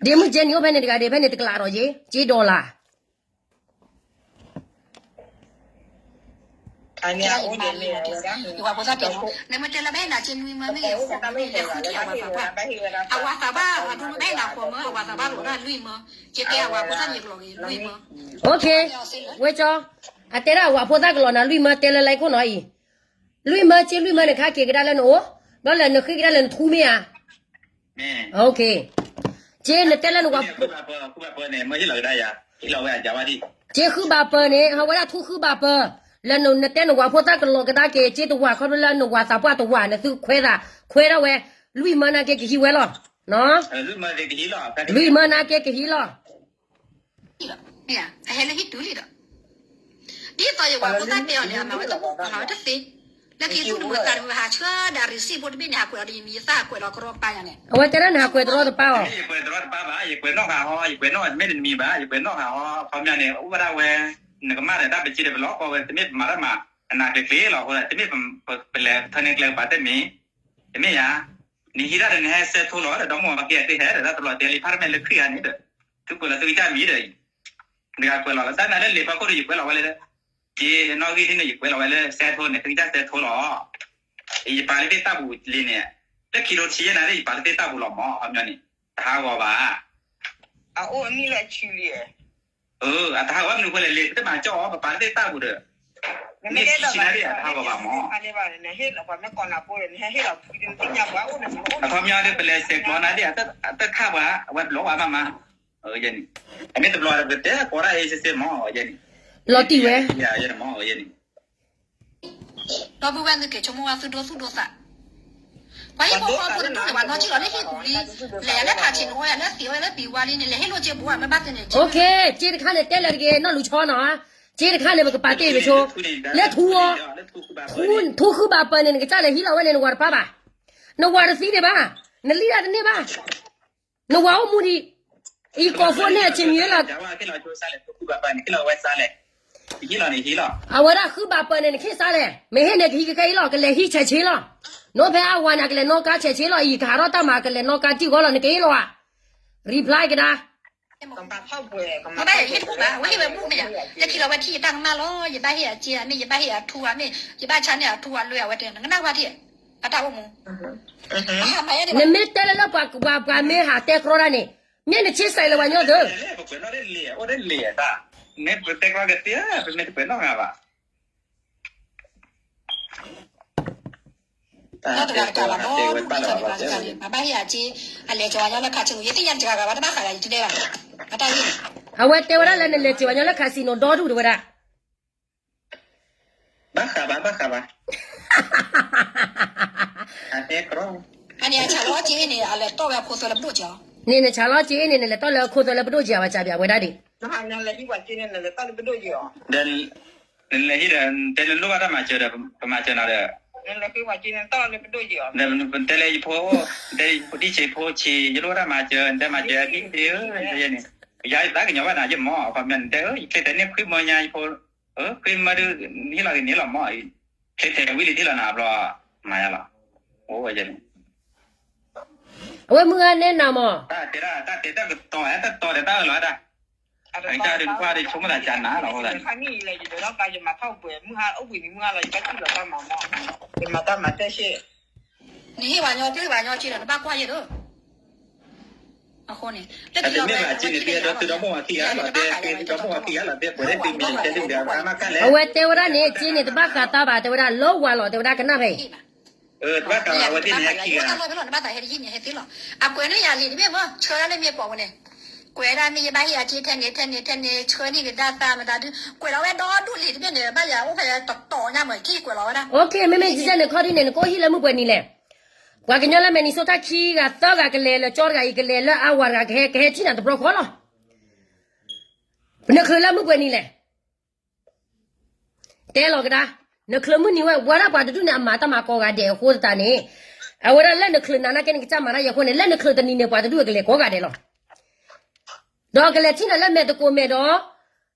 ဒ်မုၢ်ကဲနံၤအိၣ်ဖဲန့ၣ်တဂၤဒ်ဖဲန့ၣ်တကလးဒီးယ့ၣ် က့ဒီလၣ် ယဝၤဖိသၣ်တဲမး နမ့ၢ်တဲလၢဘၣ်ဟ့ၣ်နၤစ့နွံမၢမ့ၢ်ဂ့ၤ ဃိးမၢမ့ၢ်ဂ့ၤ လဲၤဃုထံၣ်အဝၤသးပှၢ် အဝၤသးပှၢ်အဒိနဘၣ်ဟ့ၣ်နၤဃိးမၢ အဝၤသးပှၢ်လိာ်ဒၣ်လွံၢ်မၢ ယတဲအဝၤဖိသၣ်န့ၣ်ယကျိာ်ဂ့ၤလွံၢ်မၢ ဝဲကၠီ အတဲဒၣ်အဝၤဖိသၣ်ကလီၤနၤလွံၢ်မၢ တဲလၢလၢခိၣ်နီၤအံၤ လွံၢ်မၢ စ့လွံၢ်မၢန့ၣ် ကဟဲက့ၤကဒါလၢနအိၣ် ဘျီလၢနဃ့ကဒါလၢနထူမ့ၢ်ဧါ စ့နတဲလၢနဝၤ စ့ဃုဘၣ်ပၢၤန့ၣ် ဟဝဲဒၣ်ထူဃုဘၣ်ပၢၤ လၢနတဲနဝၤဖိသၣ်ကလီၤကဒါက့ၤ စ့တဝၤ ခီဖျိလၢနဝၤသးပှၢ်တဝၤ နသုခွဲးသး ခွဲးထီၣ်ဝဲ လွံၢ်မၢနာ်က့ကဟံးဝဲလီၤ လွံၢ်မၢနာ်က့ကဟံးလီၤ အဟဲလၢဟံၣ်တုၤလံဒီး ဒ်သိးယဝၤဖိသၣ်တဲအီၤန့ၣ် အမၤဝဲတအိၣ် အမၤဝဲတသ့ လၢခံသူၣ်တမုာ်သးတမုာ် ဟးဆှၢဒၣ် receipt ဖိတဘ့ၣ်န့ၣ် ဟးကွဲးအီၤဒီးယမံၤယသၣ်ဟးကွဲးလီၤကရီပာ်ယၤန့ၣ် အဝဲတဲဒၣ်နဟးကွဲးတရီတပါအီၤ ယကွဲးတရီတပါဘၣ် ယကွဲးနီၣ်ဃာ်ဟီ ယကွဲးနီၣ်မ့ၢ်တမံၤဘၣ် ယကွဲးနီၣ်ဃာ်ဟီ ခီပညီန့ၣ် အိၣ်ဝဲဒၣ်ဝဲ နကမၣ်ဒီးတၢ်ပစံးဒီးပလီၢ်ကီဝဲ တမ့ၢ်ပမၤတၢ်မၤ အနၢ်ကျ့ကျ့လီၤအဃိ တမ့ၢ်ပလဲၤထၢန့ၢ်ကျဲကပၤတမ့ၢ် တမ့ၢ်ယၤ နဟံးဒၣ်ဒီးနဟဲစဲးထိလီၤဒီး ဒီမါဝၤက့အတ့ၢ်ဟဲဒီး တၢ်တဘျီတဲလံ ဖးတမဲာ်လၢခရံာ်ဂၤန့ၣ်ဒီး သုကွဲးလီၤသုကစၢ်မံၤဒီး တဂၤကွဲးလီၤလီၤ တၢ်မၤလၢလံာ်ဖီခိၣ်ဒီး ယကွဲးလီၤဝဲလၢ က့နီၣ်ဂံၢ်ဒ်န့ၣ် ယကွဲးလီၤဝဲလၢစဲးထိန့ၣ် သုကစၢ်စဲးထိလီၤ ယပာ်လၢသ့ၣ်တၢ်ပူၤလံန့ၣ် လၢခံထိဆံယဲၢ်နၤဒီး ယပာ်လၢသ့ၣ်တၢ်ပူၤလီၤမး ခီပညီန့ၣ် တဟးဂီၤဘၣ် အအိၣ်အနံၣ်လၢအဆံလံ အတဟးဂီၤဘၣ် မနုၤဃိလဲၣ် လံာ်တမၤကၠီၣ်အီၤ ပပာ်လၢသ့ၣ်တၢ်ပူၤဒီး နမ့ၢ်အဲၣ်ဒိးပာ်လၢသ့ၣ်တၢ်ပူၤ တဟးဂီၤဘၣ်မး အခီပညီဒီး ပလဲၤစဲးကျိးနၤဒီး အတၢ်ခၣ်ပှၤ အဝဲတဘျီဝဲမးမး ယဲန့ၣ် အမ့ၢ်တဘျီဒီး ပကတဲကိးဒၣ်အ့ၣ်စ့စ့မး ယဲန့ၣ် လီၤတံၢ်ဝဲ ယဲန့ၣ်မး ယဲန့ၣ် ဒီပုၢ်ဝဲၢ်သုကဆိကမိၣ်ဝဲသုဒိသူၣ်ဒိသး ပှၤဟံၣ်ဖိဃီဖိတဒူၣ်န့ၣ် ပှၤနီၢ်ကံၣ်လီၤလၢဟံၣ်ပူၤလံ လဲၤယၤလၢထးဆံးန့ၣ် အိၣ်ယၤလၢသံး အိၣ်ယၤလၢပံၤဝါလံန့ၣ် လဲၤဟ့ၣ်လိာ်စ့ဘိးမ့ၢ်ဘၣ်သ့န့ၣ် OK စ့တခါန့ၣ် တဲလၢၤတဂ့ၤ နီၢ်လူၤဆီနီၤ စ့တခါန့ၣ် ပကပာ်တ့ၢ်ပဆိ လၢထူအီၤ ထူဃုဘၣ်ပၢၤန့ၣ် နကစၢ်လဲၤဟံးလီၤဝဲန့ၣ် နဝၤတပၢ်ဘၣ် နဝၤတသံဒံးဘၣ် နလံၣ်ဒၣ်တန့ၢ်ဘၣ် နဝၤအိၣ်မူဒံး အံၤကိးဖိန့ၢ်အဆံးမံၤလီၤ အဝဲဒၣ်ဃုဘၣ်ပၢၤန့ၣ် နခ့ၣ်စါလဲၣ် မ့ၢ်ဟ့ၣ်န့ၣ်ကဟံးကကဲအံၤလီၤ ကလဲၤဟံးဆဲးဆ့လီၤ နိဖဲအဝၤန့ၣ် ကလဲၤနီၣ်ကါဆဲးဆ့လီၤ အံၤကဟးထီၣ်တၢ်မၤ ကလဲၤနီၣ်ကါတံၢ်ဂီၤလီၤ နကဟ့ၣ်လီၤဧါ reply ကဒါ မ့ၢ်ဘၣ်ဟ့ၣ်တဘူၣ်ဘၣ်, အဝဲဟ့ၣ်ဝဲဘူၣ်မ့ၢ်ဧါ, ယထံၣ်လီၤဝဲထံၣ်ယတၢ်ကမၣ်လီၤ, ယဘၣ်ဟ့ၣ်အစ့အမ့ၢ် ယဘၣ်ဟ့ၣ်အထူအမ့ၢ် ယဘၣ်ဆါန့ၢ်အထူအလွဲၢ်အဝဲတဲ နကနၣ်ဝဲထံၣ်, အတၢ်အိၣ်မူ, နမ့ၢ်တဲလၢလၢပှၤပှၤမ့ၢ်ဟးတဲကြီတၢ်န့ၣ်, မ့ၢ်နဆ့စဲးလၢပှၤညီသၢ, ပကွဲးနီၣ်လၢလံာ် အိၣ်လၢလံာ်အတၢ်, နပတဲကြီကသ့ဧါ, ပမ့ၢ်တကွဲးနီၣ်ဂၤဘၣ် တဂၤတဂၤဘၣ်, ပှၤဘၣ်ဟ့ၣ်အစ့, အလဲၤကၠီၤဝဲညီလၢခးဆူ, ယသ့ၣ်ညါတဂၤဂၤဘၣ်, တဘၣ်ဃးဂၤယတဒဲဘၣ်, အတၢ်ဂ့ၢ်န့ၣ်, အဝဲတဲဝဲဒၣ်လၢနလဲၤကၠီၤဝဲညီလၢခးဆူနီၤဒီဒူၣ်တဲဝဲဒၣ်, ဘၣ်ဃးဘၣ် ဘၣ်ဃးဘၣ်, အန့ၣ်အဆၣ်လီၤစ့န့ၣ် အလဲၤတီၢ်ဝဲအခိသွဲလၢပဒိၣ်ကၠီၤ, န့ၣ်နဆၣ်လီၤစ့န့ၣ် နလဲၤတီၢ်လၢအခိသွဲလၢပဒိၣ်ကၠီၤ အဝဲကၠီၤပၠးဝဲဒၣ်ဒံး နလဲၤဟံးပှၤစ့န့ၣ် နလဲၤတီၢ်လၢပဒိၣ်ကၠီၤ, ဒီးနလဲၤဟံးဒီး တဲနလိၣ်ဘၣ်တၢ်မၤစၢၤဒီး ပမၤစၢၤနၤဒီး, နတဲလၢယဖိ, တဲဒံၣ်ဆံးဖိဆံး ယလိၣ်ဘၣ်တၢ်မၤစၢၤ နတဲမၤစၢၤဒ်န့ၣ်ဧၢ, ယသးကညီၤဘၣ်နၤယမၢ်, အခီပညီနတဲ ယချ့တဲန့ၢ်ခွံမၢညါယဖိ, ခွံမၢဒုး ဟ့ၣ်လီၤက့ၤန့ၣ်လီၤမၢ်, ချ့တဲဝံၤလံဟ့ၣ်လီၤနၤဘျီ, မၤယါလီၤ, အိၣ်ဝဲယဲန့ၣ် အဝဲမုၢ်ဂၤနဲနၤမၢ်, တၢ်တဲတၢ်ကတီၤ တၢ်တီၤဒီးတၢ်အၢၣ်လီၤဝဲဒၣ်, အတၢ်ဒုးတခွါဒီးဆိကမိၣ်သးကနၤလီၤ, မုၢ်ဟါအိၣ်ဘှံးနံၤမုၢ်ဟါလီၤ ယဘၣ်ထံၣ်လီၤတၢ်မၤမၢ်, ယမၤတၢ်မၤတၢ်ရှ့, နဟ့ၣ်ပှၤညီကျိၣ်ပှၤညီစ့ဒီး နဘၣ်ကွၢ်ယဲၢ်ဒီး, အဃိန့ၣ် တမ့ၢ်ဘၣ်စ့န့ၣ် ပှၤသုဒီဘိၣ်ဝၤခံဂၤလီၤတဲ သုဒီဘိၣ်ဝၤခံဂၤလီၤတဲ ပှၤဒၣ်သုမ့ၢ်တဲဒုၣ်ဒါ အမ့ၢ်ကလဲၣ်, အဝဲတဲဝဲဒၣ်န့ၣ် စ့န့ၣ် တဘၣ်ဃးသးဘၣ် တဲဝဲဒၣ် လၢဝၤလီၤ တဲဝဲဒၣ်ကနၣ်ဖဲအံၤ, တဘၣ်ဃးဝဲသ့ၣ်န့ၣ်ဟဲခံဂၤ, အကွဲးန့ၢ်ယၤလံာ်တဘ့ၣ်မၢ် ဆှၢဒၣ်လၢမ့ၢ်ပိာ်ဝဲန့ၣ်, ကွဲးဒၣ်မ့ၢ်ယဘၣ်ဟ့ၣ်အစ့ထဲန့ၣ် ထဲန့ၣ် ထဲန့ၣ် ဆှၢန့ၢ်ကဒါသးမတၤဒုး ကွဲးလီၤဝဲဒီဒူၣ်လံာ်တဘ့ၣ်န့ၣ် ဘၣ်ယၤအိၣ်ဖဲတတီၤညါမၢ် ထံၣ်ကွဲးလီၤဝဲဒၣ်, မ့မ့ၢ်စ့န့ၣ် ခီဒ်န့ၣ် နကအိၣ်ဟံၣ်လၢမုၢ်ပှဲၤနံၤလဲၣ်, ပှၤကညီလၢ Minnesota ခံဂၤသၢဂၤကလဲၤလၢကၠီတဂၤအံၤ ကလဲၤလၢအဝၤတဂၤ ကဟဲ ကဟဲထံၣ်နၤတဘျီဃီလီၤ, နချုးလၢမုၢ်ပှဲၤနံၤလဲၣ် တဲလီၤကဒါ, နချုးမုၢ်နံၤဝဲ ဝဲဒၣ်ပှၤတဒူၣ်န့ၣ် အမၤတၢ်မၤကိးဂၤဒဲးအဃိသတးန့ၣ်, အဝဲဒၣ်လၢနချုးနၤနာ်က့ နကစၢ်မၤတၢ်ယဲၢ်အဃိန့ၣ် လၢနချုးတနံၤန့ၣ် ပှၤတဒူၣ်ကလဲၤကိးဂၤဒဲးလီၤ, ဒီးကလဲၤထံၣ်နၤလၢမဲာ်သကိးမဲာ်ဒီး,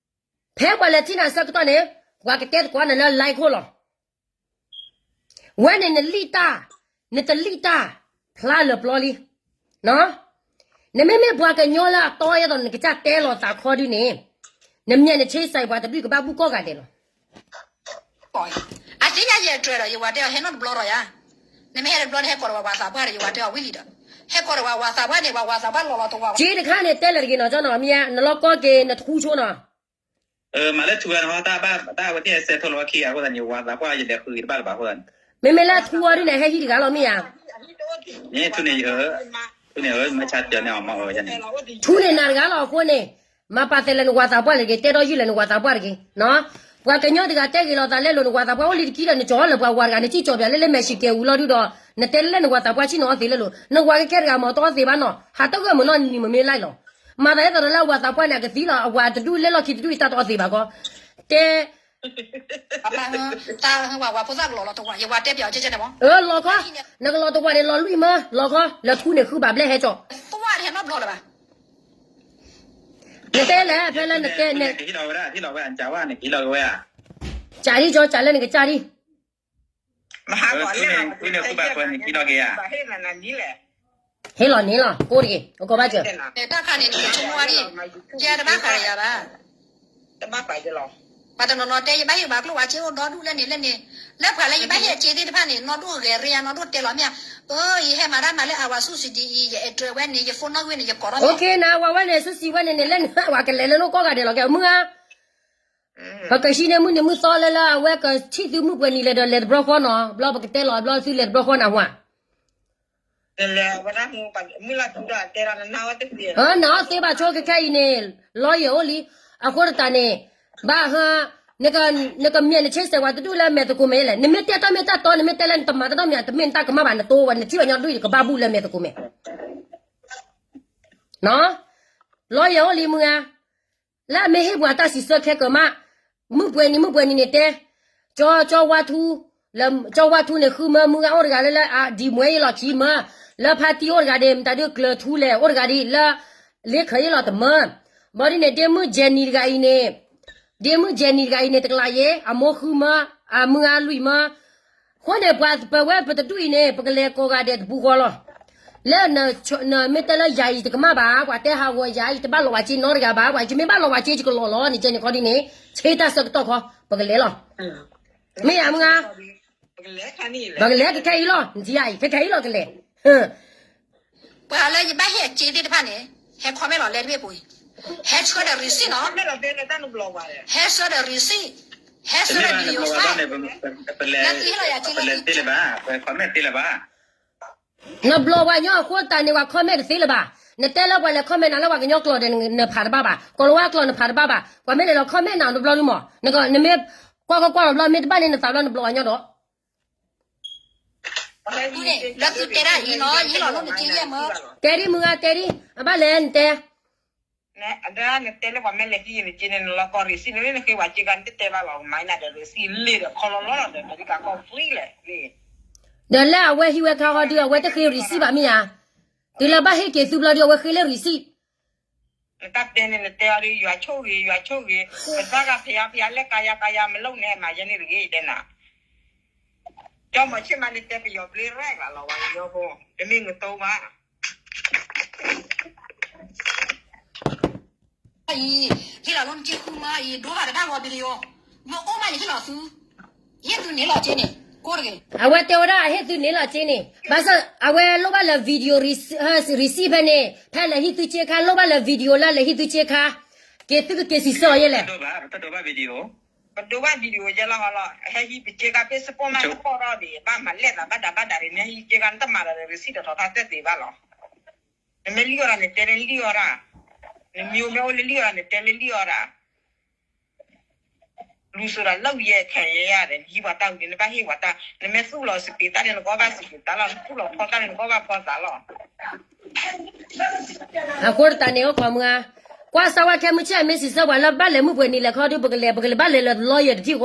ဖဲပှၤလဲၤထံၣ်နၤဆၢကတီၢ်န့ၣ်, ပှၤကတဲသကိးနၤလၢ line ခိၣ်လီၤ ဝဲန့ၣ်နလံၣ်တၢ်, နတလံၣ်တၢ်, ဖျါလၢာ်ပျီလံ, နမ့မ့ၢ်ပှၤကညီလၢအတီအလိၤဒီး နကစၢ်တဲလီၤသးခီဒုန့ၣ်, နမ့ၢ်နဆ့စဲးပှၤတဒူၣ်ကဘၣ်ဘူၣ်ကိးဂၤဒဲးလီၤ, အသ့ၣ်ညါယဲၢ်တြဲၤဒီး ယဝၤတဲအီၤဟဲနီတဘျီဒီးယၤ, နမ့ၢ်ဟဲတဘျီန့ၣ် ဟဲကိးဒီးပှၤဝၤသးပှၢ်ဒီး ယဝၤတဲအီၤဝံၤလံဒီး, ဟဲကိးဒီးပှၤဝၤသးပှၢ်န့ၣ် ပှၤဝၤသးပှၢ်လီၤလီၤတဝၤ, စ့တခါန့ၣ် တဲလၢာ်တဂ့ၤနီၤ ကၠီနီၤ မ့ၢ်ဧါ နလီၤကီက့ၤ နထူဆိနီၤ မၤလၢထူဝဲနီၤ တၢ်ဘၣ် တၢ်ဝဲသ့ၣ်ဟဲဆဲးထီၣ်လီၤခံဂၤအဃိသတးန့ၣ် ဝၤသးပှၢ်ယလဲၤဃုာ်တဘၣ်လၢၤဘၣ်အဃိသတးန့ၣ်, မ့မ့ၢ်လၢထူအီၤဒ်န့ၣ် ဟဲဟံၣ်တဂၤလီၤမ့ၢ်ဧါ, ထူန့ၣ်, ထူန့ၣ်မ့ၢ်ဆါတၢၤန့ၣ်အီၤမ့ၢ်အီၤန့ၣ်, ထူန့ၣ်နၤတဂၤလီၤအဃိန့ၣ်, မၤပာ်သဲးလၢနဝၤသးပှၢ်တဂ့ၤ တဲဒီးယုၢ်လၢနဝၤသးပှၢ်တဂ့ၤ, ပှၤကညီတဂၤတဲဂ့ၤလီၤသးလဲလိာ်နဝၤသးပှၢ်အိၣ်လံတကံဒီး နကၠီလၢပှၤဝၤတဂၤ နစံၣ်ကၠီၤပၠးလၢလၢမဲာ်ဆံးကဲဝံၤလီၤဒုဒီး နတဲလၢလၢနဝၤသးပှၢ်ဆံၣ်နီၤအီသံးလဲလိာ် နဝၤကဲကဲတဂၤမ့ၢ်တအီသံးဘၣ်နီၤ ဟးတဂၢၢ်မုၢ်နီၢ်နံၤမ့ၢ်မ့ၢ်လၢလီၤ, မၤသးဒ်သိးဒီးလၢအဝၤသးပှၢ်န့ၣ် အကသံလီၤ အဝၤတဒူၣ်လဲလီၢ်ခံတဒူၣ်အံၤတၢ်တအီသံးဘၣ်ကီ, တဲ ဝၤဖိသၣ်ကလီၤလီၤတဝၤ ယဝၤတဲပၠးအီၤကဲကဲန့ၣ်မ့ၢ်, လီၤခီ, နကလီၤတဝၤန့ၣ်လီၤလွံၢ်မၢ လီၤခီ လၢထူန့ၣ်ဃုဘၣ်ဘျဲဟဲကၠီၤ, နတဲလဲၣ် ဖဲလၢနတဲန့ၣ်, စးဒ်ကၠီ စးလၢနကစၢ်ဒ် ဟ့ၣ်လီၤန့ၣ်လီၤ ကိးတဂ့ၤ အကိးဘၣ်စၢၤ, တၢ်ခါန့ၣ် နဆိကမိၣ်ဝဲဒၣ်, ယတဘၣ်ဃးဒီးယၤဘၣ်, ပှၤတနီၤနီၤတဲ ယဘၣ်ဟ့ၣ်ပှၤကျိၣ်ဝဲစ့အိၣ်ဒီဒူၣ်လၢန့ၣ်လၢန့ၣ်, လၢပှၤလၢယဘၣ်ဟ့ၣ်အစ့သ့ၣ်တဖၣ်န့ၣ် နီၢ်ဒိၣ်ဂဲၤရ့ယါ နီၢ်ဒိၣ်တဲလီၤမ့ၢ်ဧါ, အၢ ယဟဲမၤတၢ်မၤလၢအဝၤဆူၣ်စံးဒ်အံၤ ယအဲၣ်တြဲၤဝဲန့ၣ် ယဖိနီၣ်ဂံၢ်န့ၣ် ယကိးထီၣ်မ့ၢ်ဧါ, အဝဲန့ၣ်ဆူၣ်စံးဝဲန့ၣ်န့ၣ် လၢနဝၤကလဲၤလၢနအိၣ်ကိးဂၤဒဲးလီၤ ကဲမုၢ်ဧါ ပကဟံးန့ၢ်မုၢ်နံၤမုၢ်သီလၢလၢအဝဲကထံၣ်သုမုၢ်ပှဲၤနံၤလဲၣ်ဒီးလဲၤတဘျီဃီနီၤ ဘျီပကတဲလီၤဘျီသုလဲၤတဘျီဃီနၢ်ဟူဧါ, နအီၣ်သ့ဘၣ်ဆိခဲခဲအံၤန့ၣ် လီယဲၢ်အိၣ်လံ, အဃိသတးန့ၣ်, ဘၣ်ဟ, နကမ့ၢ်နဆ့စဲးပှၤတဒူၣ်လၢမဲာ်သကိးမဲာ်လဲၣ်, နမ့ၢ်တဲတၢ်မ့ၢ်တၢ်တီ နမ့ၢ်တဲလၢနတမၤတၢ်နီတမံၤ တမ့ၢ်နတၢ်ကမၣ်ဘၣ် နတိဝဲ နထံၣ်ဘၣ်ညီဒူၣ်အံၤ ကဘၣ်ဘူၣ်လၢမဲာ်သကိးမဲာ် လီယဲၢ်အိၣ်လံမုၢ်ဧါ, လၢအမ့ၢ်ဟ့ၣ်ပှၤတၢ်စံးဆၢခဲကမး, မုၢ်ပှဲၤနံၤမုၢ်ပှဲၤနံၤန့ၣ်တဲ, ကၠီ ကၠီဝါထူ, လၢ ကၠီဝါထူန့ၣ် ဃုမၢမုၢ်ဂၤအိၣ်တဂၤလၢလၢ အဒံးမွဲယလီၢ်ခံမၢ, လၢဖါတံၢ်အိၣ်တဂၤဒံး မတၤဒုးကျၢၤထူလဲၣ် အိၣ်တဂၤဒံးလၢ လ့ခၢးယလီၢ်တမၢ, ဘၣ်ဒ်န့ၣ် ဒ့မုၢ်ယဲၢ်နံၤတဂၤအံၤန့ၣ်, ဒ့မုၢ်ယဲၢ်နံၤတဂၤအံၤန့ၣ် တကလးယဲၢ် အမိၢ်ဃုမၢ, အမုၢ်ဂၤလွံၢ်မၢ, အဃိန့ၣ် ပှၤပဝဲပတဒူၣ်အံၤန့ၣ် ပကလဲၤကိးဂၤဒဲးတပူၤဃီလီၤ. လၢနမ့ၢ်တဲလၢယၤအံၤတကမၣ်ဘၣ်, ပှၤတဲဟးဂီၤယၤအံၤတဘၣ်လီၤဝဲစ့နီတဂၤဘၣ်, ပှၤယမ့ၢ်ဘၣ်လီၤဝဲစ့ယကလီၤလီၤန့ၣ် ကဲန့ၣ်ခီဒ်န့ၣ်, ဆ့တၢ်ဆၢကတီၢ်ခီ, ပကလဲၤလီၤ. မ့ၢ်ယၤမုၢ်ဂၤ, ပကလဲၤကခဲအံၤလီၤ, နထံၣ်ယၤအံၤ ခဲခဲအံၤလီၤကလဲၤ. ပှၤလၢယဘၣ်ဟ့ၣ်အစ့သ့ၣ်တဖၣ်န့ၣ်, ဟဲ comment လီၤလဲတဘ့ၣ်ပူၤအံၤ, ဟဲဆှၢဒီး receipt နီၤ, ဟဲဆှၢဒီး receipt, ဟဲဆှၢဒီး video file, လၢသုဟ့ၣ်လီၤယၤစ့လၢသု ပလဲၤသ့လၢၤဘၣ်, ပ comment သ့လၢၤဘၣ်. နဘျီဝဲညီအဃိတၢ်န့ၣ် ပှၤ comment တသ့လၢၤဘၣ်. နတဲလၢပှၤလဲၤ comment နၤလၢပှၤကညီကျိာ်ဒီးနဖးတဘၣ်ဘၣ်, ကီၤလၤဝါကျိာ်နဖးတဘၣ်ဘၣ်, ပှၤမ့ၢ်လဲၤလီၤ comment နၤတဘျီဒုမး, နမ့ၢ်ကွၢ်ကွၢ်ကွၢ်လီၤဘျီ မ့ၢ်တဘၣ်န့ၣ်နသးဘျီနဘျီဝဲညီဒီး လၢသုတဲဒၣ်အံၤနီၤ, ယဟ့ၣ်လီၤလၢနစ့ယဲၢ်မၢ, တဲဒ်မုၢ်ဂၤတဲဒ်, အဘၣ်လဲၣ်နတဲ နတဲလၢပှၤမ့ၢ်လဲၤဟံးနစ့န့ၣ် နလီၤကီ receipt န့ၣ် နဃ့ဝဲစ့ခါ နတတဲဘၣ်လီၤ, မၤနၤဒီး receipt လ့ၣ်ဒီးခီလီၤလီၤဒီး ပကၤကီၢ်ပှံၤလဲၣ်န့ၣ်, ဒီးလၢအဝဲဟံးဝဲခါဃီဒု အဝဲတဃ့ receipt ဘၣ်မ့ၢ်ဧါ, တုၤလၢဘၣ်ဟ့ၣ်က့ၤသုဘျီဒု အဝဲဃ့လၢ receipt နတၢ်တဲန့ၣ် နတဲအီၤဒီး ယွၤဆိၣ်ဂ့ၤ ယွၤဆိၣ်ဂ့ၤ, ပသၣ်ဂၤဖယါဖယါ လဲၣ်ကါယါကါယါ မ့ၢ်လိၣ်န့ၣ် မၤယဲန့ၣ်တဂ့ၤ ယတဲနၤ, ကၠီမီၤဆ့ၣ်မး နတဲပယီၤဘျ့ရဲၣ်ဂၤလီၤ ဝဲကညီဖိ, တမ့ၢ်နတိဘၣ် အံၤ, ဟ့ၣ်လီၤလၢနစ့ဃုမၢအံၤ ဒိဘၣ်တဘၣ်ဂီၤ video, မ့ၢ်အိၣ်မးန့ၣ် ဟ့ၣ်လီၤသု, ဟ့ၣ်သုန့ၢ်လီၤစ့န့ၣ် ကိၣ်တဂ့ၤ, အဝဲတဲဝဲဒၣ်အဟ့ၣ်သုန့ၢ်လီၤစ့န့ၣ် ဘၣ်ဆၣ် အဝဲလိၣ်ဘၣ်လၢ video receipt ဖဲန့ၣ် ဖဲလဲၤဟံးသုစ့ခါ လိၣ်ဘၣ်လၢ video လၢလဲၤဟံးသုစ့ခါ, က့ၤသုကက့ၤစံးဆၢအီၤယဲလဲၣ် ပဒိဘၣ် video, ပဒိဘၣ် video ယဲလီၤဟီလီၤ, ဟဲဟံးပစ့ခါ ဖဲစပိၢ်မး စပိၢ်ထီၣ်ဒံး ဘၣ်မၤလဲၣ်သးဘၣ်ဒးဘၣ်ဒးဒံး နဟံးစ့ခါ နတမၤလၢ receipt ဒီးထီၣ်တၢ်သ့ၣ်သ့ၣ်ဘၣ်လီၤ, နမ့ၢ်လံၣ်အီၤဒၣ် နတဲလၢလံၣ်အီၤဒၣ်, နမ့ၢ်အိၣ်မ့ၢ်အိၣ်လၢလံၣ်အီၤဒၣ် နတဲလၢလံၣ်အီၤဒၣ် လူၤစိၤဒီးလၢယဲခဲအံၤယဲယဲဒီး နဟံးပှၤတၢ်ဝံၤန့ၣ် နဘၣ်ဟ့ၣ်ပှၤတၢ်, နမ့ၢ်သူၣ်လီၤစပံးတၢ်န့ၣ် နကဘၣ်စပံးတၢ်လီၤ, နသူၣ်လီၤဖီတၢ်န့ၣ် နကဘၣ်ဖီသးလီၤ. အဃိတၢ်န့ၣ် အိၣ်ခိးမုၢ်ဧါ, ကွၢ်စၢ်ဝဲခဲမုၢ်ဆ့ၣ် မ့ၢ်စံးဆၢပှၤလၢဘၣ်လဲၤမုၢ်ပှဲၤနံၤလဲၤခီဒု ပကလဲၤ ပကလဲၤဘၣ်လဲၤလၢ lawyer တထံၣ်ဃီ,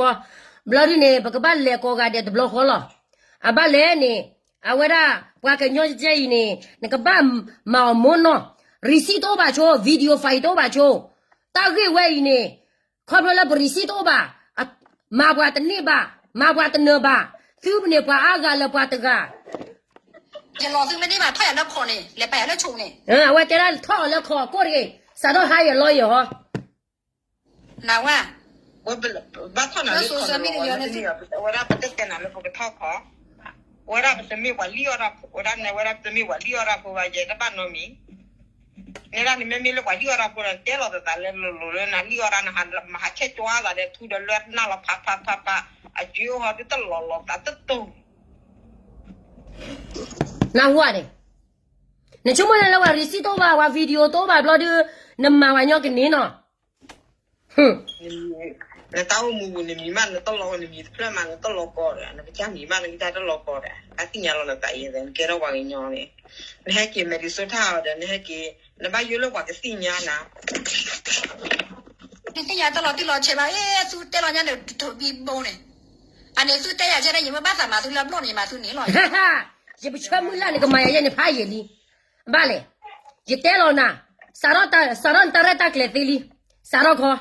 ဘျီဒုန့ၣ် ပကဘၣ်လဲၤကိးဂၤဒဲးတဘျီဃီလီၤ. အဘၣ်လဲၣ်န့ၣ် အဝဲဒၣ် ပှၤကညီကဲအံၤန့ၣ် နကဘၣ်မၤအီၤမိၢ်နီၢ်, receipt တအိၣ်ဘၣ်ဆိ, video file တအိၣ်ဘၣ်ဆိ, တၢ်ဂ့ၢ်ဝဲအံၤန့ၣ် ခီဖျိလၢပ receipt တအိၣ်ဘၣ်, မၤပှၤတန့ၢ်ဘၣ်, မၤပှၤတနၢၤဘၣ်, သုန့ၢ်ပှၤအါဂၤလၢပှၤတဂၤ, ယလီၤသုမ့ၢ်န့ၢ်ဘၣ်ထီၣ်ယၤလၢခိးန့ၣ် လဲၤပာ်ယၤလၢဆိန့ၣ်, အဝဲတဲဒၣ်ထီၣ်အီၤလၢခိးကိၣ်တဂ့ၤ, စးထီၣ်ဟါယၤလီၤယၤဟီ နဝဲ ဘၣ်ထီၣ်နၤလၢခိးန့ၣ် အဝဲဒၣ်ပတတဲနၤလၢပကထီၣ်ခိး, အဝဲဒၣ်ပတမ့ၢ်ပှၤလံၣ်အီၣ်တၢ်ဖိ, အဝဲဒၣ်န့ၣ် အဝဲဒၣ်ပတမ့ၢ်ပှၤလံၣ်အီၣ်တၢ်ဖိဘၣ် ယဲတဘၣ်နီတမံၤ, နဲဒၣ်နမ့မ့ၢ်လၢပှၤလံၣ်အီၣ်တၢ်ဖိဒီး နတဲလီၤသးလၢလိၤလိၤလၢနလံၣ်အီၣ်တၢ် နဟးဆဲးကွၢ်သးဒီးထူဒီးလၢနၢ်လီၤဖးဖးဖးဖး, အစုဟီဒုတလီၤလီၤသးတတိၤ နၢ်ဟူဧါန့ၣ်, နဆိကမိၣ်န့ၣ်လၢပှၤ receipt တအိၣ်ဘၣ် ပှၤ video တအိၣ်ဘၣ်ဘျီဒုး, နမၤပှၤညီကန့ၢ်နီၤ, နတၢ်အိၣ်မူပူၤနမံၤမး နတလီၤ နမံၤတဖျၢၣ်မး နတလီၤကီဒီး နကစၢ်မံၤမး နကစၢ်တလီၤကီဒီး အသ့ၣ်ညါလီၤနသးအံၤ နကဲထီၣ်ပှၤကညီန့ၣ်, နဟဲက့ၤ Minnesota ဒီး နဟဲက့ၤ နဘၣ်ယိၣ်လၢပှၤကသ့ၣ်ညါနၤ နသ့ၣ်ညါတလီၤတံၢ်လီၤဆဲးဘၣ်, အ့ သုတဲလီၤညါန့ၣ် တဘံဘိန့ၣ်, အန့ၣ်သုတဲယၤကဲန့ၣ် ယမ့ၢ်ဘၣ်သးမၤသုလၢဘျီၣ်န့ၣ် ယမၤသုန့ၣ်လီၤ, ယပဆၢမုၢ်လၢ်န့ၣ်ကမၤယၤယဲန့ၣ်ဖးယံာ်လံ, ဘၣ်လဲၣ်, ယတဲလီၤနၤ, စးထီၣ်နတၢ်ရဲၣ်တၢ်ကျဲၤသ့လံ, စးထီၣ်ခီ,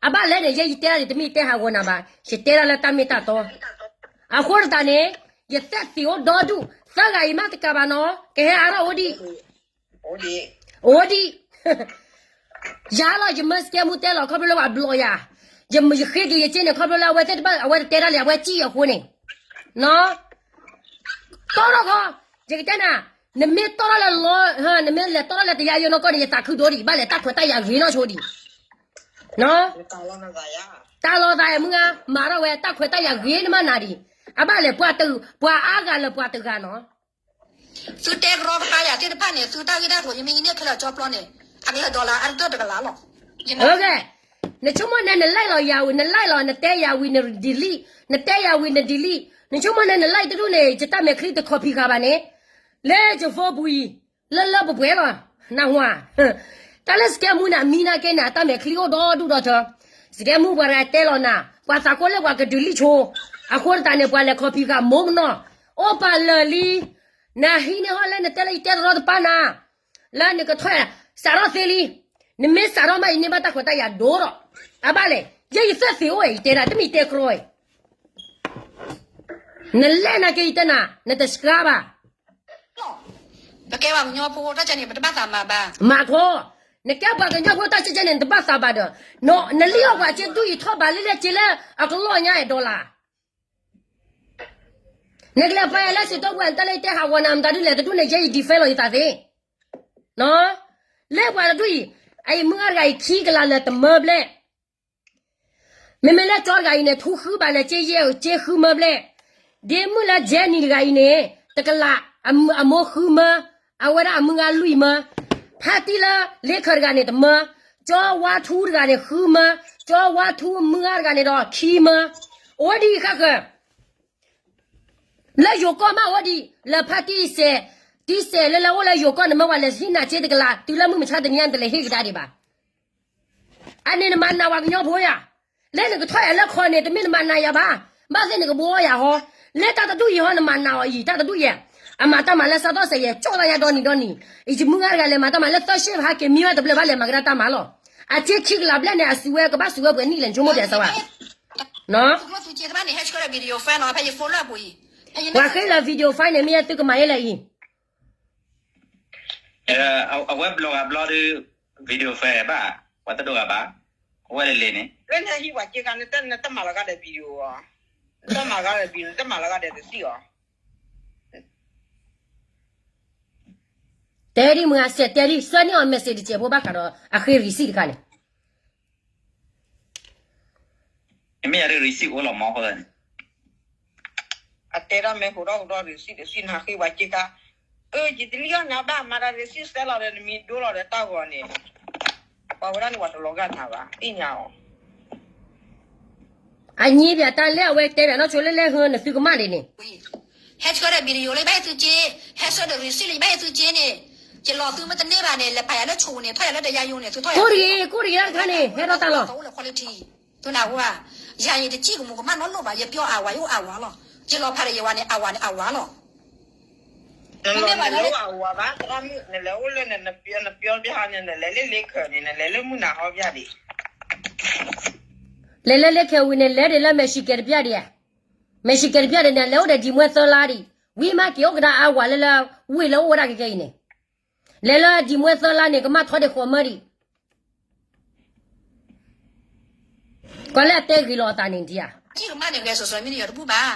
အဘၣ်လဲၣ်န့ၣ် ယဲယတဲဒၣ်န့ၣ် တမ့ၢ်ယတဲဟးဂီၤနၤဘၣ်, ယတဲဒၣ်လၢတၢ်မ့ၢ်တၢ်တီ အဃိတးန့ၣ်, ယသ့ၣ်သ့ၣ်အိၣ်ဒီဒူၣ်, သၢဂၤအံၤမ့ၢ်တကးဘၣ်နီၤ, ကဟဲအါထီၣ်အိၣ်ဒံး, အိၣ်ဒံး, ယၤလီၤ ယမၢစကဲမူတဲလီၤ ခီဖျိလၢပှၤဘျီယၤ, ယဃ့က့ၤယက့န့ၣ် ခီဖျိလၢအဝဲသ့ၣ်တဘၣ် အဝဲတတဲတၢ်လံ အဝဲစံၣ်အဃိန့ၣ်, နီၤ, တီထီၣ်ခီ, ယကတဲနၤ, နမ့ၢ်တီထီၣ်လၢလီ, နမ့ၢ်လဲၤတီထီၣ်လၢတယၤယိနီၢ်ကီၢ်န့ၣ် ယသးခုဒိၣ်ဒံး ဘၣ်လဲၣ်တၢ်ခွဲးတၢ်ယာ်ဂ့ၤနီၢ်ဆိဒံး တၢ်လီၤသးယၤမုၢ်ဧါ, မၤထီၣ်ဝဲ တၢ်ခွဲးတၢ်ယာ်ဂ့ၤနမးနၤဒံး, အဘၣ်လဲၣ် ပှၤအါဂၤလၢပှၤတဂၤနီၤ, သုတဲကရီကပါယၤသ့ၣ်တဖၣ်န့ၣ် သုတၢ်ဂ့ၢ်တၢ်ကျိၤ ယမ့ၢ်ယန့ၢ်ခဲလၢာ်ကၠီပျီန့ၣ် အကလၢ dollar အကတၢၢ်တကလးလီၤ, နဆိကမိၣ်န့ၣ် န like လီၤယၤဝံၤ န like လီၤ နတဲယၤဝံၤ န delete, နတဲယၤဝံၤ န delete, နဆိကမိၣ်န့ၣ် န like တဒူၣ်န့ၣ် ယတၢ်မဲာ်ချံတ copy ဃာ်ဘၣ်န့ၣ်, လၢ ယဖိပူၤအံၤ လၢလၢပှဲၤပှဲၤလီၤ, နၢ်ဟူဧါ, တၢ်လၢစကဲမူန့ၣ် အမံနာ်က့န့ၣ် အတၢ်မဲာ်ချံအိၣ်ဒီဒူၣ်ဒီထၢ, စကဲမူပှၤတဂၤတဲလီၤနၤ ပှၤသးကိၢ်လၢပှၤကဒုးလံၣ်ဆိ, အဃိတးန့ၣ် ပှၤလဲၤ copy ဃာ်မိၢ်ပနီၢ်, အိၣ်ပာ်လၢာ်လံ, နဟံးန့ၢ်ဟီၣ်လၢနတဲလၢယတဲတရီတပါနၤ, လၢနကထီၣ် စးထီၣ်သ့လံ, နမ့ၢ်စးထီၣ်မး ယန့ၢ်ဘၣ်တၢ်ခွဲးတၢ်ယာ်ဒိၣ်ဒီး, အဘၣ်လဲၣ်, ယဲယသ့ၣ်သ့ၣ်အိၣ်ဝဲ ယတဲဒၣ် တမ့ၢ်ယတဲကရီအံၤ နလဲၣ်နာ်က့ယတဲနၤ နတဆှါဘၣ်, လီၤ, ပကဲပှၤကညီဖိတၢ်ကဲန့ၣ် ပတဘၣ်သးမၤဘၣ်. မၤထီ, နကဲပှၤကညီဖိတၢ်ကဲကဲန့ၣ် နတဘၣ်သးဘၣ်ဒီး, နလံၣ်အီၣ်ပှၤက့ဒူၣ်အံၤထီၣ်ဘးလၢလဲၣ်က့လၢအကလီၢ်ညါအဲၣ်ဒီလၣ် နကလဲၤပာ်ယၤလၢစံးတီပှၤ နတၢ်လၢယတဲဟးဂီၤနၤ မတၤဒုလဲၣ်တဒူၣ်န့ၣ် ယဲယ defend လီၤယသးသ့. လၢပှၤတဒူၣ်အံၤ, အအံၤမုၢ်ဂၤတဂၤအံၤခံကလးလၢတမၢဘျဲၣ် မ့မ့ၢ်လၢကၠီတဂၤအံၤန့ၣ် ထူဃုဘၣ်လၢက့ယဲၢ်က့ဃုမၢဘျဲၣ်, ဒ်မုၢ်လၢ Jenny တဂၤအံၤန့ၣ် တကလး, အမိၢ်ဃုမၢ, အဝဲဒၣ်အမုၢ်ဂၤလွံၢ်မၢ, ဖါတံၢ်လၢလ့ခၢၣ်တဂၤန့ၣ်တမၢ, ကၠီဝါထူတဂၤန့ၣ်ဃုမၢ, ကၠီဝါထူမုၢ်ဂၤတဂၤန့ၣ်ဒီးခံမၢ, အိၣ်ဒံးဃၣ်ဃၢၤ လၢယိၤကီၢ်မးအိၣ်ဒံး လၢဖါတံၢ်စဲး, တံၢ်စဲးလၢလၢအိၣ်လၢယိၤကီၢ်န့ၣ်မ့ၢ်ပှၤလဲၤဟံးနၤက့တကလး တုၤလၢမုၢ်မဆါတနံၤအံၤ နတလဲၤဟ့ၣ်ကဒါဒံးဘၣ်. အန့ၣ်နမၤနးပှၤကညီဖိယၤ, လၢနကထီၣ်ယၤလၢခီန့ၣ် တမ့ၢ်နမၤနးယၤဘၣ်, ဘၣ်သ့ၣ်နကဘှီယၤဟီ, လၢတၢ်တဒူၣ်အံၤဟီ နမၤနးအီၤအံၤ တၢ်တဒူၣ်ယဲၢ်, အမၤတၢ်မၤလၢစးထီၣ်စဲးယဲၢ် ကၠီၣ်သးယါဒီနံၤဒီနံၤ, ယမုၢ်ဂၤတဂၤလဲၤမၤတၢ်မၤလၢသၢရှ့ၣ်ဖးက့ၤမံဝဲတဘျဲၣ်ဘၣ်လဲၤမၤကဒါတၢ်မၤလီၤ, အက့ခံကလးဘျဲၣ်န့ၣ် အစုဝဲကဘၣ်စုဝဲပှဲၤနံၣ်လဲၤဆိကမိၣ်ပျဲစးဝဲ သုကျိၣ်သုစ့တဘၣ်န့ၣ် ဟဲဆှၢဒီး video file နီၤ ဖဲယ phone လၢအပူၤအံၤ, ပှၤဃ့လၢ video file န့ၣ် မ့ၢ်ယသုကမၤယဲလၢအံၤ, အဝဲဘျီဂၤဘျီဒီး video file ဘၣ်, ပှၤတဒိဂၤဘၣ်, အဝဲလၢလ့န့ၣ်, လၢနဟံးပှၤက့ခါ နတမၤလီၤဂာ်ဒီး video အီၤ, နတမၤလီၤဂာ်ဒီး video နတမၤလီၤဂာ်ဒီး receipt အီၤ တဲဒံးမုၢ်ဂၤစဲးတဲဒံး ဆှၢန့ၢ်အီၤ message တစဲးဖိဘၣ်ဃးဒီး အဃ့ receipt တခါန့ၣ်, မ့ၢ်ယၤဒ် receipt အိၣ်လီၤမီၤဃိသတးန့ၣ်, အတဲဒၣ်မ့ၢ်ဟိးထီၣ်ဟိးထီၣ် receipt တစံၣ်နဟးဃ့ပှၤက့ခါ, အၢ ယတလံၣ်အီၣ်နၤဘၣ် မၤဒီး receipt စဲလီၤဒီးနမံၤဒိလီၤဒီးတၢ်ဂီၤန့ၣ်, ပှၤဝဲဒၣ်န့ၣ်ပှၤတလီၤဂာ်နၤဘၣ် သ့ၣ်ညါအီၤ အညံပၠးတၢ်လၢအဝဲတဲပၠးနီၢ်ဆိလၢလဲၣ်ဟၢနသုကမၣ်ဒ်န့ၣ်, ဟဲဆှၢဒီး video လၢယဘၣ်ဟ့ၣ်သုက့, ဟဲဆှၢဒီး receipt လၢယဘၣ်ဟ့ၣ်သုက့န့ၣ်, ယလီၤသုမ့ၢ်တန့ၢ်ဘၣ်န့ၣ် လဲၤပာ်ယၤလၢဆိန့ၣ် ထီၣ်ယၤလၢတယါယိန့ၣ် သုထီၣ်ယၤ ကိၢ်တဂ့ၤ ကိၢ်တဂ့ၤတခါန့ၣ် ဟဲထီၣ်တၢ်လီၤ အိၣ်လၢ quality သုနၢ်ဟူဧါ, ယၤယတစံၣ်ကမူၤကမၣ်နီတလိၣ်ဘၣ် ယပျီအဝၤယအိၣ်အဝၤလီၤ, ယလီၤဖးဒီးယဝၤန့ၣ် အဝၤန့ၣ်အဝၤလီၤ နလဲၤအိၣ်အဝၤဘၣ် သရၣ်မုၣ် နလဲၤအိၣ်လၢနပျီပျီဘၣ်ဟီန့ၣ် နလဲၤလၢလ့ခၢၣ်န့ၣ် နလဲၤလၢမုၢ်နၤဟီဘၣ်ဒံး လဲၤလၢလ့ခၢၣ်ဝံၤန့ၣ် လဲၤဒံးလၢ Michigan တပျၢ်ဒံးဧါ, Michigan တပျၢ်ဒံးန့ၣ် လဲၤအိၣ်ဒီးဒံးမွဲသၢလါဒံး, ဝံၤမးက့ၤအိၣ်ကဒါအါဝၤလၢလၢ ဝ့ၢ်လၢအိၣ်ဝဲဒၣ်ကဲကဲအံၤန့ၣ်, လဲၤလၢဒံးမွဲသၢလါန့ၣ် ကမၣ်ထီဒံးဃိးမၢဒံး ကွၢ်လၢအတဲဂ့ၤလီၤအသးန့ၣ်ဒံးဧါ, ကမၣ်န့ၣ်ဂဲၤ social media တဘူၣ်ဘၣ်,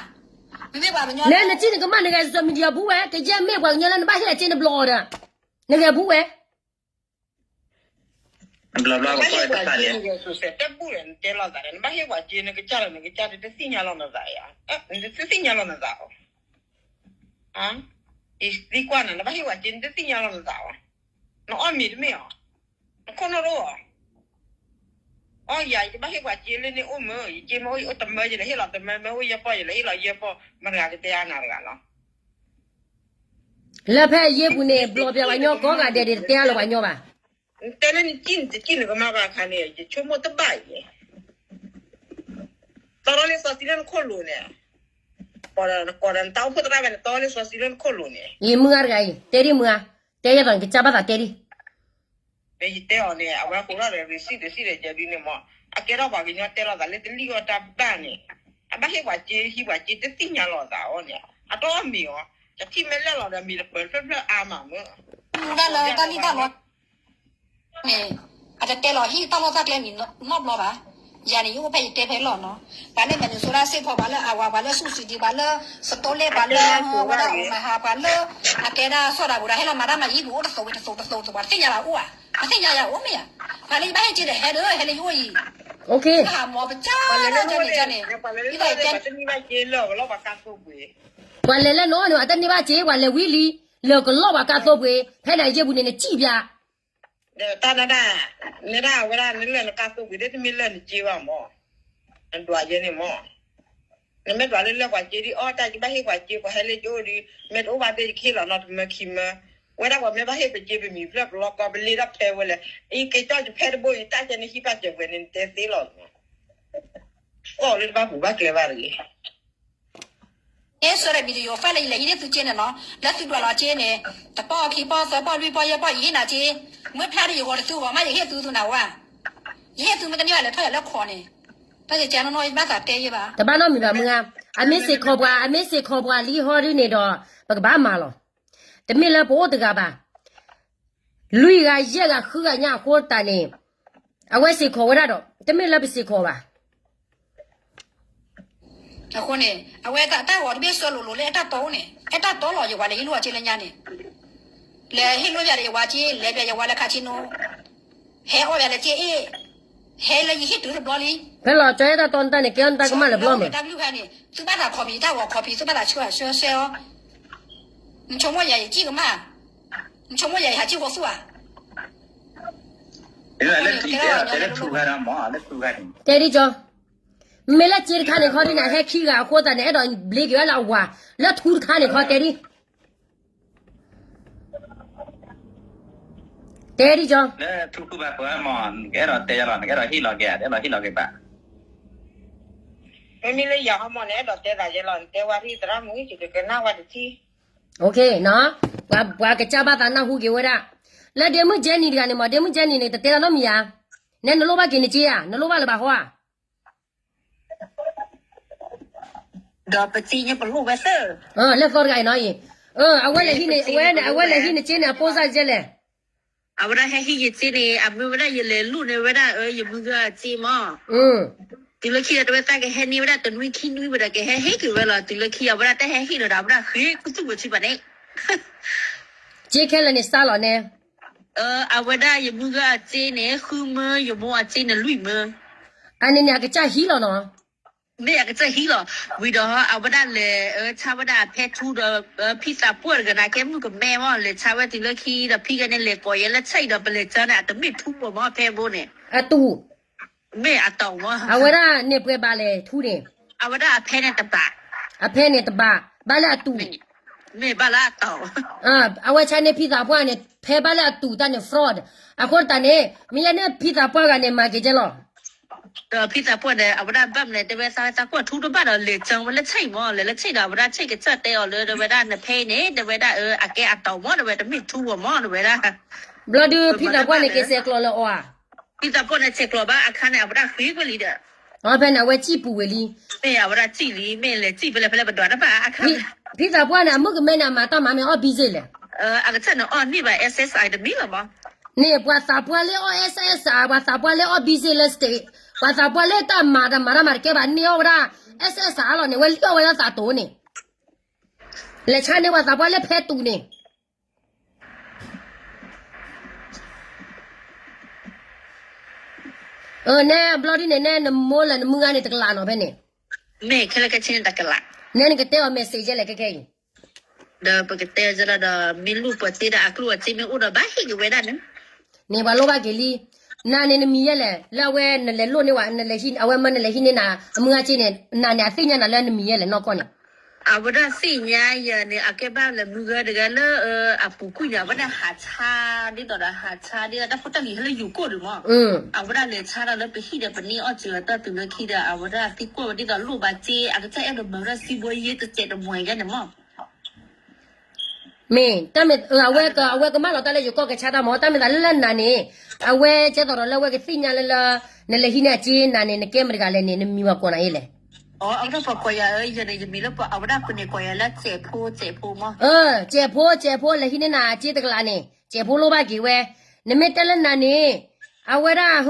မ့မ့ၢ်ပှၤကညီ နဲနစံၣ်နကမၣ်နဂဲၤ social media ဘူၣ်ဝဲ ကယဲၢ်မ့ၢ်ပှၤကညီလၢနဘၣ်ဟ့ၣ်အစ့နဘျီအီၤဒီး, နဂဲၤဘူၣ်ဝဲ နဘၣ်ဟ့ၣ်ပှၤက့နဂဲၤ social တဘူၣ်ဒီး နတဲလိာ်သးဒီး နဘၣ်ဟ့ၣ်ပှၤက့ နကစၢ်လီၤ နကစၢ် တသ့ၣ်ညါလီၤနသးဧါ, တသ့ၣ်ညါလီၤနသးဧါ, ယသံကွၢ်နၤ နဘၣ်ဟ့ၣ်ပှၤက့ နတသ့ၣ်ညါလီၤနသးဧါ, နအီၣ်မ့ၤတမ့ၢ်ဧါ, နခိၣ်နူာ်တအိၣ်ဧါ, အီၣ်ယၤ ယတဘၣ်ဟ့ၣ်ပှၤက့လၢန့ၣ်အိၣ်မၢ ယက့မ့ၢ်အိၣ်ယအိၣ်တမၢ ယလဲၤဟ့ၣ်လီၤတမၢ မ့ၢ်အိၣ်ယဲၢ်ပီၢ် ယလဲၤဟ့ၣ်လီၤယဲၢ်ပီၢ် မတၤတဂၤကတဲအါနၤတဂၤလီၤ လၢဖဲအယ့ၢ်ပူၤန့ၣ် ဘျီပျဲဝဲညီကိးဂၤဒဲးဒံး တတဲအါလၢၤပှၤညီဘၣ်. နတဲလၢနကံၣ်နတကံၣ် နကမၤဘၣ်အခါန့ၣ် ယဆိကမိၣ်တဘၣ်အံၤ, တီထီၣ်လံစီဆှံလၢနခိၣ်လိၤန့ၣ်, ကိးဒီးနတၢ်အိၣ်ဖှိၣ်သရၣ်ဖဲန့ၣ် တီထီၣ်လံစီဆှံလၢနခိၣ်လိၤန့ၣ်, ယမုၢ်ဂၤတဂၤအံၤ တဲဒံးမုၢ်ဂၤ, တဲယဲၢ်သိးနကစၢ်ဘၣ်သးတဲဒံး မ့ၢ်ယတဲအီၤန့ၣ် အဝဲဟူးထီၣ်ဒီး receipt တစံၣ်ဒီး ယဒုန့ၣ်မး အကဲထီၣ်ပှၤကညီတဲလိာ်သးလၢတလံၣ်အီၣ်တၢ်ဘၣ်န့ၣ်, အဘၣ်ဟ့ၣ်ပှၤက့ ဟံးပှၤက့ တသ့ၣ်ညါလီၤသးအီၤန့ၣ် အတအီၣ်မ့ၤအီၤ, ယထံၣ်မ့ၢ်လၢလီၤဒီးမ့ၤတပၢၤဖျၢၣ်ဖျၢၣ်အါမးမၢ်, မူဒါလၢတၢ်လံၣ်တၢ်လီ န့ၣ်, အတတဲလီၤဟံၣ်တၢ်လီၢ်တၢ်ကျဲမံၤနီတဘျီဘၣ်. ယၤန့ၣ် ယအိၣ်ဖဲယတဲဖဲလီၤနီၤ, ပှၤလၢ Minnesota စ့ၢ်ကီး ပှၤလၢ Iowa ပှၤလၢ Sioux City ပှၤလၢ Salt Lake ပှၤလၢ ဝဲဒၣ် Omaha ပှၤလၢ အကဲဒၣ်စီၤဒၤဘူၤဒီး ဟဲလီၤမၤတၢ်မၤယံၤပူၤ အိၣ်တသိးဝံၤတသိးတသိးတသိး ပှၤတသ့ၣ်ညါဘၣ်အိၣ်ဧါ, ပှၤသ့ၣ်ညါယၤအိၣ်မ့ၢ်ဧါ, ပှၤလၢယဘၣ်ဟ့ၣ်က့ဒီးဟဲဒီး ဟဲလၢယအိၣ်အံၤ, ဟးမၤပကၢ်လၢကန့ၣ်န့ၣ်, ဒ်သိးယတဲ ပှၤလဲၤလၢနအိၣ်န့ၣ် အတန့ၢ်ဘၣ်စ့ ပှၤလဲၤဝံၤလံ, လၢကလီၢ်ပှၤကါသိပှ့ၤ, ဖဲန့ၣ်အယ့ၢ်ပူၤန့ၣ် နစံၣ်ပျး တၢ်ဒၣ်, နဒၣ်ဝဲဒၣ် နလၢနကါသိပှ့ၤ ဒ်တမ့ၢ်လၢနစ့ဘၣ်မၢ်, နဒွးယဲန့ၣ်မၢ်, နမ့ၢ်ဒွးလၢလၢပှၤစ့ဒ်အီၣ်တၢ် ယဘၣ်ဟ့ၣ်ပှၤစ့ ပှၤဟဲလၢယအိၣ်ဒီး မ့ၢ်တအိၣ်ဘၣ်သ့ၣ် ယကဟ့ၣ်လီၤနီတမၢခံမၢ, ဝဲဒၣ်ပှၤမ့ၢ်ဘၣ်ဟ့ၣ်ပစ့ပမံၤဖျၢၣ်ပလီၢ်ကီ ပလ့ထီၣ်ဖဲဝဲလဲၣ်, အံၤက့ၤကၠီၣ်ယဖဲတဘိအံၤ တၢ်ကဲန့ၣ်ဟံၣ်ဘၣ်စဲးပှဲၤန့ၣ် နတဲသ့လီၤ, အီၣ်လၢတဘၣ်ပူၤဘၣ်ကျဲဘၣ်တဂ့ၤ ဟဲဆှၢဒီး video file လၢယလဲၤဟံးန့ၢ်သုက့န့ၣ်နီၤ, လၢသုဒွးလီၤက့န့ၣ်, တပီၢ်ခံပီၢ်သၢပီၢ်လွံၢ်ပီၢ်ယဲၢ်ပီၢ် ယဟ့ၣ်နၤက့, မ့ၢ်ဖျါဒီးယဂီၤတသုဂီၤမး ယဟ့ၣ်သုသုနၤဝဲ, ယဟ့ၣ်သုမ့ၢ်တန့ၢ်ဘၣ်လဲၤထီၣ်ယၤလၢခိးန့ၣ်, တၢ်ကဲကဲနီၢ်နီၢ် ယဘၣ်သးတဲယဲၢ်ဘၣ်, တဘၣ်နီတမံၤဘၣ်မုၢ်ဧါ, အမ့ၢ်စ့ၢ်ကီးပှၤ အမ့ၢ်စ့ၢ်ကီးပှၤလံဟီဒ်န့ၣ်ဒီး ပကဘၣ်မၤလီၤ. တမ့ၢ်လၢပအိၣ်တဂၤဘၣ်. လွံၢ်ဂၤယဲၢ်ဂၤဃုဂၤညါအဃိတၢ်န့ၣ် အဝဲစ့ၢ်ကီးဝဲဒၣ်ဒီး တမ့ၢ်လၢပစ့ၢ်ကီးဘၣ်. အဃိန့ၣ် အဝဲတၢ်ဂီၤတဘ့ၣ်ဆၢလိၤလိၤလၢအတၢ်တီအိၣ်န့ၣ် အတၢ်တီလီၤယဝၤလၢဟံၣ်လိၣ်အစ့လၢညါန့ၣ် လဲၤဟ့ၣ်လိၣ်ယၤဒီးယဝၤစ့ လဲၤဘၣ်ယဝၤလၢခါဆ့နိ ဟဲအီၣ်ယၤလၢစ့အ့ၣ် ဟဲလၢယဟ့ၣ်တုၤတဘျီလံ. ဖဲလီၤကၠီအဲၣ်တၢ်တီနတၢ်န့ၣ် ကဲအီၣ်နတၢ်ကမၣ်လၢၤဘျီမး. တၢ်ဘျုးခါန့ၣ် သုဘၣ်သးခီပံၤ တၢ်ဂီၤခီပံၤ သုဘၣ်သးဆှၢဆှၢအီၤ နဆိကမိၣ်ယၤယစံၣ်ကမၣ် နဆိကမိၣ်ယၤယဟးစံၣ်ဃိသူဧါ. တဲဒ်ကၠီ, မ့ၢ်လၢစ့တခါန့ၣ်ခီဒ်န့ၣ် ဟဲခံဂၤအဃိသတးန့ၣ် အဲၣ်ဒိးဘျ့က့ၤဝဲလၢအဝၤ လၢထူတခါန့ၣ်ခီတဲဒ် တဲဒ်ကၠီ, လၢထူခုဘၣ်ပှၤမး နကအဲၣ်ဒိးတဲယၤလီၤ နကအဲၣ်ဒိးဟ့ၣ်လီၤက့ၤဧါ နအဲၣ်ဒိးဟ့ၣ်လီၤက့ၤဘၣ်. မ့မ့ၢ်လၢယၤဟီမး နအဲၣ်ဒိးတဲသးယဲလီၤ နတဲဝဲဒ်သရၣ်မုၣ် ယကကနၣ်ဝဲတထံၣ်. ပှၤကစၢ်ဘၣ်သးနၢ်ဟူက့ၤဝဲဒၣ်, လၢဒ့မုၣ်ကဲနံၤတဂၤန့ၣ်မး ဒ့မုၣ်ကဲနံၤန့ၣ် တတဲတၢ်နီတမံၤဧါ, နဲနလိၣ်ဘၣ်က့ၤနစ့ဧါ နလိၣ်ဘၣ်လၢၤဘၣ်ဟီဧါ. ဒီးပစံးညါပလိၣ်ဝဲသၢ, လၢသီတဂၤအံၤနီၤအံၤ, အဝဲလဲၤဟံးန့ၣ် အဝဲလဲၤဟံးန့ၣ်စ့န့ၣ် အပိၢ်စၢ်ကဲလဲၣ်. အဝဲဒၣ်ဟဲဟံးယစ့န့ၣ် အမ့ၢ်ဝဲဒၣ်ယလဲၤလိၣ်န့ၢ်ဝဲဒၣ် ယမုၢ်ဂၤအစ့မး, တုၤလၢခံဒီးတဝဲသးကဟဲန့ၢ်ဝဲဒၣ်တနွံခံနွံဝဲဒီးကဟဲဟ့ၣ်က့ၤဝဲလီၤ တုၤလၢခံအဝဲဒၣ်တဟဲဟ့ၣ်လီၤဒီး အဝဲဒၣ်ဃ့ကသူၣ်ဝဲထံဘၣ်န့ၣ် စ့ခဲလၢာ်န့ၣ်စါလီၤနဲ, အဝဲဒၣ်ယမုၢ်ဂၤအစ့န့ၣ် ဃုမၢ ယမိၢ်အစ့န့ၣ်လွံၢ်မၢ, အန့ၣ်န့ၣ်အကစၢ်ဟံးလီၤနီၤ, မ့ၢ်အကစၢ်ဟံးလီၤ, ဝံၤဒီးအဝဲဒၣ်လဲၤဆါဝဲဒၣ်အဖဲထူဒီး ဖံသးပှၢ်တဂၤန့ၣ် ကဲမုၣ်ကမဲမး လဲၤဆါဝဲတုၤလၢခံဒီး ဖံဂၤန့ၣ်လဲၤကိးယဲလၢဆဲးအံၤဒီး ပလဲၤဆါန့ၣ် အတမ့ၢ်ထူဘၣ်မး ဖဲဘိန့ၣ်, အတူၢ်, မ့ၢ်အတီၢ်မး, အဝဲဒၣ်န့ၣ်ပှဲၤဘၣ်လဲၣ်ထူန့ၣ်, အဝဲဒၣ်အဖဲန့ၣ်တဘၣ်, အဖဲန့ၣ်တဘၣ်, ဘၣ်လၢအတူၢ်, မ့ၢ်ဘၣ်လၢအတီၢ်, အဝဲဆါန့ၢ်ဖံသးပှၢ်န့ၣ် ဖဲဘၣ်လၢအတူၢ်တၢ်န့ၣ် fraud, အဃိတၢ်န့ၣ် မ့ၢ်ယဲန့ၣ်ဖံသးပှၢ်ဂၤန့ၣ် မၤက့ၤကဲလီၤ ဒီးဖံသးပှၢ်ဒီး အဝဲဒၣ်ဘၣ်မနုၤတဲဝဲ သးသးကွၢ်ထူတဘၣ်ဒီး လဲၤကၢဝဲလၢဆဲးမး လဲၤလၢဆဲးဒီး အဝဲဒၣ်ဆဲးကစၢ်တဲအီၤလၢ တဲဝဲဒၣ်နဖဲအံၤန့ၣ် တဲဝဲဒၣ်အကဲအတီၢ်မး တဲဝဲတမ့ၢ်ထူဝဲမး တဲဝဲဒၣ်, ဘျီဒုးဖံသးပှၢ်န့ၣ် က့ၤဆဲးကျိးလၢအီၤဧါ, ဖံသးပှၢ်န့ၣ်ဆဲးကျိးဘၣ်အခါန့ၣ် အဝဲဒၣ်ဃ့ကွံာ်လံဒီး, ဖဲန့ၣ်အဝဲစံၣ်ပူၤဝဲလံ, မ့ၢ်အဝဲဒၣ်စံၣ်လံ မ့ၢ်လဲၤစံၣ်ဖဲလဲၣ်ဖဲလဲၣ်ပဒွးတဘၣ်အခါ, ဖံသးပှၢ်န့ၣ် အမုၣ်ကမဲန့ၣ် အမၤတၢ်မၤမ့ၢ်အီၣ် busy လဲၣ် အကစၢ်န့ၣ်အီၣ်န့ၢ်ဘၣ် S S I တမံၤလီၤမး, န့ၣ်ပှၤသးပှၢ်လၢအီၣ် S S I ပှၤသးပှၢ်လၢအီၣ် busy လၢ state, ပှၤသးပှၢ်လၢတၢ်မၤတၢ်မၤတၢ်မၤတကဲဘၣ် န့ၢ်အီၣ်ဝဲဒၣ် S S I လီၤန့ၣ် ဝဲလံၣ်အီၣ်ဝဲဒၣ်သးတိၤန့ၣ်, လဲၤဆါန့ၢ်ပှၤသးပှၢ်လၢဖဲတူၢ်န့ၣ် နဲဘျီဒ်န့ၣ် နဲနမိၢ်လၢနမုၢ်ဂၤန့ၣ် တကလးနီၤဖဲန့ၣ်, မ့ၢ်ခဲလၢာ်ခဲဆ့န့ၣ်တကလး, နဲနကတဲအီၤ message လဲၣ်ခဲခဲအံၤ, ဒီးပကတဲအီၤဒီး မ့ၢ်လိၣ်ပှၤသ့ဒီးအကျိၣ်အစ့မ့ၢ်အိၣ်ဒီးဘၣ်ဟ့ၣ်က့ၤဝဲဒၣ်န့ၣ်, န့ၣ်ပှၤလိၣ်ဘၣ်က့ၤလံ, နၤန့ၣ်နမံၤယဲလဲၣ် လၢအဝဲနလဲၤလိၣ်န့ၢ်ဝဲ နလဲၤဟံး အဝဲမၢနလဲၤဟံးန့ၢ်နၤ အမုၢ်ဂၤစ့န့ၣ် နၤန့ၣ် အသ့ၣ်ညါနၤလၢနမံၤယဲလဲၣ်နီၢ်ကီၢ်န့ၣ် အဝဲဒၣ်သ့ၣ်ညါယၤန့ၣ် အကဲဘၣ်လၢမုၢ်ဂၤတဂၤလၢ အပူၤကွံာ်န့ၣ် အဝဲဒၣ်ဟးဆါ ဒ်သိးဒီးဟးဆါဒ် တၢ်ဖိတၢ်လံၤဟဲလၢယိၤကီၢ်ဒုးမး, အဝဲဒၣ်လဲၤဆါတၢ်လၢပဟံၣ်ဒီးပန့ၢ်အီၣ်စၢၤအတၢ်တုၤလၢခံဒီး အဝဲဒၣ်သံကွၢ်ဝဲဒ်သိးလိၣ်ဘၣ်စ့ အကစၢ်အဲၣ်ဒိးမၤဝဲဒၣ်စံဘိယဲတစဲးတမှဲၤယဲန့ၣ်မး မ့ၢ် တၢ်မ့ၢ် အဝဲ အဝဲကမၣ်လီၤတၢ်လၢယိၤကီၢ်ကဆါတၢ်မး တၢ်မ့ၢ်သးလၢနၤန့ၣ် အဝဲကဲသိးဒီးလၢအဝဲကသ့ၣ်ညါလၢလၢ နလဲၤဟံးန့ၢ်အစ့နၤန့ၣ် နကဲမတၤတဂၤလဲၣ်န့ၣ် နမံၤပှၤကိးနၤယဲလဲၣ်. အဝဲဒၣ်ပှၤကိးယၤဧၢ ယၤန့ၣ် ယမံၤလၢပှၤ အဝဲဒၣ်ပှၤန့ၣ်ကိးယၤလၢစဲးဖိ စဲးဖိမး. စဲးဖိ စဲးဖိ လဲၤဟံးန့ၢ်နၤအစ့တကလးန့ၣ် စဲးဖိလိၣ်ဘၣ်က့ၤဝဲ နမ့ၢ်တဲလၢနၤန့ၣ် အဝဲဒၣ်ဟ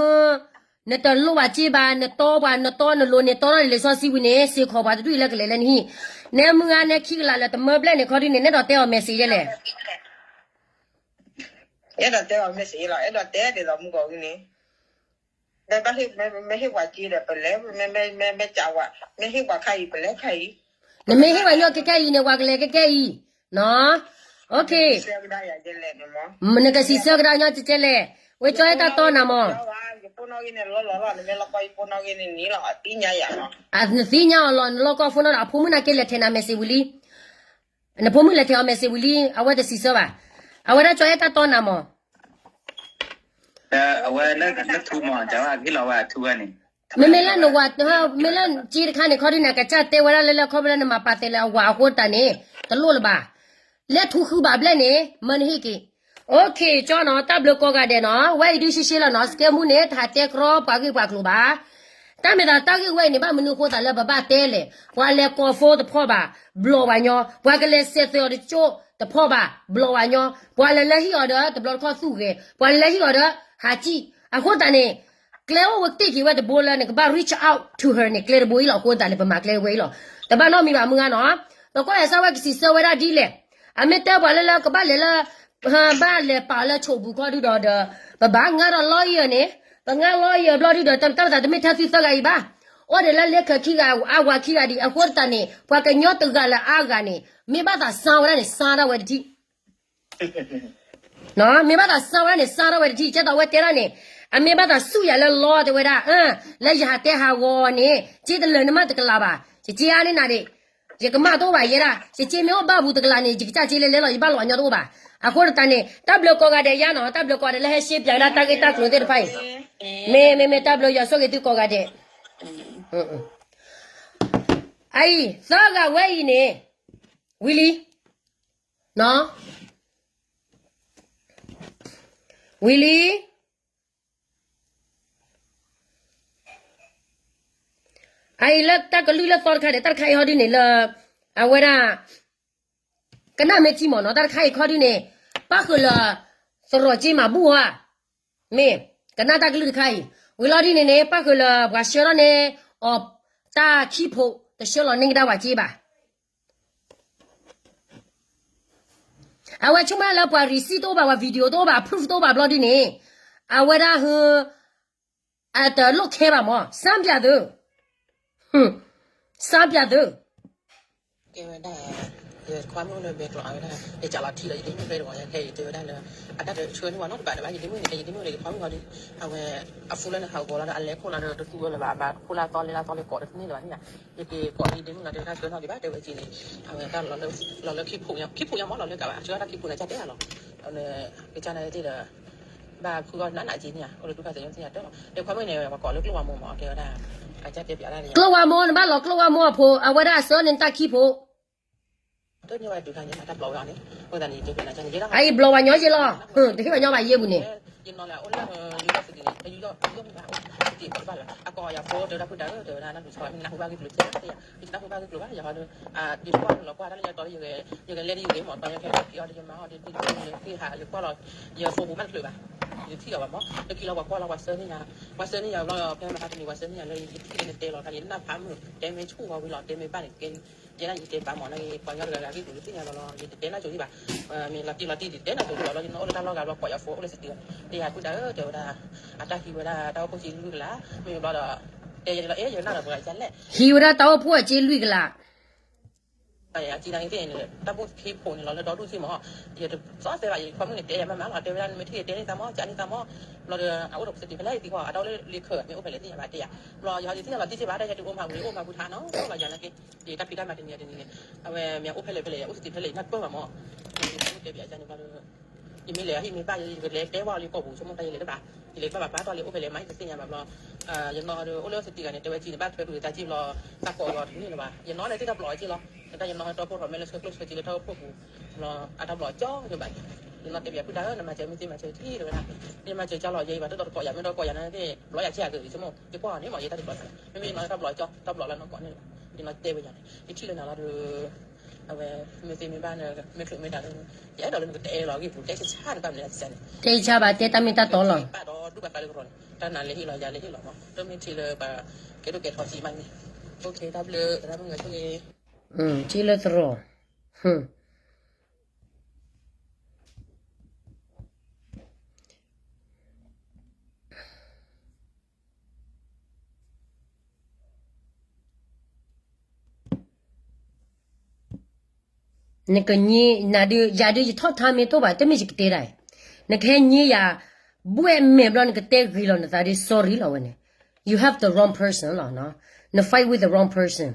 နတလိၣ်ဘၣ်စ့ဘၣ် နတီပှၤ နတီနလိၤန့ၣ် တီထီၣ်လံာ်စီဆှံဝံၤန့ၣ် စ့ၢ်ကီးပှၤတဒူၣ်အံၤလၢကလဲၤလၢနဟံၣ် နဲမုၢ်ဂၤနဲခံကလးလၢတမၢဘျဲၣ်န့ၣ် ခီဒ်န့ၣ် နဲဒိးတဲအီၤ message လဲၣ်. အဲၣ်ဒိးတဲအီၤ message လီၤ အဲၣ်ဒိးတဲဒ်သိးမုၢ်ဂီၤဝံၤန့ၣ် မ့ၢ်ဟ့ၣ်ပှၤစ့ဒီးပလဲၤ မ့ၢ် မ့ၢ် မ့ၢ် မ့ၢ်စးဝဲ မ့ၢ်ဟ့ၣ်ပှၤခါအံၤ ပလဲၤခါအံၤ နမ့ၢ်ဟ့ၣ်ပှၤညီကဲကဲအံၤန့ၣ် ပှၤကလဲၤကဲကဲအံၤ နီၢ် နကစံးဆၢကဒါညီကဲကဲလဲၣ် ဝဲကၠီအဲၣ်တၢ်တီနၤမး ယဖိနီၣ်ဂံၢ်န့ၣ်လီၤလီၤလီၤ နမ့ၢ်လီၤကီယဖိနီၣ်ဂံၢ်န့ၣ်နံၤလီၤ အသ့ၣ်ညါယၤလီၤ နသ့ၣ်ညါအီၤလီၤ နလီၤကီဖိနီၣ်ဒီး အဖိမုၣ်န့ၣ်က့လဲၤထဲးနၤ message ဝံၤလံ နဖိမုၣ်လဲၤထဲးအီၤ message ဝံၤလံ အဝဲတစံးဆၢဘၣ် အဝဲဒၣ်ကၠီအဲၣ်တၢ်တီနၤမး အဝဲလၢထူမး ကဝဲကဟ့ၣ်လီၤဝဲအထူဝဲန့ၣ် မ့မ့ၢ်လၢနဝၤ မ့ၢ်လၢစ့တခါန့ၣ် ခီဒ်န့ၣ် ကစၢ်တဲဝဲဒၣ်လၢလၢခီဖျိလၢနမၤပာ်သဲးလၢအဝၤအဃိတၢ်န့ၣ် တလိၣ်လၢၤဘၣ် လၢထူဃုဘၣ်ဘျဲၣ်န့ၣ် မၢနဟ့ၣ်က့ၤ OK ကၠီနီၤ တၢ်ဘျုးကိးဂၤဒဲးနီၤ ဝဲအံၤဒုးရှဲရှဲလီၤနီၤ စကဲမူန့ၣ် တဟးတဲကြီပှၤဂ့ၢ်ပှၤကျိၤဘၣ် တၢ်မ့ၢ်သးတၢ်ဂ့ၢ်ဝဲအံၤန့ၣ် ဘၣ်မနုၤအဃိသးလၢပဘၣ်တဲလဲၣ် ပှၤလဲၤကိး phone တဖီၣ်ဘၣ် ဘျီၣ်ဘၣ်ညီ ပှၤကလဲၤစဲးသွဲးအီၤတကၠိ တဖီၣ်ဘၣ်, ဘျီဝဲညီ, ပှၤလဲၤလၢဟံၣ်အီၤဒီး တဘျီတခီၣ်သူၣ်ဂဲၤ, ပှၤလဲၤလၢဟံၣ်အီၤဒီး ဟးစံၣ်, အဃိသတးန့ၣ် ကျဲအိၣ်ဝဲတ့ၢ်က့ၤဝဲတဘိလၢနကဘၣ် reach out to her န့ၣ် ကျဲတဘိအံၤလီၤ. အဃိသတးန့ၣ် ပမၤကျဲတဘိအံၤလီၤ. တဘၣ်နီတမံၤဘၣ်မုၢ်ဂၤနီၤ, ပကွၢ်ယၤစၢ်ဝဲကစံးဆၢဝဲဒၣ်ဒ်လဲၣ်, အမ့ၢ်တဲပှၤလၢလၢကဘၣ်လဲၤလၢ ဘၣ်လဲၤပာ်လၢဆိးပူၤခီဒုဒီးဒီး ပဘၣ်ငါထီၣ်လီယံၤန့ၣ်, ပငါလီယံၤဘျီဒုဒီး တၢ်မတၤတမ့ၢ်ထဲသုသၢဂၤအံၤဘၣ်, အိၣ်ဒံးလၢလၢခၢခံဂၤအါဝၤခံဂၤဒံး. အဃိသတးန့ၣ် ပှၤကညီတဂၤလၢအါဂၤန့ၣ် မ့ၢ်ဘၣ်သးစါဝဲဒၣ်န့ၣ် စါထီၣ်ဝဲတထံၣ် မ့ၢ်ဘၣ်သးစါဝဲဒၣ်န့ၣ် စါထီၣ်ဝဲတထံၣ်. ကဲသိးအဝဲတဲဒၣ်န့ၣ်, အမ့ၢ်ဘၣ်သးဆူၣ်ယၤလၢလီတဲဝဲဒၣ်, လၢယဟးတဲဟးဂီၤန့ၣ် စ့တလၢာ်န့ၣ်မးတကလးဘၣ်, ယစ့အါန့ၢ်နၤဒံး, ယကမၣ်တအိၣ်ဘၣ်ယဲဒၣ်, ယစ့မ့ၢ်အိၣ်ဘၣ်ပူၤတကလးန့ၣ် ယကစၢ်စ့လဲလဲလီၤ, ယဘၣ်လီၤညီတအိၣ်ဘၣ်. အဃိသတးန့ၣ် တၢ်ဘျုးကိးဂၤဒဲးယါနီၤ, တၢ်ဘျုးကိးဂၤဒဲးလၢဟဲရှ့ပၠးဝဲဒၣ်တၢ်ဂ့ၢ်တၢ်ကျိၤသ့ၣ်တဖၣ်အံၤ, မ့ၢ်မ့ၢ်မ့ၢ်တၢ်ဘျုးယွၤဆိၣ်ဂ့ၤသုကိးဂၤဒဲး. အအံၤ သၢဂၤဝဲအံၤန့ၣ် ဝံၤလံ, ဝံၤလံ. အအံၤလၢတၢ်ကလုၢ်လၢသီတခါန့ၣ် တၢ်တခါအံၤဟီဒုန့ၣ်လၢ အဝဲဒၣ် ကနၣ်မ့ၢ်ထံမ့ၢ်နီၤ, တၢ်တခါအံၤခီဒုန့ၣ် ပၣ်ဃုာ်လၢ သရိာ်က့မၤဘူၣ်ဧါ, မ့ၢ်ကနၣ်တၢ်ကလုၢ်တခါအံၤ, ဝံၤလီၤဒုန့ၣ်န့ၣ် ပၣ်ဃုာ်လၢပှၤဆှၢထီၣ်န့ၢ်အီၤ တၢ်ခံဖှိၣ် တဆှၢလီၤန့ၢ်ကဒါပှၤစ့ဘၣ်. အဝဲဆိကမိၣ်လၢပှၤ receipt တအိၣ်ဘၣ်, ပှၤ video တအိၣ်ဘၣ်, proof တအိၣ်ဘၣ်ဘျီဒုန့ၣ် အဝဲဒၣ်ဟ အတလိၣ်ခဲဘၣ်မး, စမ်းပြသု, စမ်းပြသု. ကဲဝဲဒၣ် ယခွါမုၣ်လၢဘဲကျိးအဝဲဒၣ် ယကးလီၤထံလီၤ ယဒ့မုၣ်ဖဲတဂီၤ ယတဲယတဲဝဲဒၣ်လၢ အတၢ်တဆှၢန့ၢ်ဝဲနီတဘျီဘၣ်, ယဒ့မုၣ်န့ၣ် ယဒ့မုၣ်န့ၣ် ယခွါမုၣ်လီၤဒီး အဝဲ အ phone လၢနဟးဂီၤလီၤဒီး အလဲၤခိၣ်လီၤဒီး တသူဝဲလၢၤဘၣ်, ဘၣ်ခိၣ်လၢအသီလဲၤလၢအသီလဲၤကိးတန့ၢ်လၢၤဘၣ်န့ၣ်, ယက့ၤကိးလံ ယဒ့မုၣ်လီၤ တဲဝဲဒၣ်ဆှၢနီတဘၣ် တဲဝဲက့ၤန့ၣ် အဝဲတၢ်လီၤလၢ လီၤလၢခံဖှိၣ်ညါ ခံဖှိၣ်ညါမးလီၤလၢကးဘၣ် ဆှၢတၢ်ခံဖှိၣ်န့ၣ် ကၢ်တဲလီၤ, ကစၢ်န့ၣ်သ့ၣ်ဒီး ဘၣ်ဖုဂီၢ်နးနးက့ၤန့ၣ် အိၣ်လၢဒူၣ်ဖးသ့ၣ်ညါသ့ၣ်ညါတၢ်လီၤ, ယခွါမုၣ်န့ၣ် ပှၤကိးလၢကျိၣ်ဝါမိၢ်မး ကဲဝဲဒၣ် အကၢ်တဲပၠးဒၣ် ကျိၣ်ဝါမိၢ် နဘၣ်လီၤကျိၣ်ဝါမိၢ်အဖိ အဝဲဒၣ်အဆှၢန့ၢ်တၢ်ခံဖှိၣ် တန့ၢ်ဝဲဒုးခါန့ၣ် တၢ်ဘျီဝဲအီၤန့ၣ် အဃိသတးန့ၣ် ယတဲပၠးနၤန့ၣ် အအံၤဘျီဝဲညီယ့လီၤ, တဟ့ၣ်ဝဲညီဘၣ်ယ့ပူၤန့ၣ် ယနီၤလၢအအိၣ်လၢယူလီၢ်သဒံးန့ၣ် ယူလီၢ်ယူလီၢ်မ့ၢ်ဘၣ်အိၣ်သဒံးဘၣ်ဘၣ်လီၤ အကိးယၤဖိတဲဝဲဒၣ်ဖုတၢ်ဧၢ တဲဝဲဒၣ်နၢ်ဒုးဆီဘၣ် မ့ၢ်နၢ်ဟူဘၣ်ဂ့ၢ်ကျိၤကဲသ့ၣ်ယၤ ယတနၢ်ဟူဘၣ်ဂ့ၢ်ကျိၤဘၣ် ယဟီဒီး ဒ်တကွၢ်လီၤကွၢ်တၢ်လၢယတီလၢ ယကလဲၤဒ်ယဂ့ၤမး ပှၤမ့ၢ်ဖဲထံၣ်အီၤဒီးယမၤအီၤဒီး ဒ်ယဟးယကွၢ်လီၤ ယ phone ပူၤမးတချုးဘၣ် ယထံၣ်အီၤဘၣ်မး လၢခံလီၤပှၤကွၢ်လီၤပှၤဆှၢန့ၢ်ယၤ ပှၤဆှၢန့ၢ်ယၤဘျီ ဖဲမဟါတနံၤပှၤဆှၢန့ၢ်ယၤလၢယထံၣ်လၢနတဲလီၤခါန့ၣ် နၢ်ဖးမုာ် တဲမ့ၢ်ဆူၣ်ဝဲဝံၤလီၤ တဲမ့ၢ်ဘၣ်န့ၣ်ကဲ ယဲဒၣ်ယတဲဘၣ်မး နာ်က့ ပှၤကညီတဂၤဂၤဂ့ၢ်ကျိၤလၢသ့ၣ်ညါလီၤလီၤ ယတတဲနၢ်ကၠိဒံးဘၣ် မ့ၢ်လီၤတံၢ်လီၤတံၢ်ဒ်တဲနၢ်ကၠိဒံးလီၤလီၤ ယနအိၣ်လၢတၢ်လီၢ်ဂၤဘျီ ကိးယၤဖိအိၣ်လၢသဒံး တဲယၤဖုတၢ်ဧၢ တဲဝဲဒၣ် အတၢ်ဟံးဝဲဒၣ်တၢ်အိၣ်ဖှိၣ်စ့လွံၢ်ကလး မ့ၢ်ဘျီဒီး တဲယၤလီၤ အဲၣ် ယကနၣ်ဒီးပှၤကလဲၣ် ဟံးဝဲဒၣ်တၢ်အိၣ်ဖှိၣ်အစ့လွံၢ်ကလး အကံဒၣ်န့ၣ်သ့ၣ်န့ၣ် တၢ်ဘူၣ်ခ့ဖိးန့ၣ်လီၤလၢဒီဒူၣ်စ့မး ယတသီၣ်သဲဘၣ် ယခွါမုၣ်န့ၣ် တဲယၤမးမးလီၤ တဲဝဲဒၣ်နမ့ၢ်ထံၣ်တဲန့ၢ်သးမး ကးန့ၢ်သးမး ဘျီဒီး အအိၣ်ဒီးပစံးတံၢ်ဖဲလဲၣ်ယသံကွၢ် အတၢ်အိၣ်လၢလံခၢး မ့ၢ်အိၣ်ဖဲလဲၣ်သ့ၣ်ညါဘၣ်တဲယၤ ဘျီယဟီဒ်သ့ၣ်ညါလီၤတံၢ်စ့ဘၣ် တၢ်ယတအိၣ်မၤပူၤန့ၣ် အိၣ်မၤပူၤထါနီၤ လီၤယၤနာ်က့ ယတၢ်ဖံးတၢ်မၤတနံၤတနံၤန့ၣ် အဝဲမ့ၢ်အိၣ်ဖဲလဲၣ်ဖဲလဲၣ် ယအိၣ်စတံးဖဲလဲၣ် ယနၢ်ပၢၢ်ဘၣ်မး တဲပၠးကန့ၣ်ဘျီဒီး ယမ့ၢ်လဲၤဟံၣ်မ့ၢ်ဘၣ် ယကလဲၤတဲဝဲလၢယကိာ်ပူၤ ဆိကမိၣ်တၢ်ယလဲၤတဘၣ် ယလဲၤဘၣ်ဘၣ်ဘၣ်တီၢ်လၢအိၣ်ဖဲလဲၣ်မး ယတသ့ၣ်ညါဘၣ်ဘျီ ယနီၤဒီးအိၣ်လၢစတံးဂၤန့ၣ် တဲဝဲကံန့ၣ် ဘၣ်ထွဲကွံာ်တၢ်ကံဘျီ တၢ်ကိးအီၤတန့ၢ်လၢၤဘၣ် ယနီၤန့ၣ်သ့ၣ်တၢ်ဘျီအီၤက့လီၤ တၢ်ယနီၤတီဖိထီၣ်မဲလၢဆှၢကျိၣ်ဆှၢစ့လၢတၢ်အိၣ်ဖှိၣ်ပူၤ ဘျီ အတၢ်ဘျီအီၤကၠီယဘၣ် ယနီၤတဲပၠးဖုတၢ်ဧၢ နမၤစၢၤမ့ၢ်သ့မၤစၢၤထံၣ်တဲဝဲဒၣ် ယမၤစၢၤကၢ်လီၤ ယဲယဘၣ်တတီၤတကိးယၤ မ့ၢ်ဒီးကိးယၤန့ၣ်သ့ၣ် ဘျီယၤဆံးအက့ၤ ယဆိကမိၣ် ယကွၢ်အီၤန့ၣ်မး ယတၢ်တဘျီ မ့မ့ၢ်ယနီၤတၢ်ဘျီအီၤကၠီ တၢ်ဘျီလၢနကိးန့ၣ် ယနီၤတဲဝဲယၤန့ၣ် ယထံၣ်လၢနၤလီၤဒီး အဝဲ မ့ၢ်သ့မ့ၢ်ဘၣ်န့ၣ် မ့ၢ်ချုးမ့ၢ်တၢ်လၢ ယအဲၣ်ဒိးလၢနကတဲလီၤဂ့ၢ်ပူၤ တဲဆါဆါတဘၣ်မနုၤလဲၣ်န့ၣ် တဲဆါဘၣ်တဲတၢ်မ့ၢ်တၢ်တီလီၤ ဘၣ်ဒီးဒူၣ်ဘၣ်သးလၢကရီန့ၣ် တၢ်နၤလဲၤဟ့ၣ်လီၤ ယၤလဲၤဟ့ၣ်လီၤမး တမ့ၢ်ထံၣ်လၢပှၤကဲဒိၣ်ကဲထီစံးမးန့ၣ် အိၣ်ခ့တၢ်ဘျုး သရၣ်မုၣ်ဂၤဆိၣ်ဂ့ၤ ထံၣ်လၢသရိာ် နကညင်း နဒုး ယၤဒုး ယထီၣ်ထါမ့ၢ်တအိၣ်ဘၣ် တမ့ၢ်ယကတဲဒၣ်အံၤ နကဟဲညင်းယၤ ဘှဲၣ်မဲာ်ဘျီ နကတဲဂ့ၤလီၤနသးဒုး sorry လီၤဝဲန့ၣ် you have the wrong person လီၤ န fight with the wrong person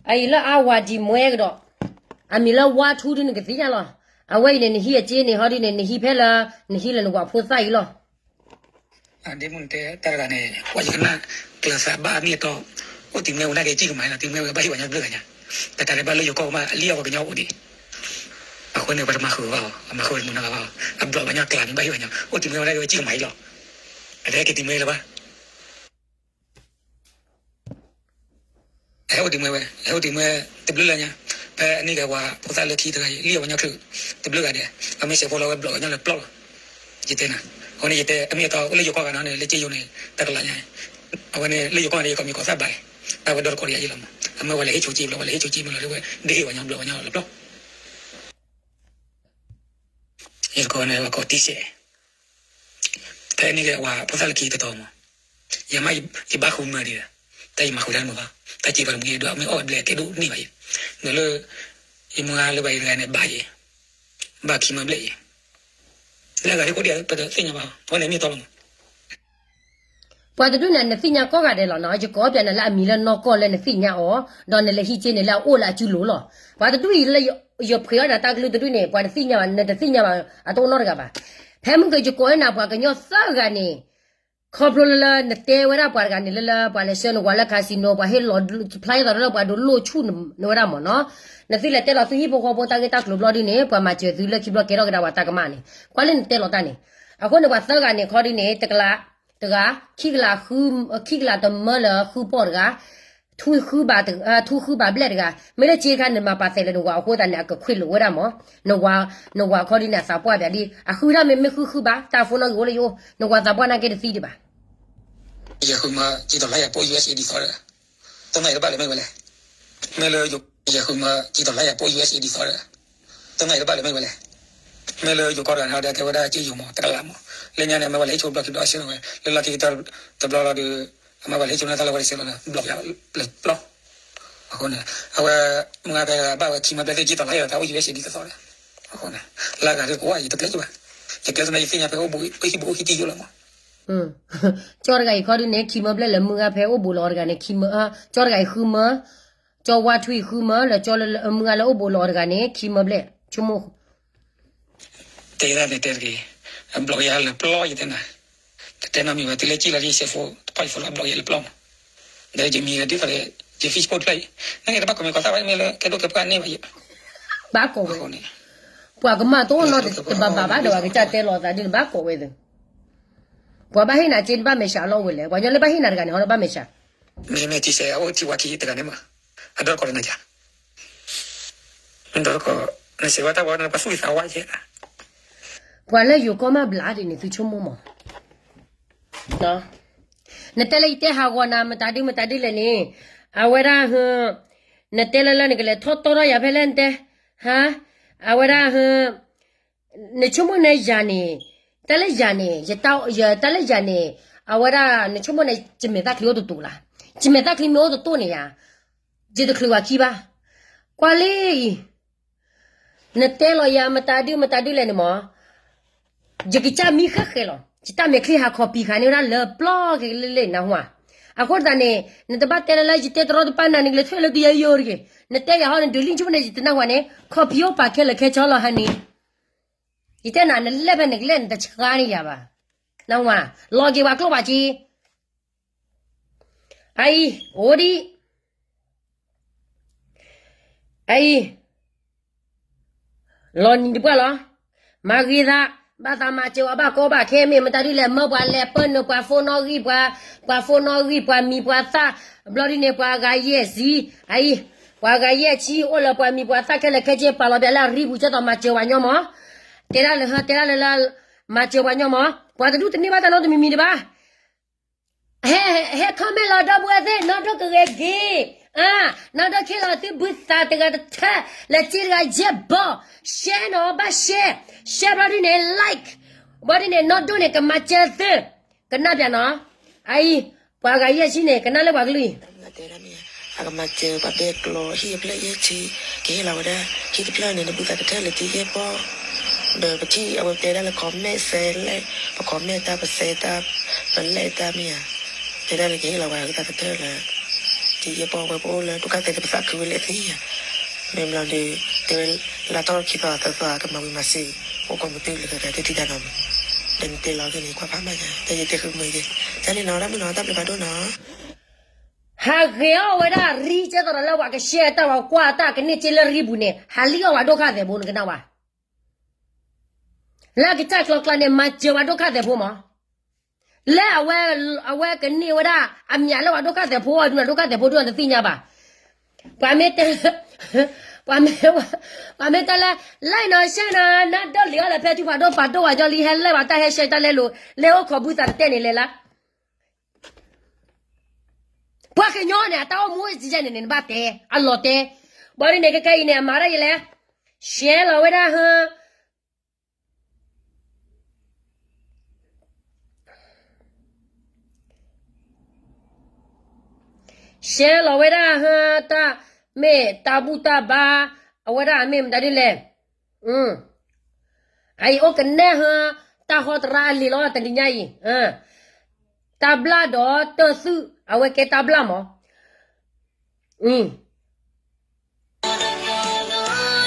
အအံၤလၢအဝၤဒံးမွဲကဒီး အမံၤလၢဝါထူဒုးနကသ့ၣ်ညါလီၤ. အဝဲအံၤန့ၣ် နဟံးအစ့န့ၣ် ဟီဒုးန့ၣ် နဟံးဖဲလၢ နဟံးလၢနဝၤဖိသၣ်အံၤလီၤ. ဒ့မုၣ်တဲတၢ်တဂၤန့ၣ် ပှၤယကနၣ်ကျၢၤသးဘၣ်အမ့ၢ်အတီ အိၣ်တံၤမွဲဝဲနာ်က့ၤကံၣ်ကမၤလီၤ တံၤမွဲဝဲဘၣ်ဟ့ၣ်ပှၤညီဘျုးဂၤညါ တၢ်တဂၤဘၣ်လၢယိၤကီၢ်ကမၣ် အလံၣ်အီၣ်ပှၤကညီအိၣ်ဒံး အဃိန့ၣ် ပှၤတမၤဃုာ်ဘၣ်အီၤ, အမၤဃုာ်တမုာ်နီတဂၤဘၣ်အီၤ, အဘျီၣ်ပှၤညီကျးန့ၣ် ဘၣ်ဟ့ၣ်ပှၤညီ, အိၣ်တံၤမွဲဝဲဒၣ်က့ၤဝဲကံၣ်ကမၤအံၤလီၤ, အတဟဲက့ၤတံၤမွဲလၢၤဘၣ်. အဟဲအိၣ်တံၤမွဲဝဲ, အဟဲအိၣ်တံၤမွဲတဘျုးလၢညါ, ဖဲအန့ၣ်က့ၤပှၤဖိသၣ်လၢခံတဂၤအံၤ လံၣ်အီၣ်ပှၤညီချုးတဘျုးဂၤဒဲး, အမ့ၢ်စဲးဖိလီၤဝဲဘျီၣ်ပှၤညီလၢပျီလီၤ. ယတဲနၤ, အဃိန့ၣ် ယတဲ အမ့ၢ်အတီအိၣ်လၢယိၤကီၢ်ဂၤနီၤန့ၣ် လၢက့ယိၤန့ၣ် တကလးညါ, အဝဲန့ၣ် လၢယိၤကီၢ်န့ၣ် ယကိးမံၤကိးသၣ်ဘၣ်, တၢ်ဝဲဒီတကိးဒီးယၤယံၤလီၤမး, အမ့ၢ်ဝဲလဲၤဟ့ၣ်ဆိက့ဘျီ ဝဲလဲၤဟ့ၣ်ဆိက့မ့ၢ်လီၤလၢဝဲ ဒုးဟ့ၣ်ပှၤညီဘျီၣ်ပှၤညီလီၤလၢပျီ ယကိးန့ၣ် ပကိးတံၢ်စဲး, ဖဲန့ၣ်က့ၤပှၤဖိသၣ်လၢခံတတီၤမး, ယမ့ၢ်ယဘၣ်ဃုမၢဒံး, တၢ်ယမၤဃုတၢ်တမုာ်ဘၣ်, တၢ်စံးပှၤတမုာ်ယဲဒၣ် မ့ၢ်အီၣ်ဘျဲးကဲဒိၣ်န့ၢ်ဘၣ်ယဲ, ဒီးလၢ ယမုၢ်ဂၤလၢပှၤအံၤတဂၤန့ၣ် ဘၣ်ယဲ, ဘၣ်ခံမၢဘျဲးယဲ, လၢအဂၤဟ့ၣ်ကိးဒံး ပတသ့ၣ်ညါဘၣ်, အဃိန့ၣ်မ့ၢ်တီလီၤမး ပှၤတဒူၣ်န့ၣ် နသ့ၣ်ညါကိးဂၤဒဲးလီၤနီၤ, ယကိးပျးနၤလၢအမံၤလၢနီၢ်ကီၢ်လၢနသ့ၣ်ညါအီၤ, ဒီးနလဲၤဟံးက့န့ၣ်လၢအအိၣ်လၢအစုလိၤလီၤ. ပှၤတဒူၣ်အံၤလၢ ယဖှ့ၤအီၣ်နၤတၢ်ကလုၢ်တဒူၣ်န့ၣ် ပှၤတသ့ၣ်ညါဘၣ်, နတသ့ၣ်ညါဘၣ်, အတအိၣ်နီတဂၤဘၣ်. ဖဲမုၢ်ကယကိးဝဲနၤပှၤကညီသၢဂၤန့ၣ်, ခီဖျိလၢလၢနတဲဝဲဒၣ်ပှၤတဂၤန့ၣ် လၢလၢပှၤလဲၤဆှၢနဝၤလၢ casino ပှၤဟ့ၣ်လီၤဖျါယသးလၢပှၤဒိးလိၣ်ဆူၣ်နဝဲဒၣ်မးနီၤ, နသုလဲၤတဲလီၤသုဟံၣ်ဖိဃီဖိတၢ်ဂ့ၢ်တၢ်ကျိၤဘျီဒုန့ၣ် ပှၤမၤစၢၤသုလၢခံဘျီကဲထီၣ်ကဒါပှၤတၢ်ကမၣ်န့ၣ်, ကွၢ်လၢနတဲလီၤတၢ်န့ၣ်, အဃိန့ၣ် ပှၤသၢဂၤန့ၣ်ခီဒုန့ၣ် တကလး, တဂၤ, ခံကလး, ခံကလးတမၢလၢဃုပီၢ်တဂၤ, ထူဃုဘၣ်, ထူဃုဘၣ်ဘျဲၣ်တဂၤ, မ့ၢ်လၢက့တခါနမၤပာ်သဲးလၢနဝၤအဃိသတးန့ၣ် အကခွ့ၣ်လိာ်ဝဲဒၣ်မး, နဝၤ, နဝၤခီဒုန့ၣ် အသးပှၢ်ပၠးဒ် အဃုတၢ်မ့ၢ်မ့ၢ်ဃုဃုဘၣ်, တၢ်ဖိနီၣ်ဂံၢ်အိၣ်လၢယအိၣ်, နဝၤသးပှၢ်နာ်က့တသံဒံးဘၣ်. ယဃုမၢ ကံၢ်တီလါယၤပိၣ် ယူၣ်အ့ၣ်စ့ ဒ်သိးဒီး, တနံၤအံၤတဘၣ်လၢမ့ၢ်ဝဲလဲၣ်, မ့ၢ်လၢ ယဃုမၢ ကံၢ်တီလါယၤပိၣ် ယူၣ်အ့ၣ်စ့ ဒ်သိးဒီး, တနံၤအံၤတဘၣ်လၢမ့ၢ်ဝဲလဲၣ်, မ့ၢ်လၢယိၤကီၢ်တဂၤန့ၣ် ဟီဒၣ်ကဲဝဲဒၣ်က့ယိၤမး တကလးမး, လၢညါန့ၣ် မ့ၢ်ဝဲလဲၤဟ့ၣ်ဆိဘျီခံဘျီအဆၢလီၤဝဲ, လၢလီၢ်ခံကတၢၢ်တဘျီလီၤဒီး, အမ့ၢ်ဝဲလဲၤဟ့ၣ်ဆိန့ၢ်တၢ်လၢဝဲတဆဲးလီၤဒီး ဘျီၣ်ယၤလၢပျီ, အဃိန့ၣ်, အဝဲ, မုၢ်ဂၤဖဲဘၣ်ဝဲခံမၢဘျဲၣ်သ့ၣ် ကံၢ်တီလါယၤတၢ်အိၣ် ယူၣ်အ့ၣ်စ့ ဒ်သိးဒီး, အဃိန့ၣ်, လၢအဂၤဒ်ကဝဲယတကျဲကဘၣ်, ယကျဲသနာ်ယသ့ၣ်ညါဖဲအိၣ်ဘူးအိၣ်ဟံၣ်ဘူးအိၣ်ဟံၣ်တံၢ်ယိၣ်လီၤမး ကၠီတဂၤအံၤခီဒုန့ၣ် ခံမၢဘျဲၣ်လၢမုၢ်ဂၤဖဲအိၣ်ဘူးလီၤအီၤတဂၤန့ၣ်, ကၠီတဂၤအံၤဃုမၢ, ကၠီဝါထွံၣ်ဃုမၢလၢကၠီလၢမုၢ်ဂၤလၢအိၣ်ဘူးလီၤအီၤတဂၤန့ၣ် ခံမၢဘျဲၣ်, ဆိကမိၣ်, တဲဒၣ်န့ၣ်တဲတဂ့ၤ, အဘျီၣ်ယၤလၢပျီယတဲနၤ, တတဲနီတမံၤဘၣ် တုၤလၢကံၣ်လီၤဒ်ယစဲးဖိ တဖီၣ်ယဖိလီၤ အဘျီၣ်ယၤလၢပျီမး, ဒီးယမံၤဂၤဒ်သိးဒီး, ယ Facebook တဖျၢၣ်အံၤ, နကဲတဘၣ်ကိးမံၤကိးသၣ်ဘၣ် မ့ၢ်လၢကဲဒိၣ်ကဲပှၢ်န့ၢ်ဘၣ်ယဲ, ဘၣ်ကိးဝဲ, ပှၤကမၣ်တအိၣ်နီတဘၣ်ဘၣ်ဒီး ပှၤကစၢ်တဲလီၤသးဒ်န့ၣ် ဘၣ်ကိးဝဲသ့ၣ်, ပှၤဘၣ်ဟ့ၣ်နၤက့ နဘၣ်မဲာ်ဆှးလီၤဝဲလဲၣ်, ပှၤညီလၢဘၣ်ဟ့ၣ်နၤတဂၤန့ၣ် ဟီဒီးဘၣ်မဲာ်ဆှး, မ့မ့ၢ်ကံၢ်စဲး အအိၣ်ထံဝါထံတဂၤန့ၣ်မး, အဒီတကိးလၢနၤယၤ, ဒီတကိး, နစဲးဝါတၢ်ဝါန့ၣ် ပှၤသူၣ်အံၤသးဝါယဲ, ပှၤလၢယိၤကီၢ်မးဘျးဒ်န့ၣ် သုဆိကမိၣ်မး နတဲလၢယတဲဟးဂီၤနၤ မတၤဒုမတၤဒုလဲၣ်န့ၣ်, အဝဲဒၣ်, နတဲလၢလၢနကလဲၤထီၣ်တီထီၣ်ယၤဖဲလဲၣ်နတဲ, ဟါ, အဝဲဒၣ်, နဆိကမိၣ်န့ၣ်ယၤန့ၣ်, တၢ်လၢယၤန့ၣ်, တၢ်လၢယၤန့ၣ်, အဝဲဒၣ် နဆိကမိၣ်န့ၣ် ယမဲာ်သၣ်ချံအိၣ်တတိာ်လၢ်, ယမဲာ်သၣ်ချံမ့ၢ်အိၣ်တတိာ်န့ၣ်ယၤ, ယတချုးဝၤခံဘၣ်, ကွၢ်လံအံၤ နတဲလီၤယၤမတၤဒုမတၤဒုလဲၣ်န့ၣ်မး, ယကစၢ်မံဃဲဃဲလီၤ, ယတၢ်မဲာ်ချံဟးခီပံၤဃာ်န့ၢ်ဝဲဒၣ်လၢပျီက့ၤလၢလၢနၢ်ဟူဧါ, အဃိသတးန့ၣ်, နတဘၣ်တဲလၢလၢယတဲတရီတပါနၤန့ၣ် ကလဲၤထွဲလၢသုယၤယိၤတဂ့ၤ, နတဲယၤဟီန့ၣ် ဒုးလံၣ်ဆိကမိၣ်န့ၣ် ယတနၢ်ဟူဧါန့ၣ် ခီပံၤအိၣ်ပာ်ခဲလၢာ်ခဲဆ့လီၤဟါန့ၣ်, ယတဲနၤ နလဲၣ်ဖဲနကလဲၣ်နတဆှါန့ၢ်ယၤဘၣ်, နၢ်ဟူဧါ, လီၤက့ၤပှၤကျိၣ်ပှၤစ့ အအံၤ, အိၣ်ဒံး, အအံၤ, လီၤနံၤတပှၢ်လီၤ, မၤဂ့ၤသး, ဘၣ်သးမၤစၢၤဝဲဘၣ်ကီဘၣ်ခဲ မ့ၢ်မတၤဒုလဲၣ်မၢပှၤလဲၤပၢနုာ်ပှၤဖိနီၣ်ဂံၢ်ပှၤ, ပှၤဖိနီၣ်ဂံၢ်ပှၤမံၤပှၤသၣ်, ဘျီဒ်န့ၣ် ပှၤဂၤယဲၢ်ဆံ, အအံၤ, ပှၤဂၤယဲၢ်ဆံ အိၣ်လၢပှၤမံၤပှၤသၣ်ခဲလၢာ်ခဲဆ့ ပာ်လီၤပှၤလၢအရံပူၤကဲသိးမၤစၢၤပှၤညီမး, တဲဒၣ်လၢဟၢ တဲဒၣ်လၢလၢ, မၤစၢၤပှၤညီမး, ပှၤတဒူၣ်တန့ၢ်ဘၣ်တၢ်နီတမံၤမံၤတဘၣ် ဟဲ, ဟဲ comment လီၤဒီပုၢ်ဝဲၢ်သ့ၣ် နီၢ်ဒိၣ်ကဂဲၤက့ၤ, အ, နီၢ်ဒိၣ်ခ့လီၤသုဘုသးတဂၤတထၢၣ်, လဲၤစ့တဂၤယဲၢ်ဘီ, share နီၤ ဘၣ် share, share ဘျီဒ်န့ၣ် like, ဘျီဒ်န့ၣ် နီၢ်ဒိၣ်န့ၣ် ကမၤစၢၤသု, ကနၣ်ပျးနီၤ, အအံၤ, ပှၤဂၤယဲၢ်ဆံန့ၣ် ကနၣ်လၢပှၤကလုၢ်အံၤ အကမၤစၢၤပှၤဘဲကျိးဟံၣ်အဖျၢၣ်ယဲၢ်ဆံ, ကဟ့ၣ်လီၤဝဲဒၣ် ဟံၣ်တဖျၢၣ်န့ၣ် နဘုသးကတၢၢ်လၢတယဲၢ်ပီၢ်, ဒီးပထံၣ်အဝဲတဲဒၣ်လၢ comment စဲလဲၣ်, ပ comment တၢ်ပစဲတၢ်, ပလဲၣ်တၢ်မ့ၢ်ဧါ, တဲဒၣ်လၢကဟ့ၣ်လီၤဝဲအကသးကတၢၢ်လၢ တယဲၢ်ပီၢ်ဝဲပအိၣ်လၢ ဒုက္ခသည် တပသးခုဝဲလဲၣ်သ့ၣ်ဧါ, မ့ၢ်ဘျီဒီး တဲဝဲလၢတၢ်ခံသီသၢသီ ကမၤဝံၤမၤစၢၤ အိၣ်ကိးမုၢ်တုၤလၢကကဲထီၣ်တၢ်နီၤမး, ဒီးနတဲလီၤက့ၤန့ၣ် ကွၢ်ဖးမးယါ တၢ်ယတဲဃုမုၢ်ယဲ, တၢ်န့ၣ်နီၤ တၢ်မုၢ်နီၤ တၢ်ဘျုးဖးဒိၣ်နီၤ ဟးဂ့ၤအီၣ်ဝဲဒၣ်ရံ ကဲသိးဒီးလၢပှၤကရှဲတၢ် ပှၤကွၢ်တၢ်ကန့ၢ်က့လၢရံပူၤန့ၣ် ဟးလံၣ်အီၣ်ဝဲဒိၣ်ခါသဲးဘိ နကနၣ်ဝဲ, လၢအကစၢ်ကျီကျါန့ၣ် မၤစၢၤပှၤဒိၣ်ခၣ်သဲးဖိမး, လၢအဝဲ, အဝဲကန့ၢ်ဝဲဒၣ်အမံၤလၢပှၤဒိၣ်ခၣ်သဲးဖိ ဒုးဒိၣ်ခၣ်သဲးဖိဒုးတသ့ၣ်ညါဘၣ်. ပှၤမ့ၢ်တဲ, ပှၤမ့ၢ်, ပှၤမ့ၢ်တဲလၢ like နီၤ share နီၤ နဒိၣ်လံအီၤလၢဖဲထူဖးဒိၣ်ပာ်ဒိၣ်ဝဲညီလံ ဟဲ like ဘၣ်တၢ်ဟဲ share တၢ်လဲလိာ် လဲအိၣ်ခိးဘုသးတတဲန့ၣ်လဲၤလၢ ပှၤကညီန့ၣ် အတၢ်အိၣ်မူအိၣ်စံးယဲၢ်န့ၣ်န့ၣ် နဘၣ်တဲ, အလီၤတဲ, ဘၣ်ဒ်န့ၣ် ခဲကနံၣ်အံၤန့ၣ် အမၤဒၣ်ယလဲၣ်, share လီၤဝဲဒၣ်ဟၢ, share လီၤဝဲဒၣ်ဟၢ တၢ်, မ့ၢ်တၢ်ဘူၣ်တၢ်ဘါ, အဝဲဒၣ်မ့ၢ်မတၤဒ်လဲၣ်, အအံၤအိၣ်ကနဲဟၢ, တၢ်ဟီတရါအလံၤလီၤ တနံၤညါအံၤ, တၢ်ဘျၣ်ဒီးတၢ်သုး အဝဲကဲတၢ်ဘျၣ်မး,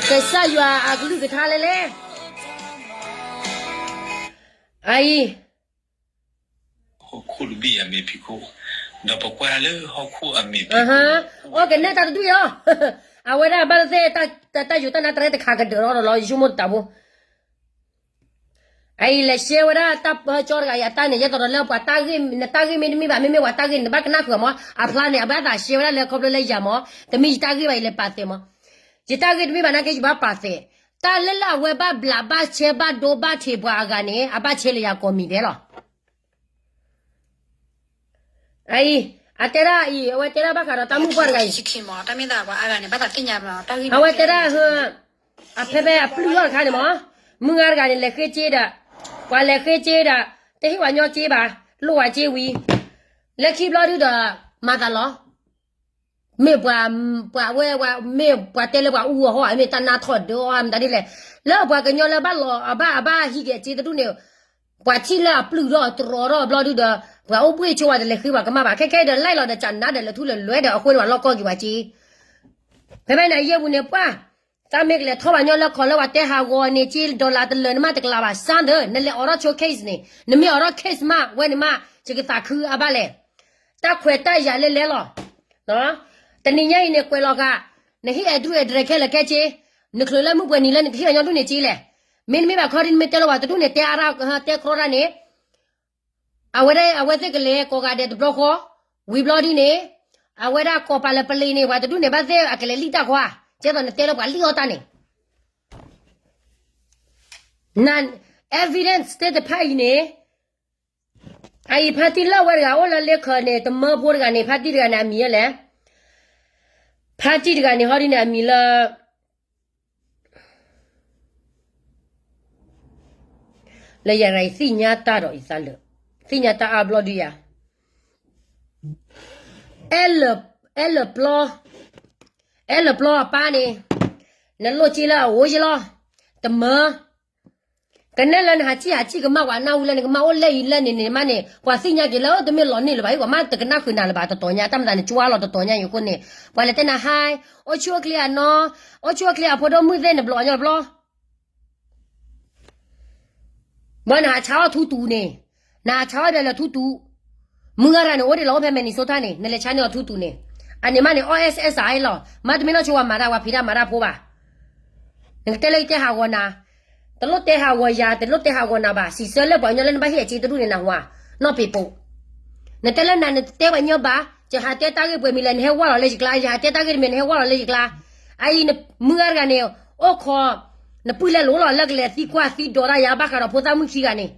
ကစၢ်ယွၤအကလုၢ်ကထါလဲၣ်လဲၣ်, အအံၤ ဟီၣ်ခိၣ်တဘ့ၣ်အမဲာ်ဖံးခိၣ်, ဒီးပကွၢ်လၢဟီၣ်ခိၣ်အမဲာ်ဖံးခိၣ်, အိၣ်ကနဲတၢ်တဒူၣ်အံၤလီၤ, အဝဲဒၣ်ဘၣ်သ့ၣ် တၢ်ယိာ်တၢ်နါတရဲတခါကဒၢးထီၣ်ဒီးလီၤ ယဆိကမိၣ်တၢ်ဖိ အအံၤလဲၤ share ဝဲဒၣ်တၢ်ပၢဟၢကၠီတဂၤအံၤအတၢ်န့ၣ် ယဲသိးဒီးလၢပှၤတၢ်ဂ့ၢ် နတၢ်ဂ့ၢ်မ့ၢ်တမ့ၢ်ဘၣ် မ့မ့ၢ်ပှၤတၢ်ဂ့ၢ်န့ၣ် နဘၣ်ကနၣ်ဃုာ်မး, အဖျါန့ၣ် အဘၣ်သး share ဝဲဒၣ်လၢခီဖျိလၢယၤမး, တမ့ၢ်ယတၢ်ဂ့ၢ်ဘၣ် ယလဲၤပာ်သဲးမး, ယတၢ်ဂ့ၢ်တမ့ၢ်ဘၣ်နာ်က့ ယဘၣ်ပာ်သဲး, တၢ်လၢလၢအဝဲဘၣ်ဘျးဘၣ်ဆဲး ဘၣ်ဒိဘၣ်ထံးပှၤအဂၤန့ၣ် အဘၣ်ဆဲးလၢယၤကိးမံၤဒဲးလီၤ. အအံၤ, အတဲဒၣ်အံၤ အဝဲတဲဒၣ်ဘၣ်ဃးဒီးတၢ်မုၣ်ပှၢ်တဂၤအံၤ, အဝဲတဲဒၣ်ဟၢ, အဖဲဖဲအပျုၢ်ထီၣ်တခါန့ၣ်မး, မုၢ်ဂၤတဂၤန့ၣ် လဲၤဃ့စ့ဒီး, ပှၤလဲၤဃ့စ့ဒီး, တဟ့ၣ်ဝဲညီစ့ဘၣ်, လိၣ်ဝဲစ့ဝံၤ, လၢခံဘျီဒုဒီး, မၤသးလီၤ မ့ၢ်ပှၤ, ပှၤဝဲ, မ့ၢ်ပှၤတဲလၢပှၤအူအီၤဟီ မ့ၢ်တၢ်နါထီၣ်ဒၢအီၤမတၤဒ်လဲၣ်, လၢပှၤကညီလၢဘၣ်လီၤ အဘၣ် အဘၣ်ဟံးက့ၤအစ့တဒူၣ်န့ၣ်, ပှၤထံၣ်လၢအပျုၢ်ထီၣ်တြီထီၣ်ဘျီဒုဒီး, ပှၤအိၣ်ဘှ့ၣ်ဆိဝဲတလဲၤဃ့ပှၤကမၣ်ဘၣ် ခဲခဲဒီး like လီၤဒီးကနါဒီးလဲၤထူလဲၤလွဲဒီးအဃိန့ၣ် ပှၤလီၢ်ကီၢ်က့ၤဝဲစ့, ဖဲဖဲန့ၣ် ယဲၢ်ပူၤန့ၣ် ပှၢ်, သးမ့ၢ်ကလဲၤထီၣ်ဘၣ်ညီလၢခီၣ်လၢပှၤတဲဟးဂီၤန့ၣ် စ့ dollar တလၢာ်န့ၣ်မးတကလးဘၣ် စၢ်သၢ, နလဲၤအိးထီၣ်ဆိ case န့ၣ် နမ့ၢ်အိးထီၣ် case မး ဝဲန့ၣ်မး ယကသးခုအဘၣ်လဲၣ်, တၢ်ခွဲးတၢ်ယာ်လဲၣ်လဲၣ်လီၤ. တနံၤညါအံၤန့ၣ် ကွဲးလီၤဃာ်, နဟ့ၣ် address ခဲလၢာ်ခဲဆ့, နချုးလၢမုၢ်ပှဲၤနံၤလၢနကဟ့ၣ်အညီဒူၣ်န့ၣ်က့လဲၣ်, မ့တမ့ၢ်ဘၣ်ခီဒ် နမ့ၢ်တဲလီၤပှၤတဒူၣ်န့ၣ် တဲအါရၣ်တဲကြီရၣ်န့ၣ် အဝဲဒၣ်အဝဲသ့ၣ်ကလဲၤကိးဂၤဒဲးတဘျီဃီ, ဝံၤဘျီဒ်န့ၣ်, အဝဲဒၣ်ကိးပာ်လၢပလံၤန့ၣ် ပှၤတဒူၣ်န့ၣ်ဘၣ်သ့ၣ်အကလဲၤလံၣ်တၢ်ခွါ, ကဲသိးနတဲလၢပှၤလံၣ်အီၣ်တၢ်န့ၣ်, န evidence သ့ၣ်တဖၣ်အံၤန့ၣ်, အအံၤဖါတံၢ်လၢဝဲတဂၤအိၣ်လၢလ့ခၢးန့ၣ် တမၢဖိတဂၤန့ၣ် ဖါတံၢ်တဂၤန့ၣ် အမံၤလဲၣ်, ဖါတံၢ်တဂၤန့ၣ် ဟီဒ်န့ၣ် အမံၤလၢ လၢယၤရၤအံၤသ့ၣ်ညါတၢ်ဒီးအံၤသးလၢာ်, သ့ၣ်ညါတၢ်အါဘျီဒုယၤ, အဲၣ်လၢာ်ပျီ, အဲၣ်လၢာ်ပျီအပၢ်န့ၣ်, နလိၣ်စ့လၢအအိၣ်ယလီၤ, တမၢ, ကနဲလၢနဟးစံၣ်ဟးစံၣ်ကမၣ်ပှၤနၢ်ဟူလၢနကမၣ်အိၣ်လဲၣ်အံၤလဲၣ်န့ၣ်န့ၣ်မးန့ၣ် ပှၤသ့ၣ်ညါက့ၤလၢတမ့ၢ်လီၤန့ၢ်လၢၤဘၣ်အံၤ ပှၤမးတကနၣ်ဃုာ်နၤလၢၤဘၣ်တတီၤညါ တၢ်မၤသးနကွၢ်လီၤတတီၤညါအံၤအဃိန့ၣ် ပှၤလဲၤတဲနၤဟါ, အိၣ်ဆူၣ်အိၣ်ချ့အနီၢ်, အိၣ်ဆူၣ်အိၣ်ချ့အဖိဒိၣ်မုၣ်သ့ၣ်နဘျီအညီတဘျီ ဘၣ်နဟးဆါအီၣ်ထူတူာ်န့ၣ်, နဟးဆါအီၣ်ဒီးလၢထူတူာ်, မုၢ်ဂၤတဂၤန့ၣ် အိၣ်ဒံးလီၤအိၣ်ဖဲ Minnesota န့ၣ် နလဲၤဆါန့ၢ်အီၤထူတူာ်န့ၣ်, အန့ၣ်မးန့ၣ် အီၣ်အဲၣ်စဲးစးလီၤ, မ့တမ့ၢ်နီၢ်ဆိဝဲမၤတၢ်ဝဲဖံးတၢ်မၤတၢ်ဖိဘၣ်. နကတဲလၢယတဲဟးဂီၤနၤ, တလိၣ်တဲဟးဂီၤယၤ တလိၣ်တဲဟးဂီၤနၤဘၣ်, စံးဆၢလၢပှၤကညီလၢနဘၣ်ဟ့ၣ်အစ့တဒူၣ်န့ၣ်နဟူဧါ, နီၢ်ပ့းပိာ်, နတဲလၢနၤနတဲပှၤကညီဘၣ်, ယဟးတဲတၢ်ဂ့ၢ်ပှဲၤမံၤလဲၣ် နဟဲဝဲလီၤလၢယကျါ, ယဟးတဲတၢ်ဂ့ၢ်တမံၤ နဟဲဝဲလီၤလၢယကျါ, အအံၤမုၢ်ဂၤတဂၤန့ၣ်, အိၣ်ခိး, နပုၢ်လဲၤလိၤလီၤလၢကလဲၤသံကွၢ်သံဒိးတၢ်ယၤဘၣ်ဃးဒီးဖိသၣ်မုၣ်ခံဂၤန့ၣ်,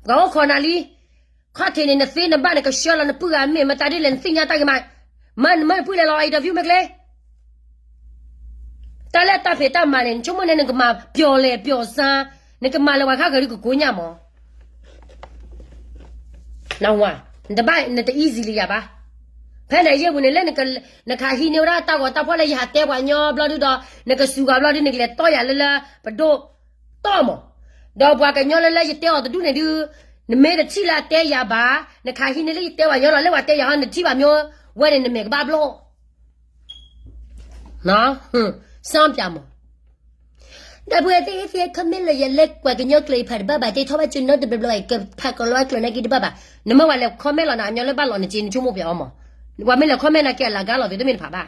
ပှၤအိၣ်ခိးနၤလံ ခီၣ်ထံးန့ၣ် နသ့နဘၣ်နကဆှၢလီၤနပုၢ်ဂၤမ့ၢ်မတၤဒ်လဲၣ် နသ့ၣ်ညါတၢ်ဂ့ၢ်မး, မၢနမၢနပုၢ်လဲၤလီၤ interview မ့ၢ်ကျဲ, တၢ်လၢတၢ်ဖံးတၢ်မၤန့ၣ် နဆိကမိၣ်န့ၣ် နကမၤပျီၤလဲၤပျီၤစါ, နကမၤလၢပှၤခါဂၤဒုးကကိညၣ်မး နတဘၣ်နတ easy လၢယၤဘၣ်. ဖဲန့ၣ်ယဲၢ်ပူၤန့ၣ် လၢနခးဟံးန့ၢ်ဝဲဒၣ်တၢ်ဂီၤတၢ်ဖီၣ်လၢယဟးတဲပှၤကညီဘျီဒုဒီး နကစူၤဂၤဘျီဒု နကလဲၤတီၢ်ယၤလၢလၢပဒိၣ်တီၢ်မး, ဒီးပှၤကညီလၢလၢယတဲအီၤတဒူၣ်န့ၣ်ဒု, နမ့ၢ်တထံၣ်လၢအတဲယၤဘၣ်, နခးဟံးန့ၢ်လၢယတဲပှၤကညီလီၤ လၢပှၤတဲယၤဟီ နထံၣ်ဘၣ်မ့ၢ်ဝဲန့ၣ် နမဲာ်ကဘၣ်ဘျီၣ် စၢ်ပၠးမး, ဒီပုၢ်ဝဲၢ်သ့ၣ်ဧၢ comment လၢယၤလၢပှၤကညီကျိာ်အံၤဖးတဘၣ်ဘၣ် တဲထီၣ်ဘၣ်ကၠိနီတဘျီဘျီအံၤ ကဖးကီၤလီၤအကျိာ်နာ်က့တဘၣ်ဘၣ်, နမ့ၢ်ဝဲလဲၤ comment လီၤနၤ အညီလၢဘၣ်လီၤနစ့ နဆိကမိၣ်ပျဲအီၤမး, ပှၤမ့ၢ်လဲၤ comment နာ်က့အလၤကါလီၤသ့ တမ့ၢ်တဖးဘၣ်,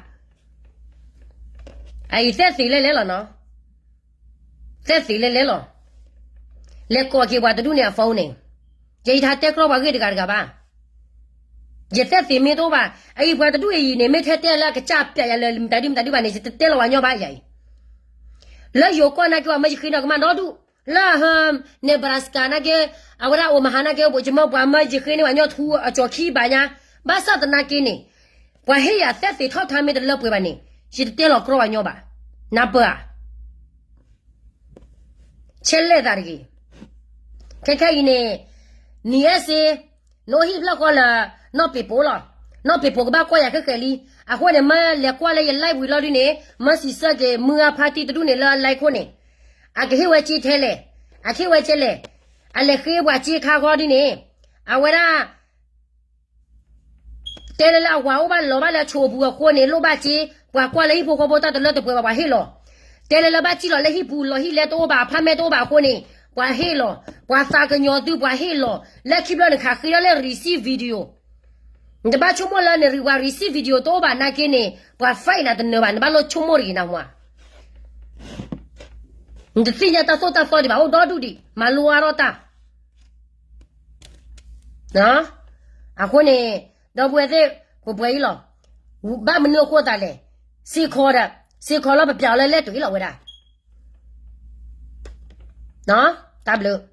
အအံၤသဲသ့လဲၤလဲၤလီၤနီၤ, သဲသ့လဲၤလဲၤလီၤ လဲၤကိးက့ၤပှၤတဒူၣ်န့ၣ်အ phone န့ၣ်, ယဲယတဟးတဲကြီပှၤဂ့ၢ်တဂၤတဂၤဘၣ်. ယသက်သေမ့ၢ်တအိၣ်ဘၣ်, အအံၤပှၤတဒူၣ်အံၤန့ၣ် မ့ၢ်ထဲတဲလၢအကစၢ်ပျဲယၤလၢမတၤဒုမတၤဒုဘၣ်န့ၣ် ယတတဲလီၤဝဲညီဘၣ်ယၤအံၤ. လၢယိၤကီၢ်နာ်က့ ပှၤမၢယဃ့န့ၢ်ကမၣ်ဒီဒူၣ်, လၢ Nebraska နာ်က့, အဝဲဒၣ် Omaha နာ်က့ ဘိးကမၢပှၤမၢယဃ့န့ၢ်ပှၤညီထူ အကၠီၤခံဘၣ်ညါ, ဘၣ်ဆၣ်သနာ်က့န့ၣ်, ပှၤဟ့ၣ်ယၤသက်သေထီၣ်ထါမ့ၢ်တလၢပှဲၤဘၣ်န့ၣ်, ယတတဲလီၤကြီပှၤညီဘၣ်, နၢ်ပၢၢ်ဧါ. ဆဲးလဲၣ်သးတဂ့ၤ. ခဲခဲအံၤန့ၣ်, နံၤအဲၣ်စ့, နအိၣ်ဟံၣ်ဖျၢၣ်ဃီလၢ နီၢ်ပ့ၤပိာ်လီၤ. နီၢ်ပ့ၤပိာ်ကဘၣ်ကွၢ်ယၤခဲခဲလံ. အဃိန့ၣ် မၢလဲၤကွၢ်လၢယ live ဝံၤလီၤဒုန့ၣ်, မၢစံးဆၢက့ၤမုၢ်ဂၢ်ဖါတံၢ်တဒူၣ်န့ၣ်လၢအ live ခိၣ်န့ၣ်, အကဟ့ၣ်ဝဲစ့ထဲလဲၣ်, အကဟ့ၣ်ဝဲစ့လဲၣ်, အလဲၤဃ့ပှၤစ့ခါဃီဒုန့ၣ်, အဝဲဒၣ် တဲလၢလၢအဝၤအိၣ်ဘၣ်လီၤဘၣ်လၢအဆိးပူၤအဃိန့ၣ် လိၣ်ဘၣ်စ့, ပှၤကွၢ်လၢဟံၣ်ဖိဃီဖိတၢ်တလၢတပှဲၤဘၣ် ပှၤဟ့ၣ်လီၤ. တဲလၢလၢဘၣ်စံၣ်လီၤလၢဟံၣ်ပူၤ လီၤဟံၣ်လဲတအိၣ်ဘၣ် apartment တအိၣ်ဘၣ်အဃိန့ၣ်, ပှၤဟ့ၣ်လီၤ. ပှၤသးကညီၤသု ပှၤဟ့ၣ်လီၤ. လၢခံဘျီန့ၣ် ခးဃ့ထီၣ်လၢ receipt video. နတဘၣ်ဆိကမိၣ်လၢန့ၣ် ပှၤ receipt video တအိၣ်ဘၣ်နာ်က့န့ၣ် ပှၤ fake နၤတနၢၤဘၣ်, နဘၣ်လိၣ်ဆိကမိၣ်တဂ့ၤနမါ. နတသ့ၣ်ညါတၢ်သိၣ်တၢ်သီဒံးဘၣ် အိၣ်ဒီဒူၣ်ဒံး မၤလိအါထီၣ်တၢ် အဃိန့ၣ်, ဒီပုၢ်ဝဲၢ်သ့ၣ်, ပှဲၤပှဲၤအံၤလီၤ. ဘၣ်မနုၤအဃိသးလဲၣ်. စ့ၢ်ကီးဒီး, စ့ၢ်ကီးလီၤ ပပျဲအီၤလၢလဲတၢ်အံၤလီၤဝဲဒၣ်. တၢ်ဘျုး.